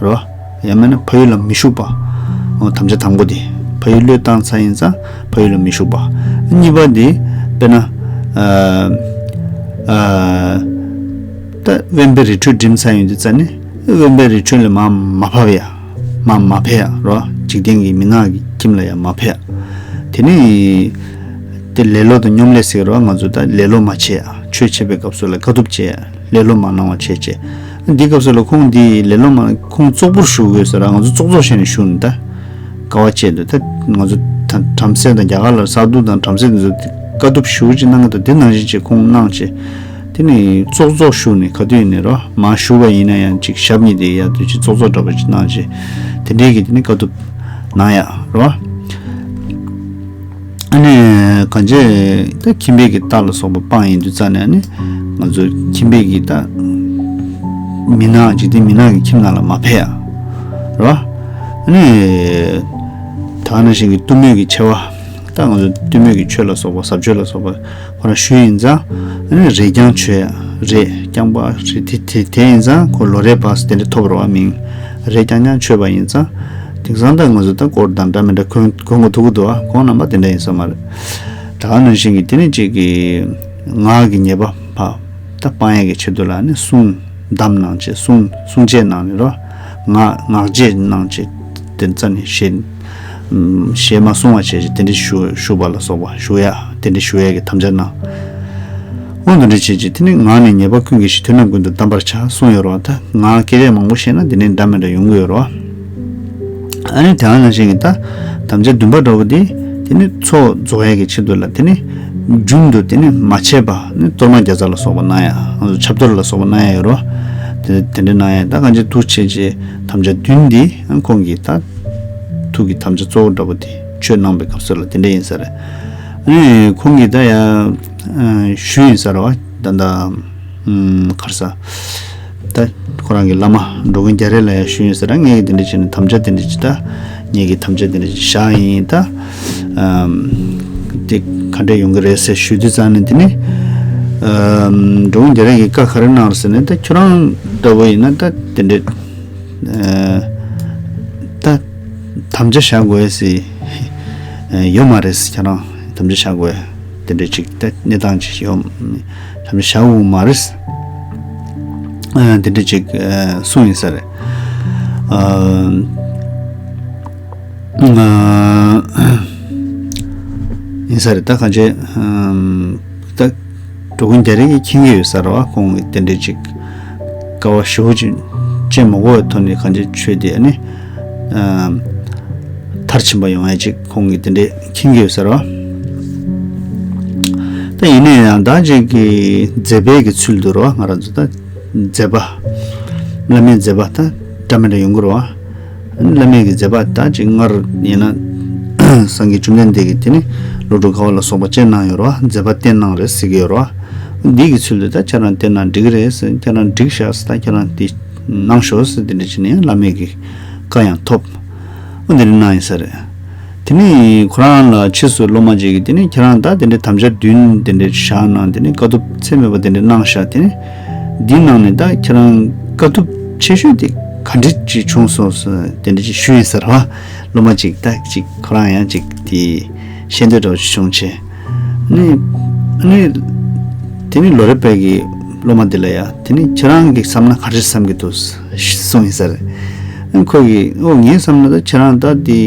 རེད་བ། ཡང་མིན་ན་ཕ་ཡུལ་ལ་མི་ཞུགས་པ། འོ་དམ་བཅའ་དང་པོ་དེ་ཕ་ཡུལ་བློས་བཏང་ཚར་ཡིན་ཙང་ཕ་ཡུལ་ལ་མི་ཞུགས་པ། གཉིས་པ་དེ་དཔེར་ན་ཨ་ཨ་ད་དབེན་པའི་རི་ཁྲོད་འགྲིམས་ཚར་ཡོང་དུས་ཙ་ནས་དབེན་པའི་རི་ཁྲོད་ལ་མར་མ་ཕབ་ཡ། མར་མ་ཕེབས་ཡ་རོ། འཇིག་རྟེན་གྱི་མི་ནག་གི་ཁྱིམ་ལ་ཡང་མ་ཕེབས་ཡ། དེ་ནས་དེ་ལེ་ལོ་དང་སྙོམ་ལས་ཟེར་རོ། ང་ཚོ་ད་ལེ་ལོ་མ་བྱེད་ཡ། ཆོས་བྱེད་པའི་སྐབས་སུ་ལ་དཀའ་ཐུབ་བྱེད་ཡ། ལེ་ལོ་མ་གནང་བ་བྱས་བྱས། འདི་སྐབས་སུ་ལ་ཁོང་འདི་ལེ་ལོ་མ་ཁོང་ཙོག་པུར་བཞུགས་དགོས་ཟེར་ར། ང་ཚོ་ཙོག་ཙོག་བྱས་ནས་བཞུགས་ནས་ད་དཀའ་བ་སྤྱད་འདུག་ད་ང་ཚོ་ད་བྲམ་ཟེ་དང་རྒྱ་གར་ལ་ས་རྡུལ་དང་བྲམ་ཟེ་འདི་ཚོ་ དཀའ་ཐུབ་ཞེ་པོ་ཅིག་གནང་གི་འདུག་དེ་ནང་བཞིན་ཅིག་ཁོང་གནང་བྱས། དེ་ནས་ཙོག་ཙོག་བཞུགས་ནས་ག་དུས་ཡིན་ནའི་རོ། མར་བཞུགས་པ་ཡིན་ན་ཡང་ཅིག་ཞབས་གཉིས་དེ་ཡར་དུ་ཅིག་ཙོག་ཙོག་འདྲ་པོ་ཅིག་གནང་བྱས། དེ་འདྲའི་གི་དེ་ནས་དཀའ་ཐུབ་གནང་ཡ་རོ། ཨ་ནི་གང་བྱས་ད་ཁྱིམ་པའི་གི་རྟ་ལ་སོགས་པ་སྤང་ཡིན་དུས་ཙ་ནས། ཨ་ནི་ང་ཚོ་ཁྱིམ་པའི་གི་ད་མི་ནག་འཇིག་རྟེན་མི་ནག་གི་ཁྱིམ་ནང་ལ་མ་ཕེབས་ཡ་རོ། ཨ་ནི་ད་ག་ནང་བཞིན་གི་གཏུམ་མོའི་གི་ཆེ་བ། ད་ང་ཚོ་གཏུམ་མོའི་གི་ཆོས་ལ་སོགས་པ་ཟབ་ཆོས་ལ་སོགས་པ་ཁོ་རང་ཞུས་ཡིན་ཙང་། ཨ་ནི་རེས་རྐྱང་མཆོད་ཡ་རེས་རྐྱང་པ་རེད། དེ་དེ་དེ་ཡིན་ཙང་ཁོ་ལོ་རེ་བར་དེ་འདྲ་ཐོབ་རོགས་མིང་རེས་རྐྱང་རྐྱང་མཆོད་པ་ཡིན་ཙང་། དེང་སང་ད་ང་ཚོ་ད་སྐོར་དང་འདྲ་མི་འདྲ་གོན་གོན་དགོས་ཐུག་གི་འདུག་ཨ་ཁོང་རྣམ་པ་དེ་འདྲ་ཡིན་ས་མ་རེད། ད་ག་ནང་བཞིན་གི་དེ་ནི་གཅིག་གི་ངག་གི་ཉེས་པ་ཕ་ད་སྤང་ཡ་གི་ཆེད་དུ་ལ་ནི་གསུང་གདམས་གནང་བྱས། གསུང་གསུང་བྱེད་གནང་ནི་རོ། ངག་ངག་བྱེད་གནང་བྱས། དེ་རྩ་ནས་ཞེས་ཞེས་མ་གསུང་བ་བྱས་བྱས་དེ་འདྲ་ཞུ་ཞུ་བ་ལ་སོགས་པ་ཞུ་ཡ། དེ་འདྲ་ཞུ་ཡ་གི་དམ་བཅའ་གནང་། འོ་འདི་འདྲ་བྱས་བྱས་དེ་ནི་ངག་ནི་ཉེས་པ་ཀུན་གྱིས་ཞི། དུས་རྣམས་ཀུན་ཏུ་བསྡམ་པར་བྱ་གསུངས་ཡོད་རོ། ད་ངག་སྐད་ཆ་མང་པོ་བཤད་ན་དེ་ནི་འདྲ་མི་འདྲ་ཡོང་གི་ཡོད་རོ། ཨ་ནི་དེ་ནང་བཞིན་གྱི་ད་དམ་བཅའ་བདུན་པ་འདྲ་བོ་དེ་དེ་ནི་ཚོགས་རྫོགས་ཡ་གི་ཆེད་དུ་ལ་དེ་ནི་རྒྱུན་དུ་དེ་ནི་མ་ཆད་པ་ནི་གཏོར་མ་བརྒྱ་རྩ་ལ་སོགས་པ་གནང་ཡ། ང་ཚོ་ཆབ་གཏོར་ལ་སོགས་པ་གནང་ཡ་ཡོད་རོ། དེ་དེ་འདྲ་གནང་ཡ། ད་གང་ཅི་ཐུགས་རྗེ་ཆེ་དམ་བཅའ་བདུན་འདི་ཁོང་གིས་ད་ཐུགས་ཀྱི་དམ་བཅའ་གཙོ་བོ་འདྲ་པོ་དེ་ཆོས་གནང་པའི་སྐབས་སུ་ལ་དེ་འདྲ་ཡིན་ས་རེད། ཨ་ནི་ཁོང་གིས་ད་ཡ་ཞུས་ཡིན་ས་རེད་བ། ད་ད་གར་ས་ད་ཁོ་རང་གི་བླ་མ་འགྲོ་མགོན་རྒྱ་རས་ལ་ཡ་ཞུས་ཡིན་ས་རེད། ངས་ཀྱི་དེ་འདྲ་བྱས་ནས་དམ་བཅའ་དེ་འདྲ་ཅི་ད། ངེད་ཀྱི་དམ་བཅའ་འདི་འདྲ་ཞིག་བཞག་ཡིན་ད། ཨམ། དེ་ག་འདྲ་ཡོང་གི་རེད་ཟེར་ཞུ་དུས་ཙང་ནས་དེ་ནི། ཨམ། འགྲོ་མགོན་རྒྱ་རས་ཀྱིས་བཀའ་ག་རེ་གནང་རེད་ཟེར་ནས་ད་ཁྱོད་རང་འདྲ་བོ་ཡིན་ན་ད་དེ་འདྲ། ཨ། ད་དམ་བཅའ་བཞག་དགོས་ཟེར། ཨ། ཡོད་མ་རེད་ཟེར། ཁྱོད་རང་དམ་བཅའ་བཞག་དགོས་དེ་འདྲ་ཅིག་ད་གནས་སྟངས་ཅིག་ཡོད། དམ་བཅའ་བཞག་དགོས་མ་རེད། ཨ། དེ་འདྲ་ཅིག་ཨ། གསུངས་ཡིན་ས་རེད། ཨ། ཨ། ཡིན་ས་རེད། ད་གང་ཅི། ཨམ། ད་འགྲོ་མགོན་རྒྱ་རས་ཀྱིས་མཁྱེན་གྱི་ཡོད་ས་རེད་བ། ཁོང་གིས་དེ་འདྲ་ཅིག་དཀའ་བ་ཞེ་པོ་ཅིག་སྤྱད་མ་དགོས་པའི་ཐོག་ནས་གང་ཅི་ཆོས་དེ་ཨ་ནི། ཨམ། མཐར་ཕྱིན་པ་ཡོང་ཡ་ཅིག་ཁོང་གིས་དེ་འདྲ་མཁྱེན་གྱི་ཡོད་ས་རེད་བ། ད་ཡིན་ན་ཡང་ད་ཅིག་གི་མཛད་པའི་གི་ཚུལ་དུ་རེད་བ། ང་རང་ཚོ་ད་མཛད་པ། བླ་མའི་མཛད་པ་ད་འདྲ་མི་འདྲ་ཡོང་གི་རེད་བ། བླ་མའི་གི་མཛད་པ་ད་ཅིག་སྔར་ཡིན་ན་སངས་རྒྱས་བཅོམ་ལྡན་འདས་ཀྱིས་དེ་ནི་བློ་གྲོས་དགའ་བ་ལ་སོགས་པ་སྤྱན་གནང་ཡོད་རེད་བ། མཛད་པ་བསྟན་གནང་རེད་ཟེར་གྱི་ཡོད་རེད་བ། འདི་གི་ཚུལ་དུ་ད་ཁྱེད་རང་བསྟན་ན་འགྲིག་གི་རེད་ཟེར། ཁྱེད་རང་འགྲིག་ཤག་ཟེར། ད་ཁྱེད་རང་འདི་གནང་ཤོག་ཟེར། དེ་འདྲ་བྱས་ནས་བླ་མའི་གི་བཀའ་ཡང་ཐོབ། འོ་འདི་འདྲ་གནང་ཡིན་ས་རེད། དེ་ནས་ཁོ་རང་ལ་ཕྱིས་སུ་སློབ་མ་ཅིག་གིས་དེ་ནས་ཁྱེད་རང་ད་དེ་འདྲའི་དམ་བཅའ་བདུན་དེ་འདྲའི་བཞག་གནང་། དེ་ནས་དཀའ་ཐུབ་ཚད་མེད་པ་དེ་འདྲའི་གནང་ཤག་དེ་ནས་འདིའི་ནང་ནས་ད་ཁྱེད་རང་དཀའ་ཐུབ་ཆེ་ཤོས་དེ་ག་འདྲ་ཅིག་བྱུང་སོང་ཟེར་དེ་འདྲ་ཅིག་ཞུས་ཡིན་ས་རེད་བ། སློབ་མ་ཅིག་ད་ཅིག་ཁོ་རང་ཡང་ཅིག་དེ་ཤེས་འདོད་འདྲ་བོ་ཅིག་བྱུང་བྱས། ནི་ནི་དེ་ནི་ལོ་རེ་བལ་གྱི་སློབ་མ་དེ་ལ་ཡ་དེ་ནི་ཁྱེད་རང་གི་བསམ་ན་ག་རེ་བསམ་གྱི་འདུག་གསུངས་ཡིན་ས་རེད། ཁོ་གིས་ཨོ་ངའི་བསམ་ན་ད་ཁྱེད་རང་ད་དེ་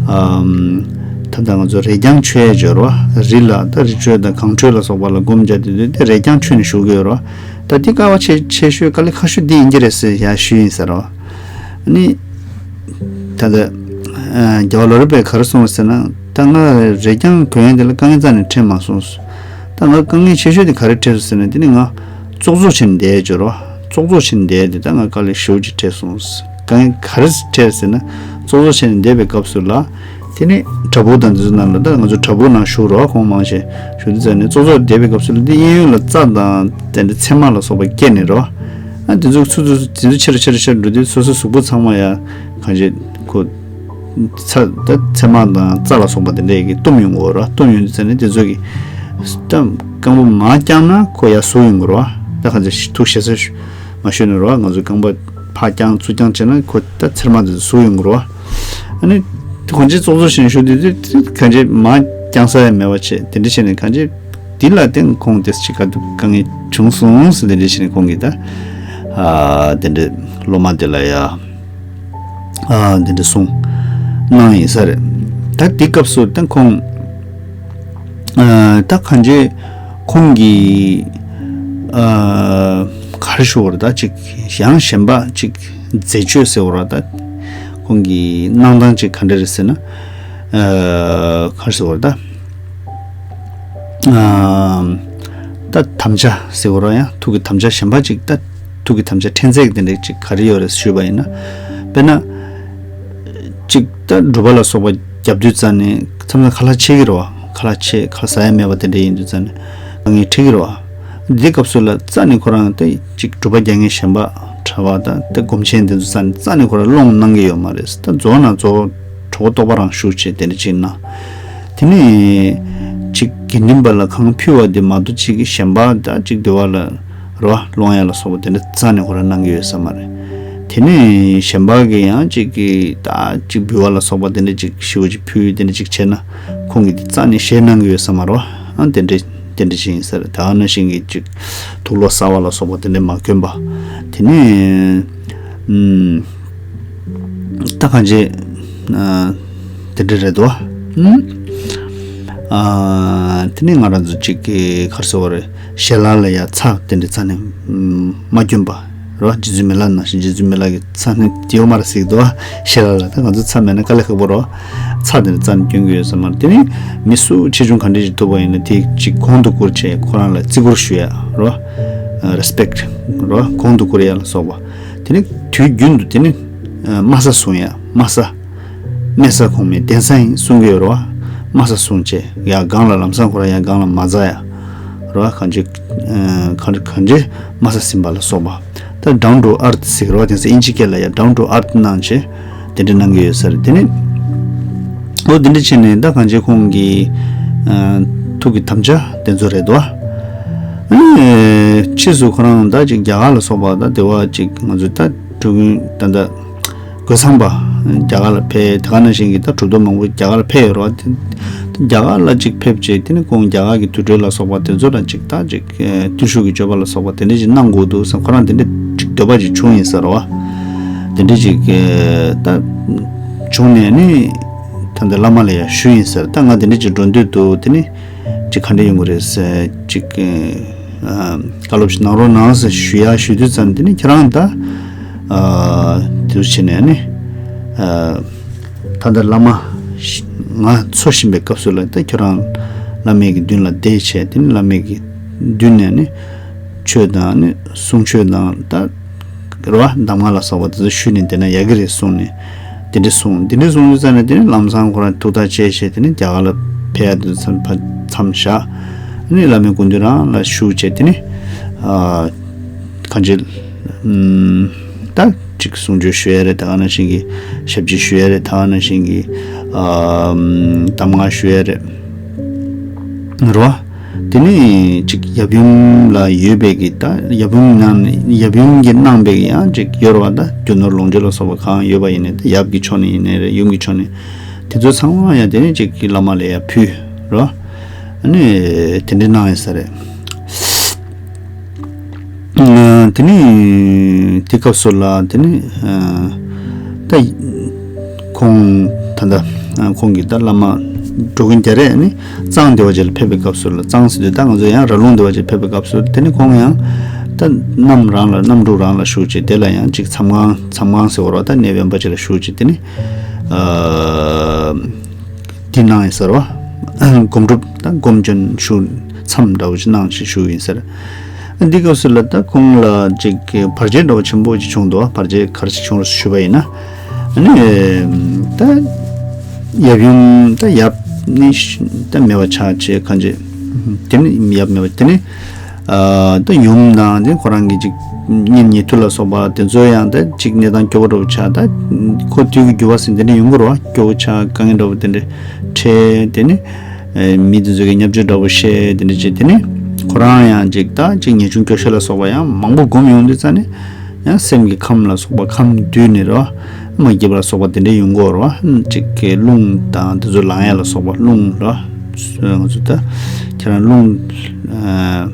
ཨམ། ད་ལྟ་ང་ཚོ་རེ་རྐྱང་མཆོད་ཡས་སྦྱོར་བ་རི་ལ་ད་རི་ཁྲོད་དང་གངས་ཁྲོད་ལ་སོགས་པ་ལ་སྒོམ་རྒྱག་དུས་དེ་རེ་རྐྱང་མཆོད་ནས་བཞུགས་ཀྱི་ཡོད་རེད་བ། ད་དེ་དཀའ་བ་ཆེ་ཆེ་ཤོས་དཀའ་ལས་ཁག་ཤོས་དེ་ཡིན་གྱི་རེད་ཟེར་ཡ་ཞུས་ཡིན་ས་རེད་བ། ནི། ད་ལྟ། རྒྱལ་བ་ལོ་རབས་པས་ག་རེ་གསུངས་ཟེར་ན། ད་ང་རེ་རྐྱང་གོན་ཡས་དེ་ལ་དཀའ་ངལ་རྩ་ནས་འཕྲད་མ་སོང་། ད་ང་དཀའ་ངལ་ཆེ་ཤོས་དེ་ག་རེ་འཕྲད་སོང་ཟེར་ན། དེ་ནི་ང་ཙོག་ཙོག་བྱས་ནས་བསྡད་ཡས་སྦྱོར་བ། ཙོག་ཙོག་བྱས་ནས་བསྡད་ཡས་དེ་ད་ང་དཀའ་ལས་ཞེ་པོ་ཅིག་འཕྲད་སོང་། དཀའ་ངལ་ག་རེ་འཕྲད་ཟེར་ན། ཙོག་ཙོག་བྱས་ནས་བསྡད་པའི་སྐབས་སུ་ལ། དེ་ནི་བྲག་ཕུག་དང་དེ་ཚོ་ནང་ལ་ད་ང་ཚོ་བྲག་ཕུག་ནང་བཞུགས་རོགས་ཁོང་མང་ཆེ་བཞུགས་དུས་ཙམ་ནས་ཙོག་ཙོག་བསྡད་པའི་སྐབས་སུ་ལ་དེ་གཡས་གཡོན་ལ་རྩྭ་དང་དེ་འདྲ་ཚེར་མ་ལ་སོགས་པ་སྐྱེས་ནས་རོ། ཨ་དེ་ཚོ་ཚུར་ཚུར་དེ་ཚོ་ཆེ་རུ་ཆེ་རུ་ཆེ་རུ་འགྲོ་དུས་སོ་སོའི་གཟུགས་པོ་ཚང་མ་ཡ་གང་ཅི་ཁོ་ཚ་ད་ཚེར་མ་དང་རྩྭ་ལ་སོགས་པ་དེ་འདྲ་ཡི་གི་བཏུམ་ཡོང་གི་རོ། བཏུམ་ཡོང་དུས་ཙམ་ནས་དེ་ཚོ་གི་ད་རྐང་པ་མར་བརྐྱངས་ན་ཁོ་ཡ་ཟུག་ཡོང་གི་རོ། ད་གང་ཅི་ཐུགས་ཞེ་ས་མ་ཞུ་ནས་རོ། ང་ཚོའི་རྐང་པ་ཕར་བརྐྱངས་ཚུར་བརྐྱངས་བྱས་ན་ཁོ་ད་ཚེར་མ་དེ་ཚོ་ཟུག་ཡོང་གི་རོ། ཨ་ནི། དེ་གོན་ཆས་ཙོག་ཙོག་བྱས་ནས་བཞུགས་དུས་དེ་གང་ཅི་མར་བརྐྱང་ས་ཡང་མེད་པ་བྱས། དེ་འདྲ་བྱས་ནས་གང་ཅི་འདི་ལ་བརྟེན་ཁོང་དེ་ཅི་དཀའ་སྡུག་དཀའ་ངལ་བྱུང་སོང་ཟེར། དེ་འདྲ་བྱས་ནས་ཁོང་གིས་ད་ཨ་དེ་འདྲ་སློབ་མ་དེ་ལ་ཡ་ཨ་དེ་འདྲ་གསུངས་གནང་ཡིན་ས་རེད། ད་དེ་སྐབས་སུ་ད་ཁོང་ཨ་ད་གང་ཅི་ཁོང་གིས་ཨ་ག་རེ་ཞུ་བར་ད་ཅིག་ཡང་གཞན་པ་ཅིག་མཛད་སྤྱོད་ཟེར་བ་ར། ད་ཁོང་གི་གནང་སྟངས་ཅིག་ག་འདྲ་རེད་ཟེར་ན། ཨ་ག་རེ་ཟེར་བ་ར། ད་ ཨ་ད་དམ་བཅའ་ཟེར་བ་ར་ཡང་ཐུགས་ཀྱི་དམ་བཅའ་གཞན་པ་ཅིག་ད་ཐུགས་ཀྱི་དམ་བཅའ་ཕྲན་ཚེགས་དེ་འདྲ་ཅིག་ག་རེ་ཡོད་རེད་ཞུས་པ་ཡིན་ན། དཔེར་ན། ཅིག་ད་སྒྲུབ་པ་ལ་སོགས་པ་རྒྱབ་དུས་ཙ་ནས་མཚམས་མཚམས་ཁ་ལག་ཆད་ཀྱི་རེད་བ། ཁ་ལག་ཆད་ཁ་ཟ་ཡ་མེད་པ་དེ་འདྲ་ཡིན་དུས་ཙ་ནས་ངས་ཁྲིད་ཀྱི་རེད་བ། འདི་སྐབས་སུ་ལ་རྩ་ནས་ཁོ་རང་དེ་ཅིག་སྒྲུབ་པ་རྒྱག་མཁན་གཞན་པ་གྲྭ་པ་དང་དེ་སྒོམ་ཆེན་དེ་ཚོ་རྩ་ནས་རྩ་ནས་ཁོ་རང་སློང་གནང་གི་ཡོད་མ་རེད། ད་རྫོགས་ན་རྫོགས་གྲོགས་པོ་རྟོགས་པ་རང་ཞུགས་བྱས་དེ་འདྲ་ཅིག་གནང་། དེ་ནས་ཅིག་དགེ་འདུན་པ་ལ་གང་ཕུལ་བ་དེ་མ་གཏོགས་ཅིག་གཞན་པ་ད་ཅིག་འདུལ་བ་ལ་རོ་སློང་ཡ་ལ་སོགས་པ་དེ་འདྲ་རྩ་ནས་ཁོ་རང་གནང་གི་ཡོད་ས་མ་རེད། དེ་ནས་གཞན་པ་གི་ཡང་ཅིག་གི་ད་ཅིག་འབུལ་བ་ལ་སོགས་པ་དེ་འདྲ་ཅིག་ཞེ་པོ་ཅིག་ཕུལ་དེ་འདྲ་ཅིག་བྱས་ན་ཁོང་གིས་དེ་རྩ་ནས་བཞེས་གནང་གི་ཡོད་ས་མ་རེད་བ། ཨ་དེ་འདྲ་དེ་འདྲ་ཅིག་ཡིན་ས་རེད། ད་ནང་བཞིན་གྱི་ཅིག་དུག་ལོག་གསར་བ་ལ་སོགས་པ་དེ་འདྲ་མ་གྱོན་པ། དེ་ནས་ཨུམ། ད་གང་བྱེད། ཨ་དེ་འདྲ་རེད་དོ། ཨུམ། ཨ་དེ་ནས་ང་རང་ཚོ་གཅིག་གི་ག་རེ་ཟེར་བ་རེད། ཞལ་ལག་ལ་ཡ་ཚྭ་དེ་འདྲ་རྩ་ནས་ཨུམ་མ་གྱོན་པ་རེད་བ། རྗེ་བཙུན་མི་ལ་ནང་བཞིན་རྗེ་བཙུན་མི་ལ་གི་ཚྭ་ནི་དེ་ཡོད་མ་རེད་ཟེར་གི་འདུག་བ། ཞལ་ལག་ལ་ད་ང་ཚོ་ཚྭ་མེད་ན་དཀའ་ལས་ཁག་པོ་རེད་བ། ཚྭ་དེ་འདྲ་རྩ་ནས་གྱོན་གི་ཡོད་ས་མ་རེད། དེ་ནས་མི་སུ་ཆེ་ཆུང་ག་འདྲ་ཞིག་ཐུག་པ་ཡིན་ན་དེ་གཅིག་གོང་དུ་བཀུར་བྱས་ཁོ་རང་ལ་བརྩི་བཀུར་ཞུ་ཡ་རེད་བ། རེ་སི་པེག་ཊི་རེད་བ། གོང་དུ་བཀུར་ཡ་ལ་སོགས་པ། དེ་ནི་དུས་རྒྱུན་དུ་དེ་ནི་ཨ་དམའ་ས་བཟུང་ཡ་དམའ་ས། དམའ་ས་གོང་མའི་གདན་ས་ཡིན་གསུང་གི་ཡོད་རེད་བ། དམའ་ས་བཟུང་བྱས་ཡར་སྒང་ལ་ལམ་སང་ཁོ་རང་ཡར་སྒང་ལ་མ་འཛེག་ཡ་རེད་བ། གང་ཅི་ཨ་གང་གང་ཅི་དམའ་ས་ཟིན་པ་ལ་སོགས་པ། ད་down to earth ཟེར་གི་རེད་བ། དེང་སང་དབྱིན་ཇི་སྐད་ལ་ཡ་down to earth གནང་བྱས་དེ་འདྲ་གནང་གི་ཡོད་ས་རེད། དེ་ནི་ཨོ་དེ་འདྲ་བྱས་ནས་ད་གང་ཅི་ཁོང་གི་ཨ་ཐུགས་ཀྱི་དམ་བཅའ་དེ་ཚོ་རེད་དོ། ཨ་ནི་ཕྱིས་སུ་ཁོ་རང་ད་ཅིག་རྒྱ་གར་ལ་སོགས་པ་ད་དེ་བ་ཅིག་ང་ཚོ་ད་འགྲོ་མགོན་ད་ད་རྒོད་ཚང་པ་རྒྱ་གར་ལ་ཕེབས། དེ་ག་ནང་བཞིན་གྱི་ད་གྲུབ་ཐོབ་མང་པོ་རྒྱ་གར་ལ་ཕེབས་ཡོད་རེད་བ། དེ་རྒྱ་གར་ལ་ཅིག་ཕེབས་བྱས་དེ་ནི་ཁོང་རྒྱ་གར་གྱི་དུར་ཁྲོད་ལ་སོགས་པ་དེ་ཚོ་ལ་ཅིག་ད་ཅིག་བརྟུལ་ཞུགས་ཀྱི་སྤྱོད་པ་ལ་སོགས་པ་དེ་འདྲ་ཅིག་གནང་དགོས་འདུག་བསམ་ཁོ་རང་དེ་འདྲ་ཅིག་འདོད་པ་ཅིག་བྱུང་ཡིན་ས་རེད་བ། དེ་འདྲ་ཅིག་ད་བྱུང་ནས་ནི་ད་ལྟ་བླ་མ་ལ་ཡང་ཞུས་ཡིན་ས་རེད། ད་ང་དེ་འདྲ་ཅིག་འགྲོ་འདོད་འདུག་དེ་ནི་ཅིག་ག་འདྲ་ཡོང་གི་རེད་ཟེར་ཅིག་ཨ་བཀའ་སློབ་ཞིག་གནང་རོགས་གནང་ཟེར་ཞུ་ཡ་ཞུ་དུས་ཙམ་དེ་ནི་ཁྱེད་རང་ད་ཨ་དེ་བྱས་ནས་ནི་ཨ་ད་ལྟ་བླ་མ་ང་འཚོ་བཞིན་པའི་སྐབས་སུ་ལ་ད་ཁྱེད་རང་བླ་མའི་གི་མདུན་ལ་བསྡད་བྱས་དེ་ནི་བླ་མའི་གི་མདུན་ནས་ནི་ཆོས་དང་ནི་གསུང་ཆོས་དང་ད་རེད་བ། གདམས་ངག་ལ་སོགས་པ་དེ་ཚོ་ཞུས་ནས་བསྡད་ན་ཡག་གི་རེད་གསུངས་ནས་དེ་འདྲ་གསུངས། དེ་འདྲ་གསུངས་དུས་ཙམ་ནས་དེ་ནི་ལམ་སང་ཁོ་རང་ཐུགས་ཐག་བཅད་བྱས་དེ་ནི་རྒྱ་གར་ལ་ཕེབས་ཡ་དེ་ཚོ་མཚམས་བཞག་ནི་བླ་མའི་སྐུ་མདུན་རང་ལ་བཞུགས་བྱས་དེ་ནི་ཨ་གང་ཅི་ཨམ་ད་ཅིག་གསུང་ཆོས་ཞུ་ཡ་རེད། ད་ག་ནང་བཞིན་གྱི་ཞབས་ཕྱི་ཞུ་ཡ་རེད། ད་ག་ནང་བཞིན་གྱི་ཨམ་གདམས་ངག་ཞུ་ཡ་རེད། རེད་བ། དེ་ནས་ཅིག་ཡབ་ཡུམ་ལ་ཡོད་པའི་གི་ད་ཡབ་ཡུམ་ནང་ནས་ཡབ་ཡུམ་གྱིས་གནང་པའི་གི་ཡང་ཅིག་ཡོད་རེད་བ། ད་རྒྱུ་ནོར་ལོངས་སྤྱོད་ལ་སོགས་པ་གང་ཡོད་པ་ཡིན་ནའི་ད་ཡབ་ཀྱི་ཕྱོགས་ནས་ཡིན་ནའི་རེད། ཡུམ་གྱི་ཕྱོགས་ནས་དེ་ཚོ་ཚང་མ་ཡང་དེ་ནས་ཅིག་གི་བླ་མ་ལ་ཡང་ཕུལ་རེད་བ། ཨ་ནི་དེ་འདྲ་གནང་ཡོད་ས་རེད། དེ་ནས་དེ་སྐབས་སུ་ལ་དེ་ནས་ད་ཁོང་ད་ལྟ་ཁོང་གིས་ད་བླ་མ་འགྲོ་མགོན་རྒྱ་རས་ནི་གཙང་སྡེ་པ་ཅིག་ལ་ཕེབས་པའི་སྐབས་སུ་ལ་གཙང་ཟེར་དུས་ད་ང་ཚོ་ཡང་ར་ལུང་སྡེ་པ་ཅིག་ཕེབས་པའི་སྐབས་སུ་དེ་ནས་ཁོང་ཡང་ད་གནམ་རང་ལ་གནམ་གྲུ་རང་ལ་བཞུགས་བྱས་དེ་ལ་ཡང་ཅིག་མཚམས་ཁང་མཚམས་ཁང་ཟེར་བ་རེད་བ། ད་གནས་དབེན་པ་ཅིག་ལ་བཞུགས་བྱས་དེ་ནས་འདི་གནང་ཡིན་ཟེར་བ། སྒོམ་སྒྲུབ་དང་སྒོམ་བྱོན་ཞུ་མཚམས་འདྲ་བོ་ཞིག་གནང་ཞེས་ཞུ་ཡིན་ཟེར། འདི་སྐབས་སུ་ལ་ད་ཁོང་ལ་ཅིག་བར་ཆད་འདྲ་བོ་ཆེན་པོ་ཞིག་བྱུང་འདུག་བ། བར་ཆད་ག་རེ་ཞིག་བྱུང་རེད་ཞུས་པ་ཡིན་ན། ཨ་ནི་ད་ཡབ་ཡུམ་ད་ཡབ་ནི་ད་མེད་པ་ཆགས་བྱས་གང་ཅི། དེ་ནི་ཡབ་མེད་པ་དེ་ནི། ཨ་ད་ཡུམ་དང་དེ་ཁོ་རང་གི་ཅིག་གཉེན་ཉེ་དུ་ལ་སོགས་པ་དེ་ཚོ་ཡང་ད་ཅིག་གནས་སྟངས་སྐྱོ་བོ་འདྲ་བོ་ཆགས། ད་ཁོ་དུས་ཀྱི་འགྱུར་བ་ཟེར་འདི་འདྲ་ཡོང་གི་རེད་བ། སྐྱོ་བོ་ཆགས་དཀའ་ངལ་འདྲ་བོ་དེ་འདྲ་འཕྲད། དེ་ནི་ཨེ་མི་དེ་ཚོ་གི་བརྙས་བཅོས་འདྲ་བོ་བཤད་དེ་འདྲ་བྱས། དེ་ནི་ཁོ་རང་ཡང་ཅིག་ད་ཅིག་ངེས་འབྱུང་སྐྱོ་ཤས་ལ་སོགས་པ་ཡང་མང་པོ་སྒོམ་ཡོང་དུས་ཙ་ནས་ཡང་སེམས་ཀྱི་ཁམས་ལ་སོགས་པ་ཁམས་འདུས་ནས་རེད་བ། མ་སྐྱིད་པ་ལ་སོགས་པ་དེ་འདྲ་ཡོང་གི་རེད་བ། ཅིག་གི་རླུང་དང་དེ་ཚོ་ལངས་ཡ་ལ་སོགས་པ་རླུང་རེད་བ། ང་ཚོ་ད་ཁྱེད་རང་རླུང་ཨ།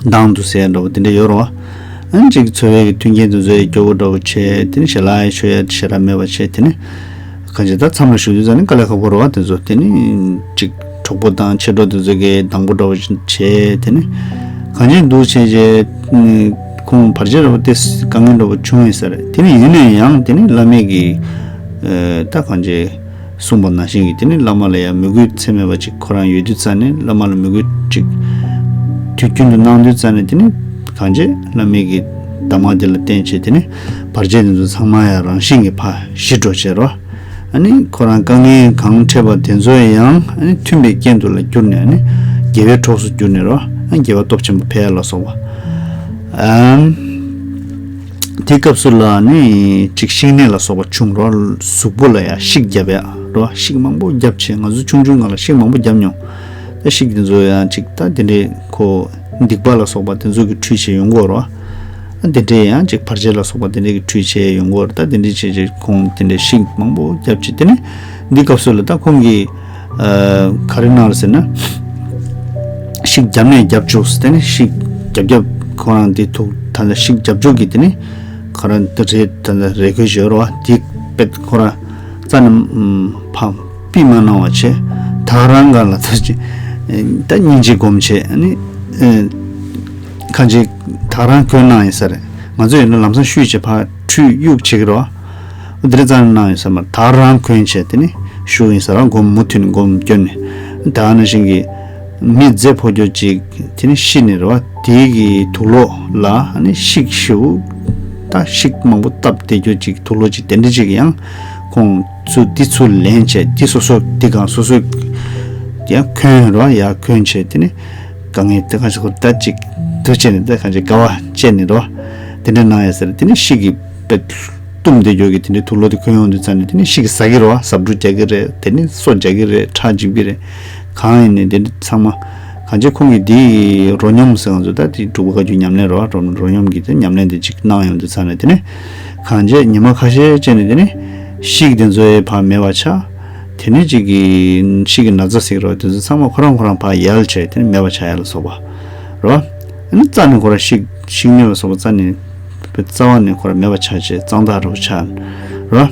མདངས་འདུག་ཟེར་ཡ་འདྲ་བོ་དེ་འདྲ་ཡོད་རེད་བ། ཨ་ནི་ཅིག་འཚོ་བའི་གི་མཐུན་རྐྱེན་དེ་ཚོ་ཡང་སྐྱོ་བོ་འདྲ་བོ་བྱས། དེ་ནི་ཞལ་ལག་ཡང་མཆོད་ཡ་ཞེ་དྲག་མེད་པ་བྱས། དེ་ནི་གང་ཅི་ད་མཚམས་ལ་བཞུགས་དུས་ཙ་ནི་དཀའ་ལས་ཁག་པོ་རེད་བ། དེ་ཚོ་དེ་ནི་ཅིག་གྲོགས་པོ་དང་མཆེད་གྲོགས་དེ་ཚོ་གི་སྡང་པོ་འདྲ་བོ་བྱས། དེ་ནི་གང་ཅི་འདུག་བྱས་བྱས་ཁོང་བར་ཆད་འདྲ་བོ་དེ་དཀའ་ངལ་འདྲ་བོ་བྱུང་ཡོད་ས་རེད། དེ་ནི་ཡིན་ནའི་ཡང་དེ་ནི་བླ་མའི་གི་ཨ་ད་གང་ཅི། གསུངས་པ་ནང་བཞིན་གྱི་དེ་ནི་བླ་མ་ལ་ཡང་མོས་གུས་ཚད་མེད་པ་ཅིག་ཁོ་རང་ཡོད་དུས་ཙང་ནས། བླ་མ་ལ་མོས་གུས་ཅིག་དུས་རྒྱུན་དུ་གནང་དུས་ཙང་ནས། དེ་ནི་གང་བྱས་བླ་མའི་གི་གདམས་ངག་དེ་ལ་བརྟེན་བྱས། དེ་ནི་བར་ཆད་དེ་ཚོ་ཚང་མ་ཡང་རང་བཞིན་གྱིས་ཕར་ཞི་འགྲོ་བྱས་རོ། ཨ་ནི་ཁོ་རང་དཀའ་ངལ་གང་འཕྲད་པ་དེ་ཚོ་ཡང་ཨ་ནི་མཐུན་པའི་རྐྱེན་དུ་ལ་གྱུར་ནས། ཨ་ནི་དགེ་བའི་གྲོགས་སུ་གྱུར་ནས་རོ། ཨ་ནི་དགེ་བ་སྟོབས་ཆེན་པོ་འཕེལ་ཡ་ལ་སོགས་པ། ཨམ། དེའི་སྐབས་སུ་ལ་ནི་ཅིག་ཤིག་ནད་ལ་སོགས་པ་བྱུང་རོ། གཟུགས་པོ་ལ་ཡང་ཤིག་བརྒྱབ་ཡ་རོ། ཤིག་མང་པོ་བརྒྱབ་བྱས། ང་ཚོ་ཆུང་ཆུང་སྒང་ལ་ཤིག་མང་པོ་བརྒྱབ་མྱོང་། ད་ཤིག་དེ་ཚོ་ཡང་ཅིག་ད་དེ་འདྲའི་ཁོ་སྡིག་པ་ལ་སོགས་པ་དེ་ཚོ་གི་ཁྲུས་བྱས་ཡོང་གི་ཡོད་རོ། ཨ་དེ་འདྲའི་ཡང་ཅིག་བར་ཆད་ལ་སོགས་པ་དེ་འདྲའི་གི་ཁྲུས་བྱས་ཡོང་གི་ཡོད་རོ། ད་དེ་འདྲའི་བྱས་བྱས་ཁོང་དེ་འདྲའི་ཤིག་མང་པོ་བརྒྱབ་བྱས། དེ་ནི་འདི་སྐབས་སུ་ལ་ད་ཁོང་གིས་ཨ་ག་རེ་གནང་རེད་ཟེར་ན། ཤིག་བརྒྱབ་ནས་བརྒྱབ་བཅུག་ཟེར། དེ་ནི་ཤིག་བརྒྱབ་བརྒྱབ་ཁོ་རང་དེ་ཐུག་ད་ལྟ་ཤིག་བརྒྱབ་བཅུག་གི་དེ་ནི་ཁོ་རང་དེ་རེད། ད་ལྟ་རེ་སྐུལ་བྱོས་རོ། དེ་པད་ཁོ་རང་རྩ་ནས་ཕམ་པི་མ་གནང་བ་བྱས། ད་རང་ག་ལ་ད་ཅི་ད་སྙིང་རྗེ་སྒོམ་བྱས། ཨ་ནི་ཨེ་གང་ཅི་ད་རང་གོན་གནང་ཡིན་ས་རེད། ང་ཚོ་ཡིན་ན་ལམ་སང་བཤུས་བྱས་ཕར་ཁྲུས་གཡུག་བྱེད་ཀྱི་རོ། འདི་རེ་རྩ་ནས་གནང་ཡོད་ས་མ་རེད། ད་རང་གོན་བྱས་དེ་ནི་བཞུགས་ཡིན་ས་རེད། སྒོམ་མུ་མཐུད་ནས་སྒོམ་སྐྱོན་ནས། ད་ནང་བཞིན་གྱི་མི་མཛེ་ཕོ་རྒྱུ་ཅིག་དེ་ནི་ཤི་ནས་རེད་བ། དེའི་གི་དུག་ལོག་ལ་ནི་ཤིག་ཤིའུ་ད་ཤིག་མང་པོ་བཏབ་བསྡད་རྒྱུ་ཅིག་དུག་ལོག་ཅིག་དེ་འདྲ་ཅིག་ཡང་ཁོང་ཚུར་འདི་ཚུར་ལེན་བྱས། འདི་སོ་སོ་འདི་གང་སོ་སོ་ཡང་གོན་རེད་བ། ཡང་གོན་བྱས་དེ་ནི་དཀའ་ངལ་དེ་གང་ཞིག་ཁོ་ད་ཅིག་དུ་བྱས་ནས་ད་གང་ཅིག་དགའ་བ་བྱས་ནས་རེད་བ། དེ་འདྲ་གནང་ཡ་ཟེར། དེ་ནི་ཤིག་གི་པད་བཏུམ་དེ་རྒྱུ་གི་དེ་འདྲའི་དུག་ལོག་དེ་གོན་ཡོང་དུས་ཙང་ནས། དེ་ནི་ཤིག་གིས་ཟ་གི་རེད་བ། ཟ་འབྲུ་རྒྱག་གི་རེད། དེ་ནི་སོ་རྒྱག་གི་རེད། ཁྲག་འཇིབ་གི་རེད། གང་ཡིན་ནས་དེ་འདྲ་ཚང་མ་གང་བྱས་ཁོང་གིས་དེའི་རོ་སྙོམས་ཟེར། ང་ཚོ་ད་དེ་འབྲུག་པ་བཀའ་བརྒྱུད་ཉམས་ལེན་རོ། རོ་རོ་སྙོམས་ཀྱི་དེ་ཉམས་ལེན་དེ་ཅིག་གནང་ཡོང་དུས་ཙང་ནས། དེ་ནི་གང་བྱས་ཉི་མ་ཁ་ཤས་བྱས་ནས་དེ་ནི་ཤིག་དེ་ཚོ་ཡང་ཕར་མེད་པ་ཆགས། དེ་ནི་ཅིག་གི་ཤིག་གི་ན་ཚ་ཟེར་རོ། དེ་ཚོ་ཚང་མ་ཁོ་རང་ཁོ་རང་ཕར་ཡལ་བྱས། དེ་ནི་མེད་པ་ཆགས་ཡ་ལ་སོགས་པ་རོ། ཨ་ནི་རྩ་ནས་ཁོ་རང་ཤིག་ཤིག་ནད་ལ་སོགས་པ་རྩ་ནས་རྩ་བ་ནས་ཁོ་རང་མེད་པ་ཆགས་བྱས་གཙང་དག་རུ་ཆགས་རོ།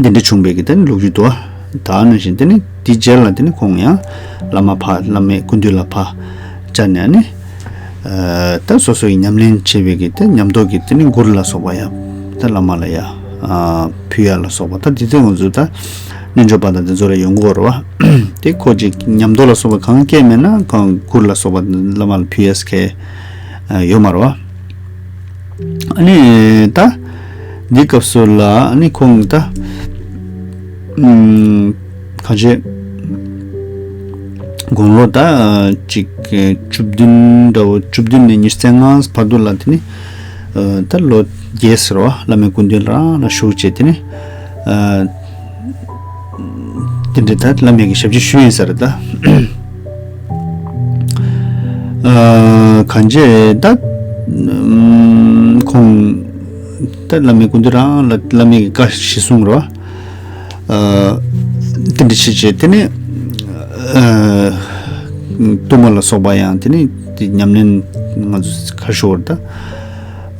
འདི་འདྲ་བྱུང་བའི་གི་དེ་ནི་ལོ་རྒྱུས་འདུག། ད་ནང་བཞིན་དེ་ནི་དེའི་རྗེས་ལ་དེ་ནི་ཁོང་ཡང་བླ་མ་ཕར་བླ་མའི་སྐུ་མདུན་ལ་ཕར་བཅར་ནས། ཨ་ནི་ཨ་ད་སོ་སོ་ཡི་ཉམས་ལེན་བྱེད་པའི་གི་དེ་ཉམས་རྟོགས་ཀྱི་དེ་ནི་མགུར་ལ་སོགས་པ་ཡང་ད་བླ་མ་ལ་ཡང་ཨ་ཕུལ་ཡ་ལ་སོགས་པ། ད་དེ་དེ་ང་ཚོ་ད་རྣལ་འབྱོར་པ་དང་དེ་ཚོ་ལ་ཡོང་གི་ཡོད་རེད་བ། དེ་ཁོ་ཅིག་ཉམས་རྟོགས་ལ་སོགས་པ་གང་སྐྱེས་མེད་ན་གང་མགུར་ལ་སོགས་པ་བླ་མ་ལ་ཕུལ་ཡས་ཁེ་ཡོད་མ་རེད་བ། ཨ་ནི་ད་འདི་སྐབས་སུ་ལ་ཨ་ནི་ཁོང་ད་ཨམ་གང་བྱས་དགུང་ལོ་ད་ཅིག་བཅུ་བདུན་འདྲ་བོ། བཅུ་བདུན་ནས་ཉི་ཤུ་རྩ་ལྔ་བར་དུ་ལ་དེ་ནི་ཨ་ད་ལོ་རྒས་ཟེར་བ། བླ་མའི་སྐུ་མདུན་རང་ལ་བཞུགས་བྱས་དེ་ནི་ཨ་དེ་འདྲའི་ད་བླ་མའི་གི་ཞབས་ཕྱི་ཞུས་ཡིན་ས་རེད་ད། ཨ་གང་བྱས་ད་ཨམ་ཁོང་ད་བླ་མའི་སྐུ་མདུན་རང་ལ་བླ་མའི་གི་བཀའ་གཞི་བཟུང་རོ། ཨ་དེ་འདྲ་བྱས་བྱས་དེ་ནས་ཨ་གཏུམ་མོ་ལ་སོགས་པ་ཡང་དེ་ནས་དེ་ཉམས་ལེན་ང་ཚོ་ག་རེ་ཞུ་དགོས་རེད་ད།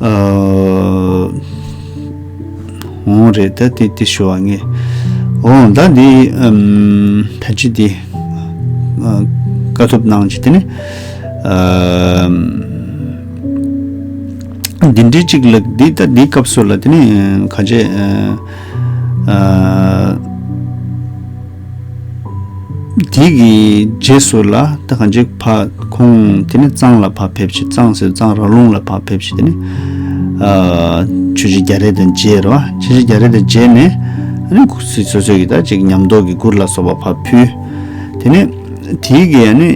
ཨ་འོང་རེད་ད། དེ་དེ་ཞུ་བ་ངས་འོང་ད། འདི་ཨམ་ཕལ་ཆེར་འདི་ཨ་བཀའ་ཐུབ་གནང་བྱས་དེ་ནས་ཨ་འདི་འདྲའི་ཅིག་ལ་འདི་ད་འདི་སྐབས་སུ་ལ་དེ་ནས་གང་བྱས་ཨ་ཨ་དེ་གི་རྗེས་སུ་ལ་ད་གང་ཅིག་ཕ་ཁོང་དེ་ནས་གཙང་ལ་ཕར་ཕེབས་བྱས། གཙང་ཟེར་གཙང་ར་ལུང་ལ་ཕར་ཕེབས་བྱས། དེ་ནས་ཨ་ཆོས་རྗེ་རྒྱ་རས་དང་མཇལ་རོ། ཆོས་རྗེ་རྒྱ་རས་དང་མཇལ་ནས་ཨ་ནི་སོ་སོ་གི་ད་ཅིག་ཉམས་རྟོགས་ཀྱི་མགུར་ལ་སོགས་པ་ཕར་ཕུལ། དེ་ནས་དེ་གི་ཨ་ནི་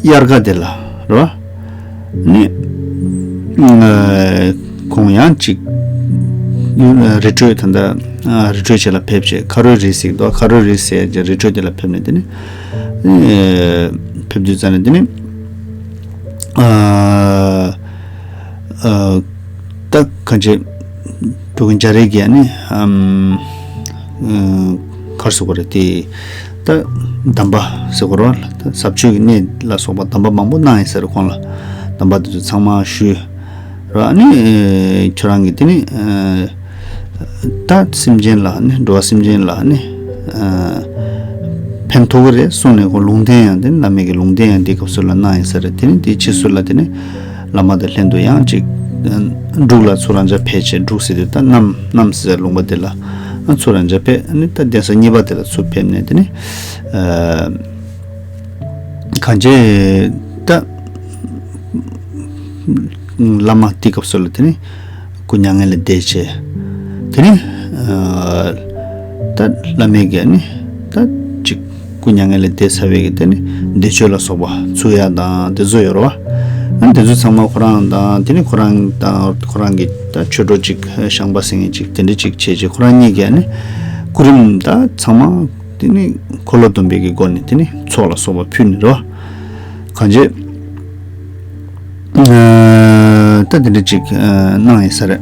དབྱར་ཁ་དེ་ལ་རོ། ནི་ཨ་ཁོང་ཡང་ཅིག་རི་ཁྲོད་ད་ལྟ་ཨ་རི་ཁྲོད་ཆེ་ལ་ཕེབས་བྱས། ཁ་རོ་རི་ཟེར་འདུག། ཁ་རོ་རི་ཟེར་རི་ཁྲོད་དེ་ལ་ཕེབས་ནས་དེ་ནི་ཨ་ཕེབས་དུས་ཙམ་ནས་དེ་ནི་ཨ་ཨ་ད་གང་བྱས་འགྲོ་མགོན་རྒྱ་རས་ཀྱིས་ཨ་ནི་ཨམ་ཨ་ག་རེ་ཟེར་དགོས་རེད་དེ། ད་གདམས་པ་ཟེར་དགོས་རེད་བ། ད་ཟབ་ཆོས་ཀྱི་གནས་ལ་སོགས་པ་གདམས་པ་མང་པོ་གནང་ཡིན་ཟེར། ཁོང་ལ་གདམས་པ་དེ་ཚོ་ཚང་མ་ཞུས་ར། ཨ་ནི་ཁྱོད་རང་གིས་དེ་ནི་ཨ་ད་སེམས་ཅན་ལ་ནི་འགྲོ་བ་སེམས་ཅན་ལ་ནི་ཨ་ཕན་ཐོགས་ཀྱི་རེད་གསུངས་ནས། ཁོང་ལུང་བསྟན་ཡང་དེ་ནི་བླ་མའི་གི་ལུང་བསྟན་ཡང་དེ་སྐབས་སུ་ལ་གནང་ཡིན་ཟེར། དེ་ནི་དེའི་ཕྱིས་སུ་ལ་དེ་ནི་བླ་མ་དང་ལྷན་དུ་ཡང་ཅིག་འབྲུག་ལ་ཚུར་རང་འཇགས་ཕེབས་བྱས། འབྲུག་ཟེར་དུས་ད་གནམ་གནམ་ཟེར་ལུང་པ་དེ་ལ་ ཨ་ཚུར་རང་འཇགས་ཕེབས། ཨ་ནི་ད་གདན་ས་གཉིས་པ་དེ་ལ་ཚུར་ཕེབས་ནས་དེ་ནི་ཨ་གང་བྱས་ད་བླ་མ་དེ་སྐབས་སུ་ལ་དེ་ནི་སྐུ་མྱ་ངན་ལས་འདས་བྱས། དེ་ནི་ཨ་ད་བླ་མས་ཀྱིས་ནི་ད་ཅིག་སྐུ་མྱ་ངན་ལས་འདས་ཚར་བའི་གི་དེ་ནི་བདེ་མཆོད་ལ་སོགས་པ་ཚུགས་ཡ་དང་དེ་ཚོ་ཡོད་རེད་བ། ཨ་དེ་ཚོ་ཚང་མ་ཁོ་རང་དང་དེ་ནི་ཁོ་རང་དང་ཁོ་རང་གི་ད་ཆོས་གྲོགས་ཅིག་ཤངས་པ་ཟེར་མཁན་ཅིག་དེ་འདྲ་ཅིག་བྱས་རྗེས་ཁོ་རང་གཉིས་ཀྱིས་ནི་སྐུ་རིམ་ད་ཚང་མ་དེ་ནི་འཁོར་ལོ་སྡོམ་པའི་གི་སྒོ་ནས་དེ་ནི་ཚོགས་ལ་སོགས་པ་ཕུལ་ནི་རེད་བ། གང་བྱས། ཨ་ད་དེ་འདྲ་ཅིག་ཨ་གནང་ཡིན་ས་རེད།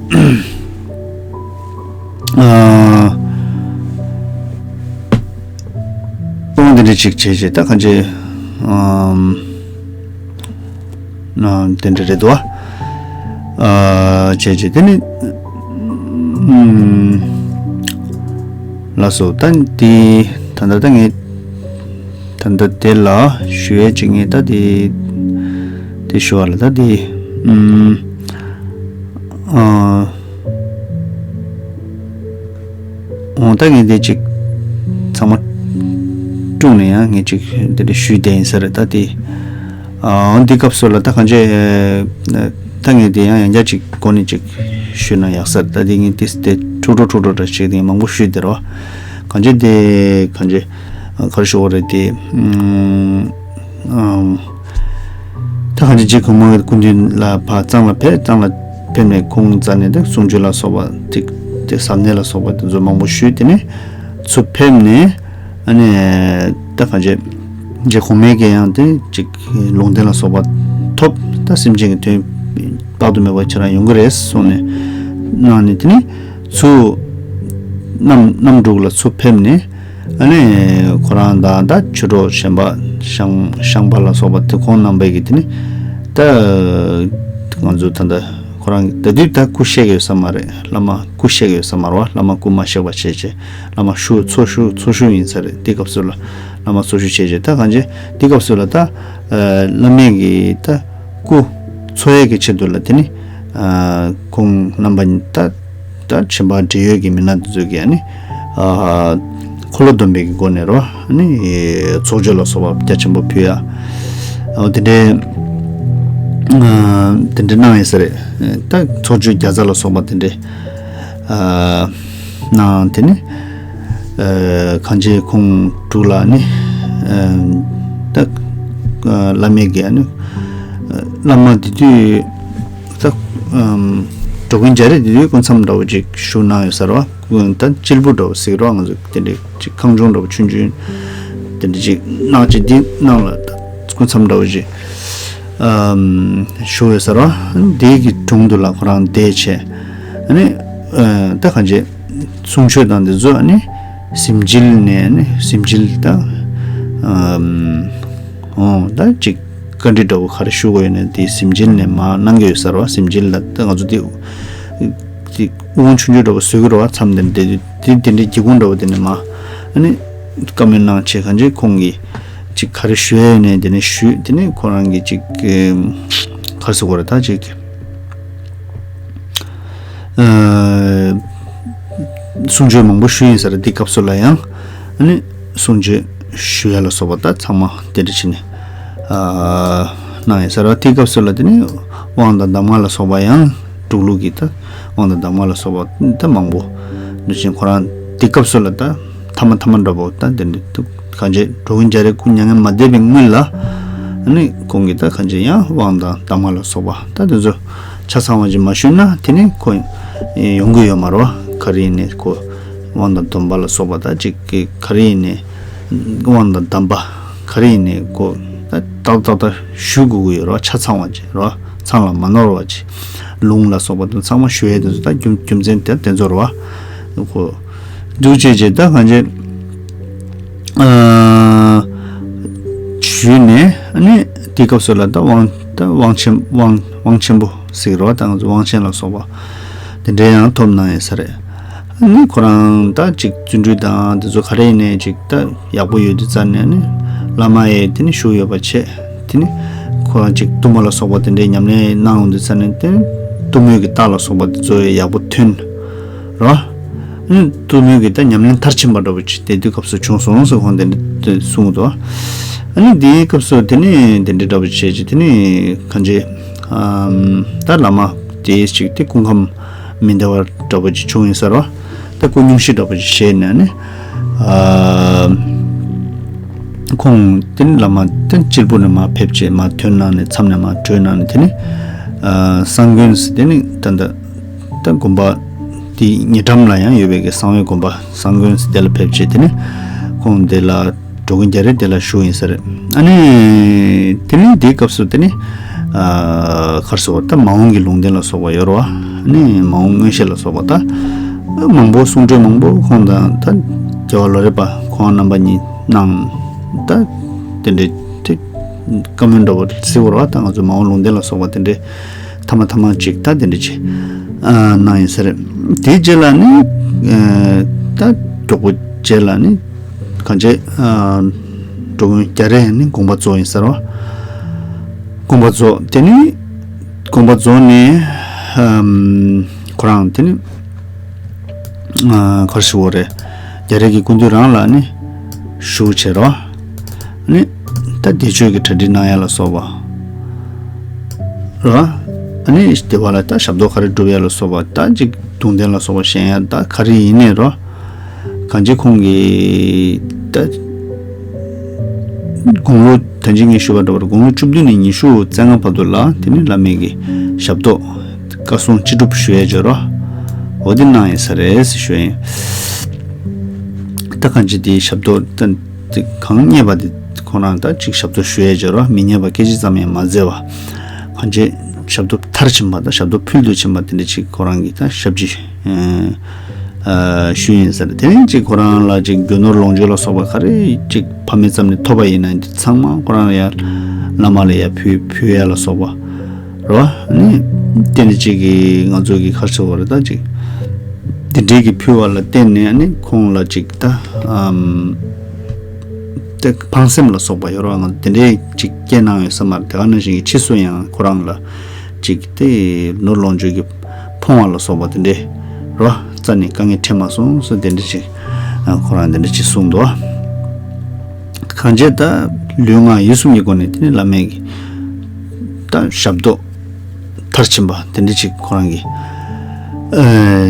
ཨ་དབང་དེ་འདྲ་ཅིག་བྱས་རྗེས་ད་གང་བྱས། ཨམ་ཨ་དེ་འདྲ་རེད་འདུག་བ། ཨ་བྱས་རྗེས་དེ་ནི་ཨམ་ལགས་སོ། ད་འདི་ད་ལྟ་ད་ངས་ད་ལྟ་དེ་ལ་ཞུ་ཡས་ཅིག་ངས་ད་དེ་དེ་ཞུ་བ་ལ་ད་དེ་ཨུམ་ཨ་འོ་ད་ངས་དེ་ཅིག་ཚང་མ་དཀྲུགས་ནས་ཡང་ངས་ཅིག་དེ་འདྲ་ཞུས་བསྡད་ཡིན་ས་རེད། ད་དེ་ཨ་འདི་སྐབས་སུ་ལ་ད་གང་བྱས་ད་ངས་དེ་ཡང་ཡང་བསྐྱར་ཅིག་གོ་ནས་ཅིག་ཞུས་ན་ཡག་ས་རེད། ད་དེ་ངས་དེ་དེ་དཀྲུག་དཀྲུག་དཀྲུག་དཀྲུག་ཅིག་དེ་མང་པོ་ཞུས་བསྡད་རོགས། གང་བྱས་དེ་གང་བྱས། ག་རེ་ཞུ་དགོས་རེད་དེ། ཨམ། ད་གང་ཅི་རྗེ་གོང་མ་སྐུ་མདུན་ལ་ཕར་གཙང་ལ་ཕེབས། གཙང་ལ་ཕེབས་ནས་ཁོང་རྩ་ནས་ད་གསུང་ཆོས་ལ་སོགས་པ་ཏིག་ཏིག་ཟབ་གནད་ལ་སོགས་པ་དེ་ཚོ་མང་པོ་ཞུས། དེ་ནས་ཚུར་ཕེབས་ནས་ཨ་ནི་ད་གང་ཅི་རྗེ་གོང་མའི་གི་ཡང་དེ་ཅིག་ལུང་བསྟན་ལ་སོགས་པ་ཐོབ། ད་སེམས་ཅན་གྱི་དོན་དཔག་ཏུ་མེད་པ་ཁྱེད་རང་ཡོང་གི་རེད་གསུངས་ནས་གནང་ནས་དེ་ནས་ཚུར་གནམ་གནམ་འབྲུག་ལ་ཚུར་ཕེབས་ནས། ཨ་ནི་ཁོ་རང་དང་ད་ཆོས་གྲོགས་གཞན་པ་ཤངས་ཤངས་པ་ལ་སོགས་པ་དེ་ཁོང་རྣམ་པས་ཀྱི་དེ་ནི་ད་ང་ཚོ་ད་ལྟ་ཁོ་རང་ད་དུས་ད་སྐུ་གཤེགས་ཡོད་ས་མ་རེད། བླ་མ་སྐུ་གཤེགས་ཡོད་ས་མ་རེད་བ། བླ་མ་སྐུ་མ་གཤེགས་པ་བྱས་བྱས་བླ་མ་ཞུ་ཚོགས་ཞུགས་ཚོགས་ཞུགས་ཡིན་ས་རེད། དེ་སྐབས་སུ་ལ་བླ་མ་ཚོགས་ཞུགས་བྱས་བྱས་ད་གང་བྱས་དེ་སྐབས་སུ་ལ་ད་བླ་མས་ཀྱི་ད་སྐུ་འཚོ་ཡས་ཀྱི་ཆེད་དུ་ལ་དེ་ནི་ཁོང་རྣམ་པ་ད། ད་ཆེན་པ་འབྲེལ་ཡོད་ཀྱི་མི་སྣ་དེ་ཚོས་ཀྱིས་ཨ་ནི་ཨ་འཁོར་ལོ་སྡོམ་པའི་གི་སྒོ་ནས་རོ་ཨ་ནི་ཚོགས་མཆོད་ལ་སོགས་པ་རྒྱ་ཆེན་པོ་ཕུལ་ཡ། ཨ་དེ་འདྲའི་ཨ་དེ་འདྲའི་གནང་ཡོད་ས་རེད། ད་ཚོགས་མཆོད་བརྒྱ་རྩ་ལ་སོགས་པ་དེ་འདྲའི་ཨ་གནང་། དེ་ནི་ཨ་གང་བྱས་ཁོང་དྲུག་ལ་ནི་ཨ་ད་ཨ་བླ་མས་ཀྱིས་ཨ་ནི་ཨ་བླ་མ་དེ་དུས། ད་ཨམ་འགྲོ་མགོན་རྒྱ་རས་དེ་དུས་སྐུ་མཚམས་འདྲ་བོ་ཅིག་བཞུགས་གནང་ཡོད་ས་རེད་བ། ད་སྤྱིལ་བུ་འདྲ་བོ་ཟེར་གི་རེད་བ། ང་ཚོ་དེ་འདྲའི་ཅིག་ཁང་ཆུང་འདྲ་བོ་ཆུང་ཆུང་དེ་འདྲ་ཅིག་གནང་ཅིག་དེ་ནང་ལ་ད་སྐུ་མཚམས་འདྲ་བོ་ཅིག་ཨམ་བཞུགས་ཡོད་ས་རེད་བ། དེའི་གི་དྲུང་དུ་ལ་ཁོ་རང་བསྡད་བྱས་ཨ་ནི་ཨ་ད་གང་བྱས་གསུང་ཆོས་དང་དེ་ཚོ་ཨ་ནི་གཟིམ་སྤྱིལ་ནས་ཨ་ནི་གཟིམ་སྤྱིལ་ད་ཨམ་འོང་ད་ཅིག་བཀའ་འདྲི་འདྲ་བོ་ག་རེ་ཞུ་དགོས་ཡོད་ན་དེ་གཟིམ་སྤྱིལ་ནས་མར་གནང་གི་ཡོད་ས་རེད་བ། གཟིམ་སྤྱིལ་ལ་ད་ང་ཚོ་དེ་དེ་དབུ་ཆུང་ཆུང་འདྲ་བོ་བཟོས་ཀྱི་རེད་བ། མཚམས་དེ་འདྲ་དེ་དེ་འདྲའི་སྒེའུ་ཁུང་འདྲ་བོ་དེ་ནས་མར་ཨ་ནི་བཀའ་མོལ་གནང་བྱས་གང་ཅི་ཁོང་གིས་ཅིག་ག་རེ་ཞུ་ཡ་ཡོད་ན་དེ་ནས་ཞུས། དེ་ནས་ཁོ་རང་གིས་ཅིག་ག་རེ་ཟེར་དགོས་རེད་ད་ཅིག་ཨ་གསུང་ཆོས་མང་པོ་ཞུས་ཡིན་ས་རེད། དེ་སྐབས་སུ་ལ་ཡང་ཨ་ནི་གསུང་ཆོས་ཞུ་ཡ་ལ་སོགས་པ་ད་ཚང་མ་དེ་འདྲ་བྱས་ནས་ཨ་གནང་ཡིན་ས་རེད། དེ་སྐབས་སུ་ལ་དེ་ནི་དབང་དང་གདམས་ངག་ལ་སོགས་པ་ཡང་འབྲུག་ལུགས་ཀྱི་ད་དབང་དང་གདམས་ངག་ལ་སོགས་པ་ད་མང་པོ་འདུག་ཅིང་ཁོ་རང་དེ་སྐབས་སུ་ལ་ད་ཐ་མ་ཐ་མ་འདྲ་པོ་ད་དེ་འདྲ་འདུག་གང་བྱས་འགྲོ་མགོན་རྒྱ་རས་སྐུ་མྱ་ངན་མ་འདས་པའི་སྔོན་ལ་ཨ་ནི་ཁོང་གིས་ད་གང་བྱས་ཡང་དབང་དང་གདམས་ངག་ལ་སོགས་པ་ད་དེ་ཚོ་ཆ་ཚང་བ་ཅིག་མ་ཞུས་ན་དེ་ནི་ཁོ་ཡོང་གི་ཡོད་མ་རེད་བ། ག་རེ་ཡིན་ནའི་ཁོ་དབང་དང་སྡོམ་པ་ལ་སོགས་པ་ད་ཅིག་གི་ག་རེ་ཡིན་ནའི་དབང་དང་གདམས་པ་ག་རེ་ཡིན་ནའི་ཁོ་ད་ཏག་ཏག་ཏག་ཞུ་དགོས་ཀྱི་ཡོད་རེད་བ། ཆ་ཚང་བ་ཅིག་རེད་བ། ཚང་ལ་མ་ནོར་བ་ཅིག་ལུང་ལ་སོགས་པ་དེ་ཚང་མ་ཞུ་ཡས་དེ་ཚོ་ད་རྒྱུ་རྒྱུ་མཚན་དེ་དེ་ཚོ་རེད་བ། ཁོ་འདུག་བྱས་བྱས་ད་གང་བྱས། ཨ་ཞུས་ནས་ཨ་ནི་དེ་སྐབས་སུ་ལ་ད་དབང་ད་དབང་ཆེན་དབང་དབང་ཆེན་པོ་ཟེར་གི་རེད་བ། ད་ང་ཚོ་དབང་ཆེན་ལ་སོགས་པ་དེ་འདྲའི་ཡང་ཐོབ་གནང་ཡོད་ས་རེད། ཨ་ནི་ཁོ་རང་ད་ཅིག་བརྩོན་འགྲུས་དང་དེ་ཚོ་ག་རེ་ཡིན་ནའི་ཅིག་ད་ཡག་པོ་ཡོད་དུས་ཙང་ནས་ཨ་ནི་བླ་མ་ཡས་དེ་ནི་བཞུགས་ཡོད་པ་བྱས། དེ་ནི་ཁོ་རང་ཅིག་གཏུམ་མོ་ལ་སོགས་པ་དེ་འདྲའི་ཉམས་ལེན་གནང་ཡོང་དུས་ཙང་ནས་དེ་ནི་གཏུམ་མོའི་གི་རྟགས་ལ་སོགས་པ་དེ་ཚོ་ཡག་པོ་ཐོན་རོ། ཨ་ནི་ཐུགས་སྨོན་གྱི་ད་ཉམས་ལེན་མཐར་ཕྱིན་པ་འདྲ་པོ་ཅིག་དེ་དུས་སྐབས་སུ་བྱུང་སོང་ཟེར་ཁོང་དེ་འདྲ་གསུངས་འདུག། ཨ་ནི་དེའི་སྐབས་སུ་དེ་ནས་དེ་འདྲ་འདྲ་པོ་བྱས་ཅིག་དེ་ནས་གང་ཅི་ཨམ་ད་བླ་མ་དེ་ཅིག་དེ་སྐུ་ཁམས་མི་བདེ་བ་འདྲ་པོ་ཅིག་བྱུང་ཡིན་ས་རེད་བ། ད་སྐུ་སྙུང་གཞི་འདྲ་པོ་ཅིག་བྱས་ནས་ནི། ཨ། ཁོང་དེ་ནི་བླ་མ་དེ་གཅེར་བུ་ནས་མར་ཕེབས་བྱས་མར་ཐོན་གནང་ནས་མཚམས་ནས་མར་བགྲོད་གནང་ནས་དེ་ནི། ཨ། གསང་དགོན་ཟེར་དེ་ནི་ད་ལྟ་ད་དགོན་པ་དེ་ཉེ་འགྲམ་ལ་ཡང་ཡོད་པའི་གི་གསང་བའི་དགོན་པ་གསང་དགོན་ཟེར་དེ་ལ་ཕེབས་བྱས་དེ་ནི་ཁོང་དེ་ལ་འགྲོ་མགོན་རྒྱ་རས་དེ་ལ་བཞུགས་ཡིན་ས་རེད། ཨ་ནི་དེ་ནི་དེའི་སྐབས་སུ་དེ་ནི། ཨ། གར་སོགས་ད་མ་འོངས་ཀྱི་ལུང་བསྟན་ལ་སོགས་པ་ཡོད་རེད་བ། ཨ་ནི་མ་འོངས་མངོན་ཤེས་ལ་སོགས་པ་ད་མང་པོ་གསུང་གྲོས་མང་པོ་ཁོང་དང་ད་རྒྱལ་བ་ལོ་རས་པ་ཁོང་རྣམ་པ་གཉིས་གནང་། ད་དེ་འདྲའི་དེ་བཀའ་མོལ་འདྲ་པོ་གཟིགས་པ་རེད་བ། ད་ང་ཚོ་མ་འོངས་ལུང་བསྟན་ལ་སོགས་པ་དེ་འདྲའི་ཐ་མ་ཐ་མ་ཅིག་ད་དེ་འདྲ་ཅིག་ཨ་གནང་ཡིན་ས་རེད། དེའི་རྗེས་ལ་ནི་ཨ་ད་མགྱོགས་པོ་རྗེས་ལ་ནི་གང་ཅི་ཨ་འགྲོ་མགོན་རྒྱ་རས་ནི་དགོངས་པ་རྫོགས་ཡིན་ས་རེད་བ། དགོངས་པ་རྫོགས། དེ་ནི་དགོངས་པ་རྫོགས་ནས་ཨམ་ཁོ་རང་དེ་ནི་ཨ་གར་ཞུ་བ་རེད། རྒྱ་རས་ཀྱི་སྐུ་མདུན་རང་ལ་ནི་བཞུགས་བྱས་རོ། ནི་ད་བདེ་མཆོག་གི་གྲ་སྒྲིག་གནང་ཡ་ལ་སོགས་པ་རོ། ཨ་ནི་བདེ་བ་ལ་ད་ཞབས་ཏོག་ག་རེ་སྒྲུབ་ཡ་ལ་སོགས་པ་ད་ཅིག་གདུང་རྟེན་ལ་སོགས་པ་བཞེངས་ཡ་ད་ག་རེ་ཡིན་ནའི་རོ། གང་ཅི་ཁོང་གིས་ད་དགུང་ལོ་ད་ཅི་ངས་ཞུས་པ་འདྲ་བར་དགུང་ལོ་བཅུ་བདུན་ནས་ཉི་ཤུ་རྩ་ལྔ་བར་དུ་ལ་དེ་ནི་བླ་མའི་གི་ཞབས་ཏོག་བཀའ་སྲུང་ཅི་སྒྲུབ་ཞུ་ཡས་བྱོས་རོ། འོ་དེ་གནང་ཡིན་ས་རེད་ཟེར་ཞུ་ཡིན། ད་གང་ཅི་དེའི་ཞབས་ཏོག་ད་དེ་གང་རྙེད་པ་དེ་ཁོང་རང་ད་ཅིག་ཞབས་ཏོག་ཞུ་ཡས་བྱོས་རོ། མི་རྙེད་པ་སྐད་ཅིག་ཙམ་ཡང་མ་མཛད་པ། གང་ཅི་ཞབས་ཏོག་མཐར་ཕྱིན་པ་དང་ཞབས་ཏོག་ཕུལ་དུ་ཕྱིན་པ་དེ་འདྲ་ཅིག་ཁོ་རང་གིས་ད་ཞབས་ཕྱི་ཨ་ཞུས་ཡིན་ཟེར། དེ་རིང་ཅིག་ཁོ་རང་ལ་ཅིག་རྒྱུ་ནོར་ལོངས་སྤྱོད་ལ་སོགས་པ་ག་རེ་ཅིག་ཕ་མའི་ཙམ་ནས་ཐོབ་པ་ཡིན་ན་འདི་ཚང་མ་ཁོ་རང་ལ་ཡ་བླ་མ་ལ་ཡ་ཕུལ་ཕུལ་ཡ་ལ་སོགས་པ་རོ། ནི་དེ་འདྲ་ཅིག་གིས་ང་ཚོ་གི་ཁར་ཆེ་བ་རེད། ད་ཅིག་དེ་འདྲའི་གི་ཕུལ་བ་ལ་བརྟེན་ནས་ནི་ཁོང་ལ་ཅིག་ད་ཨམ། དེ་ཕངས་སེམས་ལ་སོགས་པ་ཡོད་རེད་བ། ང་དེ་འདྲའི་ཅིག་སྐྱེས་གནང་ཡོད་ས་མ་རེད། དེ་ག་ནང་བཞིན་གྱི་ཕྱིས་སུ་ཡང་ཁོ་རང་ལ་ཅིག་དེ་ནོར་ལོངས་སྤྱོད་ཀྱི་ཕོངས་པ་ལ་སོགས་པ་དེ་འདྲའི་རོ་རྩ་ནས་དཀའ་ངལ་འཕྲད་མ་སོང་ཟེར་དེ་འདྲ་ཅིག་ཁོ་རང་དེ་འདྲ་ཅིག་གསུངས་འདུག། གང་བྱས་ད་ལུས་ངག་ཡིད་གསུམ་གྱི་སྒོ་ནས་དེ་ནི་བླ་མའི་གི་ད་ཞབས་ཏོག་མཐར་ཕྱིན་པ་དེ་འདྲ་ཅིག་ཁོ་རང་གིས་ཨེ་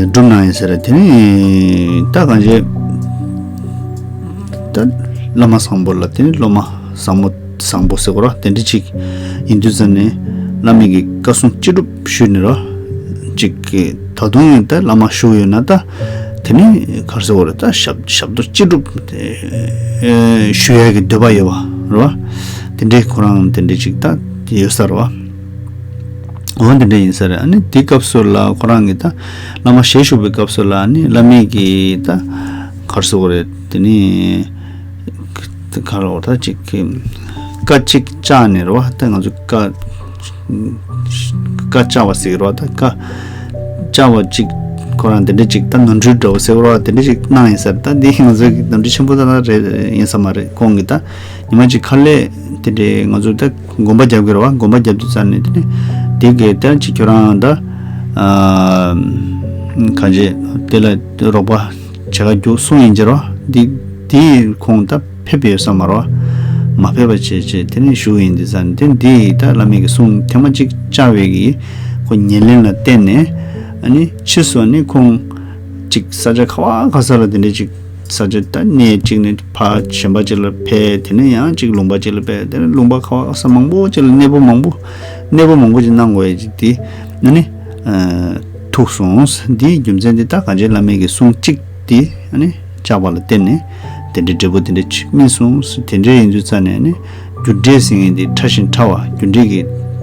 སྒྲུབ་གནང་ཡིན་ཟེར། དེ་ནི་ད་གང་བྱས་ད་བླ་མ་བཟང་པོ་ལ་དེ་ནི་སློབ་མ་བཟང་མོ་བཟང་པོ་ཟེར་དགོས་ར། དེ་འདྲ་ཅིག་ཡིན་དུས་ཙམ་ནས་བླ་མའི་གི་བཀའ་གསུང་ཅི་སྒྲུབ་ཞུས་ནས་ར་ཅིག་གི་ད་དུང་ཡང་ད་བླ་མ་བཞུགས་ཡོད་ན་ད་དེ་ནི་ག་རེ་ཟེར་དགོས་རེད། ད་ཞབས་ཞབས་ཏོག་ཅི་སྒྲུབ་ཨེ་ཞུ་ཡ་གི་འདོད་པ་ཡོད་པ་ར། དེ་འདྲའི་ཁོ་རང་དེ་འདྲ་ཅིག་ད་ཡོད་ས་ར་བ། འོ་འདི་འདྲ་ཡིན་ས་རེད། ཨ་ནི་དེའི་སྐབས་སུ་ལ་ཁོ་རང་གིས་ད་བླ་མ་ཞལ་བཞུགས་པའི་སྐབས་སུ་ལ་ཨ་ནི་བླ་མས་ཀྱིས་ད་ག་རེ་ཟེར་དགོས་རེད། དེ་ནི་ག་རེ་ད་ཅིག་གི་བཀའ་གཅིག་བཅག་ནས་རེད་བ། ད་ང་ཚོ་བཀའ་བཀའ་བཅག་པ་ཟེར་གི་རེད་བ། ད་བཀའ་བཅག་པ་གཅིག་ཁོ་རང་དེ་འདྲ་ཅིག་ད་ནོར་འཁྲུལ་འདྲ་བོ་ཟེར་གི་རེད་བ། དེ་འདྲ་ཅིག་གནང་ཡིན་ས་རེད། ད་འདི་ང་ཚོ་གི་ནོར་འཁྲུལ་ཆེན་པོ་ད་ད་རེད་ཡིན་ས་མ་རེད། ཁོང་གིས་ད་ཉི་མ་གཅིག་ཁ་ལས་དེ་འདྲའི་ང་ཚོ་ད་དགོན་པ་རྒྱབ་ཀྱི་རེད་བ། དགོན་པ་རྒྱབ་དུས་ཙམ་ནས་དེ་ནས་དེ་གས་ད་ཅིག་ཁྱོད་རང་ད་ཨ་གང་བྱེད་དེ་ལ་རོགས་པ་བྱེད་ག་རྒྱུགས་གསུངས་ཡིན་གྱི་རེད་བ། འདི་འདི་ཁོང་ད་ཕེབས་ཡོད་ས་མ་རེད་བ། མ་ཕེབས་པ་བྱས་བྱས་དེ་ནས་བཞུགས་ཡིན་དུས་ཙམ་ནས་དེ་འདི་ད་བླ་མའི་གི་གསུང་ཐེངས་མ་གཅིག་བཅར་བའི་གི་ཁོ་ཉེར་ལེན་ལ་བརྟེན་ནས་ཨ་ནི་ཕྱིས་སུ་ནི་ཁོང་ཅིག་ས་ཆ་ག་བ་ག་ས་ལ་དེ་འདྲ་ཅིག་ས་ཆ་ད་གནས་གཅིག་ནས་ཕར་གཞན་པ་ཅིག་ལ་ཕེབས། དེ་ནས་ཡང་ཅིག་ལུང་པ་ཅིག་ལ་ཕེབས། དེ་ནས་ལུང་པ་ག་བ་ག་ས་མང་པོ་ཅིག་ལ་གནས་སྤོ་མང་པོ་གནས་སྤོ་མང་པོ་ཅིག་གནང་དགོས་ཡ་ཅིག་དེ་ཨ་ནི་ཨ་ཐུག་སོང་། འདིའི་རྒྱུ་མཚན་དེ་ད་གང་བྱེད་བླ་མའི་གི་གསུང་གཅིག་དེ་ཨ་ནི་བཅག་པ་ལ་བརྟེན་ནས་དེ་འདྲའི་འབྲས་བུ་དེ་འདྲ་ཅིག་སྨིན་སོང་། དེ་འདྲ་ཡིན་དུས་ཙམ་ནས་ཨ་ནི་རྒྱུ་འབྲས་ཟེར་མཁན་དེ་ཕྲ་ཞིང་ཕྲ་བ། རྒྱུ་འབྲས་ཀྱི་ད་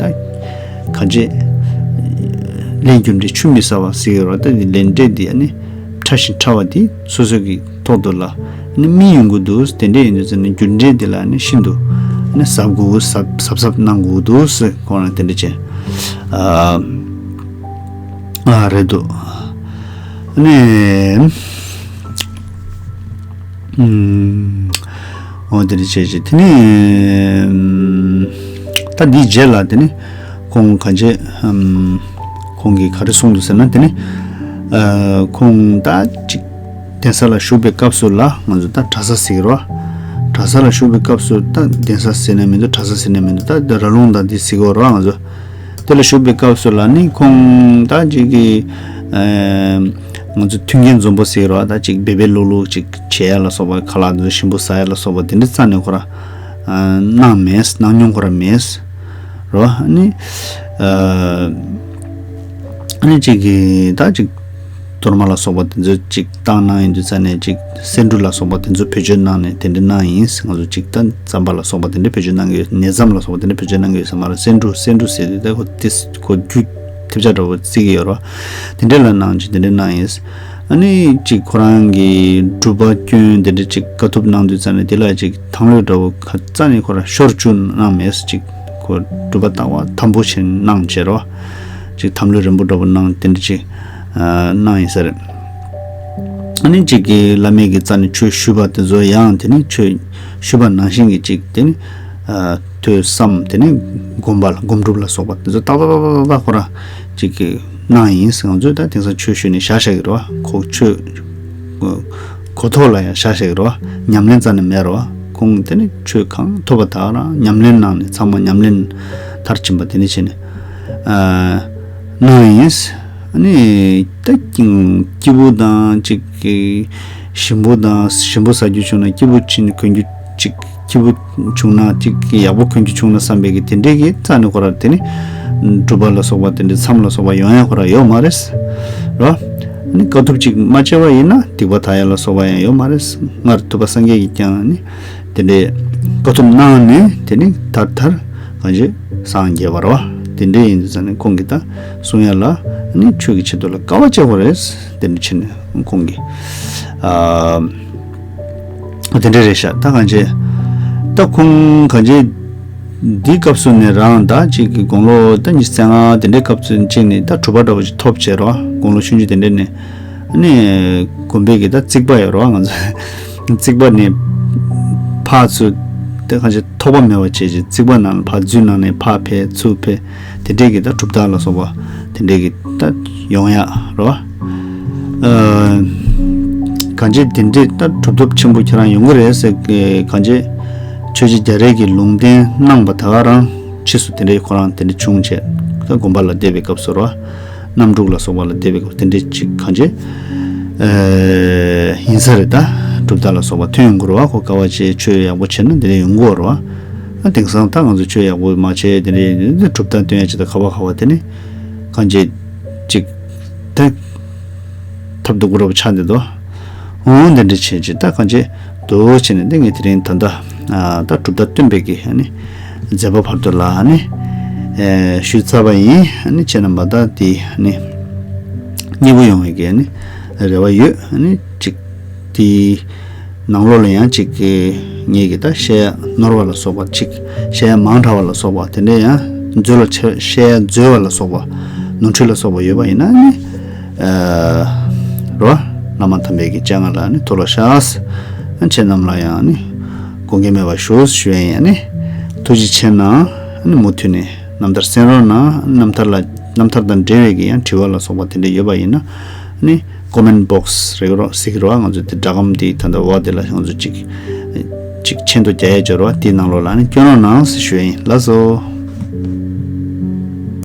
གང་བྱེད་ལན་རྒྱུ་འབྲས་ཆུ་མིག་གསལ་བ་ཟེར་གི་རེད་བ། ད་ལན་འབྲས་དེ་ཨ་ནི་ཕྲ་ཞིང་ཕྲ་བ་དེ་སོ་སོ་གི་ཐོག་ཏུ་ལ་ནི་སྨིན་ཡོང་གི་འདུག། དེ་འདྲ་ཡིན་དུས་ཙམ་ནས་རྒྱུ་འབྲས་དེ་ལ་ནི་ཤིན་ཏུ་ནི་གཟབ་དགོས། གཟབ་གཟབ་གཟབ་གནང་དགོས་འདུག་ཟེར་ཁོང་རང་དེ་འདྲ་བྱས། ཨ་ཨ་རེད་འདུག། ནི་ཨུམ། འོ་དེ་འདྲ་བྱས་བྱས་དེ་ནི་ཨུམ། ད་འདིའི་རྗེས་ལ་དེ་ནི་ཁོང་གང་བྱེད་ཨུམ། ཁོང་གིས་ག་རེ་གསུངས་འདུག་ཟེར་ན་དེ་ནི་ཨ་ཁོང་ད་ཅིག་ གདན་ས་ལ་བཞུགས་པའི་སྐབས་སུ་ལ་ང་ཚོ་ད་གྲྭ་ས་ཟེར་གི་རེད་བ། གྲྭ་ས་ལ་བཞུགས་པའི་སྐབས་སུ་ད་གདན་ས་ཟེར་ནས་མི་འདུག་གྲྭ་ས་ཟེར་ནས་མི་འདུག་ད་ར་ལུང་དང་འདི་ཟེར་གི་རེད་བ། ང་ཚོ་དེ་ལ་བཞུགས་པའི་སྐབས་སུ་ལ་ནི་ཁོང་ད་ཅིག་གི་ཨེ་ང་ཚོ་མཐུན་རྐྱེན་འཛོམས་པོ་ཟེར་གི་རེད་བ། ད་ཅིག་སྦས་པའི་ལུག་ལུག་ཅིག་བྱེད་ཡ་ལ་སོགས་པ། ཁ་ལག་འདི་ཚོ་ཞིམ་པོ་ཟ་ཡ་ལ་སོགས་པ་དེ་འདྲ་རྩ་ནས་ཁོ་རང་གནང་མེད། གནང་མྱོང་ཁོ་རང་མེད་རོ། ཨ་ནི་ཨ་ནི་ཅིག་གི་ད་ཅིག་གཏོར་མ་ལ་སོགས་པ་དེ་ཚོ་ཅིག་བཏང་གནང་ཡིན་དུས་ཙ་ནས་ཅིག་སེ་འབྲུ་ལ་སོགས་པ་དེ་ཚོ་བེད་སྤྱོད་གནང་ནས་དེ་འདྲ་གནང་ཡིན། ང་ཚོ་ཅིག་ད་རྩམ་པ་ལ་སོགས་པ་དེ་འདྲ་བེད་སྤྱོད་གནང་གི་ཡོད། ནས་རྩམ་ལ་སོགས་པ་དེ་འདྲ་བེད་སྤྱོད་གནང་གི་ཡོད་ས་མ་རེད། སེ་འབྲུ་སེ་འབྲུ་ཟེར་དུས་ད་ཁོ་དེ་ཁོ་རྒྱུ་ཐེབས་ཆག་འདྲ་བོ་བརྩི་གི་ཡོད་རོ། དེ་འདྲ་ལ་གནང་ཅིག་དེ་འདྲ་གནང་ཡིན། ཨ་ནི་ཅིག་ཁོ་རང་གི་སྒྲུབ་པ་སྐྱོན་དེ་འདྲ་ཅིག་དཀའ་ཐུབ་གནང་དུས་ཙ་ནས་དེ་ལ་ཅིག་ཐང་ལྷོད་འདྲ་བོ་ཁ་རྩ་ནས་ཁོ་རང་ཤོར་བཅུག་གནང་མེད། ཅིག་ཁོ་སྒྲུབ་པ་ལྟ་བ་དམ་པོ་བྱས་གནང་བྱས་རོ། ཅིག་དམ་ལྷོད་རན་པོ་འདྲ་བོ་གནང་དེ་འདྲ་ཅིག་ཨ་གནང་ཡིན་ས་རེད། ཨ་ནི་ཅིག་གི་བླ་མེད་ཀྱི་རྩ་ནས་ཆོས་ཞུས་པ་དེ་ཚོ་ཡང་དེ་ནི་ཆོས་ཞུས་པ་ནང་བཞིན་གྱི་ཅིག་དེ་ནི་ཨ་ཐོས་བསམ་དེ་ནི་སྒོམ་པ་ལ་སྒོམ་སྒྲུབ་ལ་སོགས་པ་དེ་ཚོ་ཏག་ཏག་ཏག་ཏག་ཏག་ཁོ་རང་ཅིག་གི་གནང་ཡིན། ང་ཚོས་ད་དེང་སང་ཆོས་ཞུས་ནས་བཞག་བཞག་གི་རེད་བ། ཁོ་ཆོས་གོ་ཐོག་ལ་ཡང་བཞག་བཞག་གི་རེད་བ། ཉམས་ལེན་རྩ་ནས་མེད་རེད་བ། ཁོང་དེ་ནི་ཆོས་གང་ཐོབ་པ་དག་རང་ཉམས་ལེན་གནང་ནས་ཚང་མ་ཉམས་ལེན་མཐར་ཕྱིན་པ་དེ་ནི་བྱས་ནས་ཨ་གནང་ཡིན། ཨ་ནི་ད་སྐྱིད་པོ་དང་ཅིག་གི་ཞིམ་པོ་དང་ཞིམ་པོ་ཟ་རྒྱུ་བྱུང་ན་སྐྱིད་པོ་ཅིག་གོན་རྒྱུ་ཅིག་སྐྱིད་པོ་བྱུང་ན་ཅིག་གི་ཡག་པོ་གོན་རྒྱུ་བྱུང་ན་བསམ་པའི་གི་དེ་འདྲའི་གི་རྩ་ནས་ཁོ་ར་དེ་ནི་སྒྲུབ་པ་ལ་སོགས་པ་དེ་འདྲའི་མཚམས་ལ་སོགས་པ་ཡོང་ཡ་ཁོ་ར་ཡོད་མ་རེད་ར། ཨ་ནི་དཀའ་ཐུབ་ཅིག་མ་སྤྱད་པ་ཡིན་ན་སྡིག་པ་དག་ཡ་ལ་སོགས་པ་ཡང་ཡོད་མ་རེད། སྔར་ཐུབ་པ་སངས་རྒྱས་ཀྱིས་ཀྱང་ནི་དེ་འདྲའི་དཀའ་ཐུབ་གནང་ནས་དེ་ནི་མཐར་མཐར་གང་ཅི་སངས་རྒྱས་པ་རེད་བ། དེ་འདྲའི་ཡིན་དུས་ཙང་ནས་ཁོང་གིས་ད་གསུང་ཡ་ལ་ནི་ཆོས་ཀྱི་ཆེད་དུ་ལ་དཀའ་བ་སྤྱད་དགོས་རེད། དེ་འདྲ་བྱས་ནས་ཁོང་གིས་ཨ་དེ་འདྲ་རེད་ཤག་ད་གང་ཅི་ད་ཁོང་གང་ཅི་འདིའི་སྐབས་སུ་ནས་རང་ད་ཅིག་གི་དགུང་ལོ་ད་ཉི་ཤུ་རྩ་ལྔ་དེ་འདྲའི་སྐབས་སུ་ཅིག་ནས་ད་གྲུབ་པ་འདྲ་བོ་ཅིག་ཐོབ་བྱས་རོ། དགུང་ལོ་ཆུང་ཆུང་དེ་འདྲ་ནས་ཨ་ནི་དགོན་པའི་གི་ད་རྩིག་པ་ཡོད་རོ། ང་ཚོ་རྩིག་པ་ནས་ཕར་ཚུར་དེ་གང་ཅི་ཐོགས་པ་མེད་པ་བྱས་ཅིག་རྩིག་པ་ནང་ལ་ཕར་འཛུལ་ནང་ནས་ཕར་ཕེབས་ཚུར་ཕེབས་དེ་འདྲའི་གི་ད་གྲུབ་རྟགས་ལ་སོགས་པ་དེ་འདྲའི་གི་ད་ཡོང་ཡ་རོ། ཨ་གང་ཅི་དེ་འདྲའི་ད་གྲུབ་ཐོབ་ཆེན་པོ་ཁྱེད་རང་ཡོང་གི་རེད་ཟེར་གི་གང་ཅི་ཆོས་རྗེ་རྒྱ་རས་ཀྱིས་ལུང་བསྟན་གནང་པ་ད་ག་རང་ཕྱིས་སུ་དེ་འདྲའི་ཁོ་རང་དེ་འདྲ་བྱུང་བྱས་ད་དགོན་པ་ལ་བསྡད་པའི་སྐབས་སུ་རོ། གནམ་འབྲུག་ལ་སོགས་པ་ལ་བསྡད་པའི་སྐབས་དེ་འདྲའི་ཅིག་གང་ཅི་ཨེ་ཡིན་ས་རེད། ད་གྲུབ་རྟགས་ལ་སོགས་པ་ཐོན་ཡོང་གི་རེད་བ། ཁོ་དཀའ་བ་སྤྱད་ཆོས་ཡག་པོ་བྱས་ན་དེ་འདྲ་ཡོང་གི་རེད་བ། ཨ་དེང་སང་ད་ང་ཚོ་ཆོས་ཡག་པོ་མ་བྱས་དེ་འདྲ་ཡིན་དུས་གྲུབ་རྟགས་སྟོན་ཡ་ཅིག་ད་ཁ་བ་ཁ་བ་དེ་ནི་གང་ཅི་ཅིག་ད་ཐབས་སྡུག་པོ་འདྲ་པོ་ཆགས་འདུག་དོ། འོ་འདི་འདྲ་བྱས་ཅིག་ད་གང་ཅི་འདུག་བྱས་ནས་འདི་ངས་དེ་རིང་ད་ལྟ་ཨ་ད་གྲུབ་རྟགས་སྟོན་པའི་གི་ཨ་ནི་མཛད་པ་བར་དུ་ལ་ཨ་ནི་ཨེ་ཞུས་ཚར་བ་ཡིན། ཨ་ནི་ཁྱེད་རྣམ་པ་ད་དེ་ཨ་ནི་མཉེས་པོ་ཡོང་བའི་གི་ཨ་ནི་རེ་བ་ཡོད། ཨ་ནི་ཅིག་དེའི་ནང་ལོགས་ལ་ཡང་ཅིག་གི་ངེད་ཀྱི་ད་བཤད་ཡ་ནོར་བ་ལ་སོགས་པ་ཅིག་བཤད་ཡ་མང་དྲགས་པ་ལ་སོགས་པ་དེ་འདྲ་ཡང་འཛོལ་ལ་ཆ་བཤད་ཡ་འཛོལ་བ་ལ་སོགས་པ་ནོར་འཁྲུལ་ལ་སོགས་པ་ཡོད་པ་ཡིན་ན་ཨ་ནི་ཨ་རོ། བླ་མ་དམ་པའི་གི་སྤྱན་སྔ་ལ་ནི་ཐུགས་ལ་བཞག་ཁྱེད་རྣམས་ལ་ཡང་ནི་དགོངས་འགལ་མེད་པར་ཞུ་ཞུ་ཡ་ཡིན། ཨ་ནི་ཐུགས་རྗེ་ཆེ་གནང་། ཨ་ནི་མུ་མཐུད་ནས་རྣམ་ཐར་གསན་རོགས་གནང་། རྣམ་ཐར་ལ་རྣམ་ཐར་དང་འབྲེལ་བའི་གི་ཡང་དྲི་བ་ལ་སོགས་པ་དེ་འདྲ་ཡོད་པ་ཡིན་ན་ཨ་ནི་ཀོ་མེན་བོག་སི་རེད་རོ་ཟེར་གི་རོ། ང་ཚོ་དེ་སྒྲ་སྒམ་དེ་ད་ལྟ་འོག་དེ་ལ་ང་ཚོ་ཅིག་ཅིག་མཆན་དུ་རྒྱག་ཡ་ཅིག་ཡོད་རོ། དེའི་ནང་ལོགས་ལ་ཨ་ནི་སྐྱོན་རོགས་གནང་ཞུ་ཡ་ཡིན། ལགས་སོ།